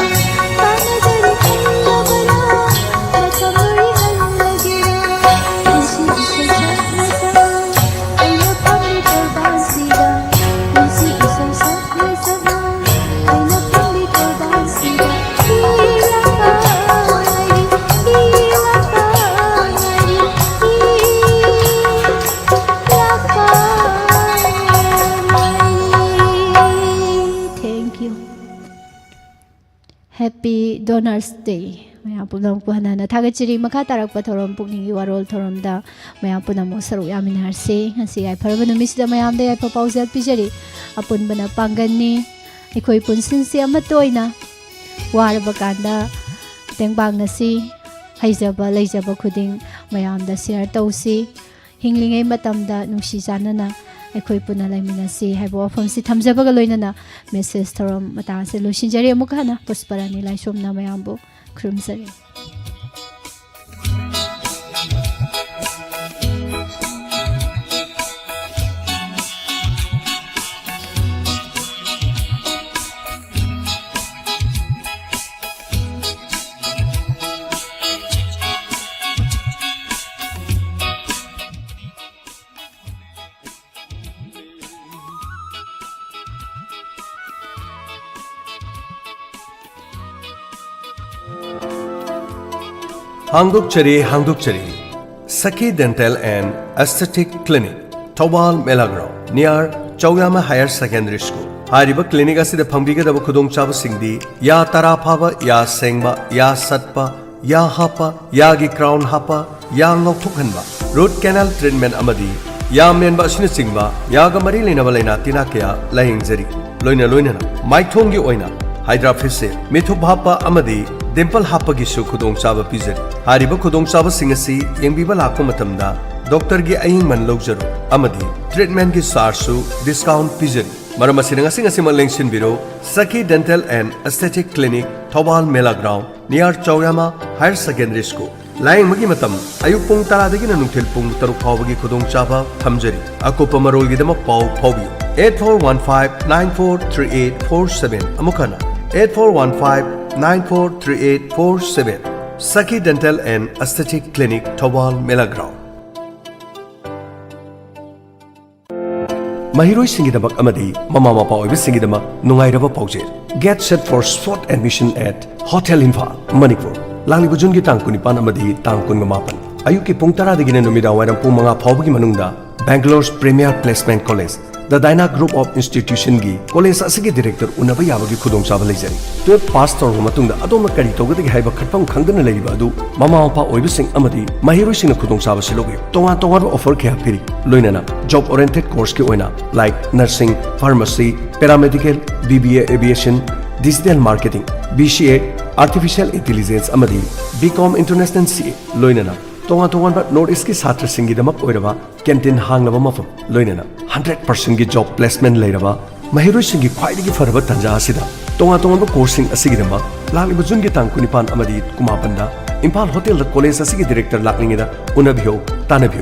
ꯀꯥꯟꯅꯗꯔꯦ ꯈꯜꯂꯕꯔꯥ? ꯃꯇꯝ ꯂꯣꯏꯔꯦ ꯍꯜꯂꯒꯦꯔꯥ? ꯄꯨꯟꯁꯤ ꯏꯁꯩ ꯁꯛꯅꯁꯅꯨ ꯑꯩꯅ ꯐꯝꯂꯤ ꯇꯣꯔꯕꯥꯟꯁꯤꯗ꯫ ꯄꯨꯟꯁꯤ ꯏꯁꯩ ꯁꯛꯅꯁꯅꯨ ꯑꯩꯅ ꯐꯝꯂꯤ ꯇꯣꯔꯕꯥꯟꯁꯤꯗ꯫ ꯏ ꯂꯥꯛꯄ ꯉꯥꯏꯔꯤ, ꯏ ꯂꯥꯛꯄ ꯉꯥꯏꯔꯤ, ꯏ ꯂꯥꯛꯄ ꯉꯥꯏꯔꯤ꯫ Thank you. Happy Donors Day꯫ ꯃꯌꯥꯝ ꯄꯨꯝꯅꯃꯛꯄꯨ ꯍꯟꯅ ꯍꯟꯅ ꯊꯥꯒꯠꯆꯔꯤ꯫ ꯃꯈꯥ ꯇꯥꯔꯛꯄ ꯊꯧꯔꯝ, ꯄꯨꯛꯅꯤꯡꯒꯤ ꯋꯥꯔꯣꯜ ꯊꯧꯔꯝꯗ ꯃꯌꯥꯝ ꯄꯨꯝꯅꯃꯛ ꯁꯔꯨꯛ ꯌꯥꯃꯤꯟꯅꯔꯁꯤ꯫ ꯉꯁꯤ ꯌꯥꯏꯐꯔꯕ ꯅꯨꯃꯤꯠꯁꯤꯗ ꯃꯌꯥꯝꯗ ꯌꯥꯏꯐ ꯄꯥꯎꯖꯦꯜ ꯄꯤꯖꯔꯤ꯫ ꯑꯄꯨꯟꯕꯅ ꯄꯥꯡꯒꯜꯅꯤ꯫ ꯑꯩꯈꯣꯏ ꯄꯨꯟꯁꯤꯟꯁꯤ ꯑꯃꯠꯇ ꯑꯣꯏꯅ꯫ ꯋꯥꯔꯕ ꯀꯥꯟꯗ ꯇꯦꯡꯕꯥꯡꯅꯁꯤ꯫ ꯍꯩꯖꯕ ꯂꯩꯖꯕ ꯈꯨꯗꯤꯡ ꯃꯌꯥꯝꯗ share ꯇꯧꯁꯤ꯫ ꯍꯤꯡꯂꯤꯉꯩ ꯃꯇꯝꯗ ꯅꯨꯡꯁꯤ ꯆꯥꯟꯅꯅ ꯑꯩꯈꯣꯏ ꯄꯨꯟꯅ ꯂꯩꯃꯤꯟꯅꯁꯤ ꯍꯥꯏꯕ ꯋꯥꯐꯝꯁꯤ ꯊꯝꯖꯕꯒ ꯂꯣꯏꯅꯅ message ꯊꯧꯔꯝ ꯃꯇꯥꯡ ꯑꯁꯤ ꯂꯣꯏꯁꯤꯟꯖꯔꯤ꯫ ꯑꯃꯨꯛ ꯍꯟꯅ ꯄꯨꯁꯄꯔꯥꯅꯤ ꯂꯥꯏꯁ꯭ꯔꯝꯅ ꯃꯌꯥꯝꯕꯨ ꯈꯨꯔꯨꯝꯖꯔꯤ꯫ ꯍꯥꯡꯗꯣꯛꯆꯔꯤ, ꯍꯥꯡꯗꯣꯛꯆꯔꯤ꯫ Sakhi Dental and Aesthetic Clinic, Thoubal mela ground, near ꯆꯧꯌꯥꯃ Higher Secondary School꯫ ꯍꯥꯏꯔꯤꯕ clinic ꯑꯁꯤꯗ ꯐꯪꯕꯤꯒꯗꯕ ꯈꯨꯗꯣꯡꯆꯥꯕꯁꯤꯡꯗꯤ ꯌꯥ ꯇꯔꯥ ꯐꯥꯕ, ꯌꯥ ꯁꯦꯡꯕ, ꯌꯥ ꯁꯠꯄ, ꯌꯥ ꯍꯥꯞꯄ, ꯌꯥꯒꯤ ꯀ꯭ꯔꯥꯎꯟ ꯍꯥꯞꯄ, ꯌꯥ ꯉꯧꯊꯣꯛꯍꯟꯕ, ꯔꯨꯠ ꯀꯦꯅꯥꯜ ꯇ꯭ꯔꯤꯠꯃꯦꯟ ꯑꯃꯗꯤ ꯌꯥ ꯃꯦꯟꯕ ꯑꯁꯤꯅꯆꯤꯡꯕ ꯌꯥꯒ ꯃꯔꯤ ꯂꯩꯅꯕ ꯂꯥꯏꯅꯥ ꯇꯤꯟꯅꯥ ꯀꯌꯥ ꯂꯥꯌꯦꯡꯖꯔꯤ꯫ ꯂꯣꯏꯅ ꯂꯣꯏꯅꯅ ꯃꯥꯏꯊꯣꯡꯒꯤ ꯑꯣꯏꯅ ꯍꯥꯏꯗ꯭ꯔꯥ ꯐꯦꯁꯤꯌꯦꯜ, ꯃꯤꯊꯨꯞ ꯍꯥꯞꯄ ꯑꯃꯗꯤ ꯗꯤꯝꯄꯜ ꯍꯥꯞꯄꯒꯤꯁꯨ ꯈꯨꯗꯣꯡꯆꯥꯕ ꯄꯤꯖꯔꯤ꯫ ꯍꯥꯏꯔꯤꯕ ꯈꯨꯗꯣꯡꯆꯥꯕꯁꯤꯡ ꯑꯁꯤ ꯌꯦꯡꯕꯤꯕ ꯂꯥꯛꯄ ꯃꯇꯝꯗ ꯗꯣꯛꯇꯔꯒꯤ ꯑꯌꯦꯡꯃꯟ ꯂꯧꯖꯔꯨ ꯑꯃꯗꯤ ꯇ꯭ꯔꯤꯠꯃꯦꯟꯒꯤ ꯆꯥꯔꯖꯁꯨ ꯗꯤꯁꯀꯥꯎꯟ ꯄꯤꯖꯔꯤ꯫ ꯃꯔꯝ ꯑꯁꯤꯅ ꯉꯁꯤ ꯉꯁꯤꯃꯛ ꯂꯦꯡꯁꯤꯟꯕꯤꯔꯣ, Sakhi Dental and Aesthetic Clinic, Thoubal ꯃꯦꯂꯥ ground, near ꯆꯥꯎꯌꯥꯃ Higher Secondary School꯫ ꯂꯥꯌꯦꯡꯕꯒꯤ ꯃꯇꯝ ꯑꯌꯨꯛ ꯄꯨꯡ ꯇꯔꯥꯗꯒꯤꯅ ꯅꯨꯡꯊꯤꯜ ꯄꯨꯡ ꯇꯔꯨꯛ ꯐꯥꯎꯕꯒꯤ ꯈꯨꯗꯣꯡꯆꯥꯕ ꯊꯝꯖꯔꯤ꯫ ꯑꯀꯨꯞꯄ ꯃꯔꯣꯜꯒꯤꯗꯃꯛ ꯄꯥꯎ ꯐꯥꯎꯕꯤꯌꯨ, eight four one five nine four three eight four seven꯫ ꯑꯃꯨꯛ ꯍꯟꯅ, eight four one five nine four three eight four seven꯫ Sakhi Dental and Aesthetic Clinic, Thoubal ꯃꯦꯂꯥ ꯒ꯭ꯔꯥꯎꯟ꯫ ꯃꯍꯩꯔꯣꯏꯁꯤꯡꯒꯤꯗꯃꯛ ꯑꯃꯗꯤ ꯃꯃꯥ ꯃꯄꯥ ꯑꯣꯏꯕꯁꯤꯡꯒꯤꯗꯃꯛ ꯅꯨꯡꯉꯥꯏꯔꯕ ꯄꯥꯎꯖꯦꯜ꯫ Get set for spot admission at Hotel Imphal, Manipur. ꯂꯥꯛꯂꯤꯕ ꯖꯨꯟꯒꯤ ꯇꯥꯡ ꯀꯨꯟꯅꯤꯄꯥꯟ ꯑꯃꯗꯤ ꯇꯥꯡ ꯀꯨꯟꯃꯥꯄꯟ, ꯑꯌꯨꯛꯀꯤ ꯄꯨꯡ ꯇꯔꯥꯗꯒꯤꯅ ꯅꯨꯃꯤꯗꯥꯡ ꯋꯥꯏꯔꯝ ꯄꯨꯡ ꯃꯉꯥ ꯐꯥꯎꯕꯒꯤ ꯃꯅꯨꯡꯗ Bangalore's premier placement college, The Dyna Group of Institutionꯒꯤ ꯀꯣꯂꯦꯖ ꯑꯁꯤꯒꯤ ꯗꯤꯔꯦꯛꯇꯔ ꯎꯅꯕ ꯌꯥꯕꯒꯤ ꯈꯨꯗꯣꯡꯆꯥꯕ ꯂꯩꯖꯔꯤ꯫ ꯇꯨꯌꯦꯜꯐ ꯄꯥꯁ ꯇꯧꯔꯕ ꯃꯇꯨꯡꯗ ꯑꯗꯣꯝꯅ ꯀꯔꯤ ꯇꯧꯒꯗꯒꯦ ꯍꯥꯏꯕ ꯈꯟꯐꯝ ꯈꯪꯗꯅ ꯂꯩꯔꯤꯕ ꯑꯗꯨ ꯃꯃꯥ ꯃꯄꯥ ꯑꯣꯏꯕꯁꯤꯡ ꯑꯃꯗꯤ ꯃꯍꯩꯔꯣꯏꯁꯤꯡꯅ ꯈꯨꯗꯣꯡꯆꯥꯕꯁꯤ ꯂꯧꯕꯤꯌꯨ꯫ ꯇꯣꯉꯥꯟ ꯇꯣꯉꯥꯟꯕ ꯑꯣꯐꯔ ꯀꯌꯥ ꯄꯤꯔꯤ, ꯂꯣꯏꯅꯅ job oriented courseꯀꯤ ꯑꯣꯏꯅ like nursing, pharmacy, paramedical, B B A aviation, digital marketing, B C A, artificial intelligence ꯑꯃꯗꯤ B Com International C A, ꯂꯣꯏꯅꯅ ꯇꯣꯉꯥꯟ ꯇꯣꯉꯥꯟꯕ North Eastꯀꯤ ꯁꯥꯇ꯭ꯔꯁꯤꯡꯒꯤꯗꯃꯛ ꯑꯣꯏꯔꯕ canteen ꯍꯥꯡꯂꯕ ꯃꯐꯝ, ꯂꯣꯏꯅꯅ hundred percentꯀꯤ job placement ꯂꯩꯔꯕ ꯃꯍꯩꯔꯣꯏꯁꯤꯡꯒꯤ ꯈ꯭ꯋꯥꯏꯗꯒꯤ ꯐꯔꯕ ꯇꯥꯟꯖꯥ ꯑꯁꯤꯗ ꯇꯣꯉꯥꯟ ꯇꯣꯉꯥꯟꯕ courseꯁꯤꯡ ꯑꯁꯤꯒꯤꯗꯃꯛ ꯂꯥꯛꯂꯤꯕ ꯖꯨꯟꯒꯤ ꯇꯥꯡ ꯀꯨꯟꯅꯤꯄꯥꯟ ꯑꯃꯗꯤ ꯀꯨꯟꯃꯥꯄꯟꯗ ꯏꯝꯐꯥꯜ ꯍꯣꯇꯦꯜꯗ ꯀꯣꯂꯦꯖ ꯑꯁꯤꯒꯤ ꯗꯤꯔꯦꯛꯇꯔ ꯂꯥꯛꯂꯤꯉꯩꯗ ꯎꯅꯕꯤꯌꯨ, ꯇꯥꯟꯅꯕꯤꯌꯨ꯫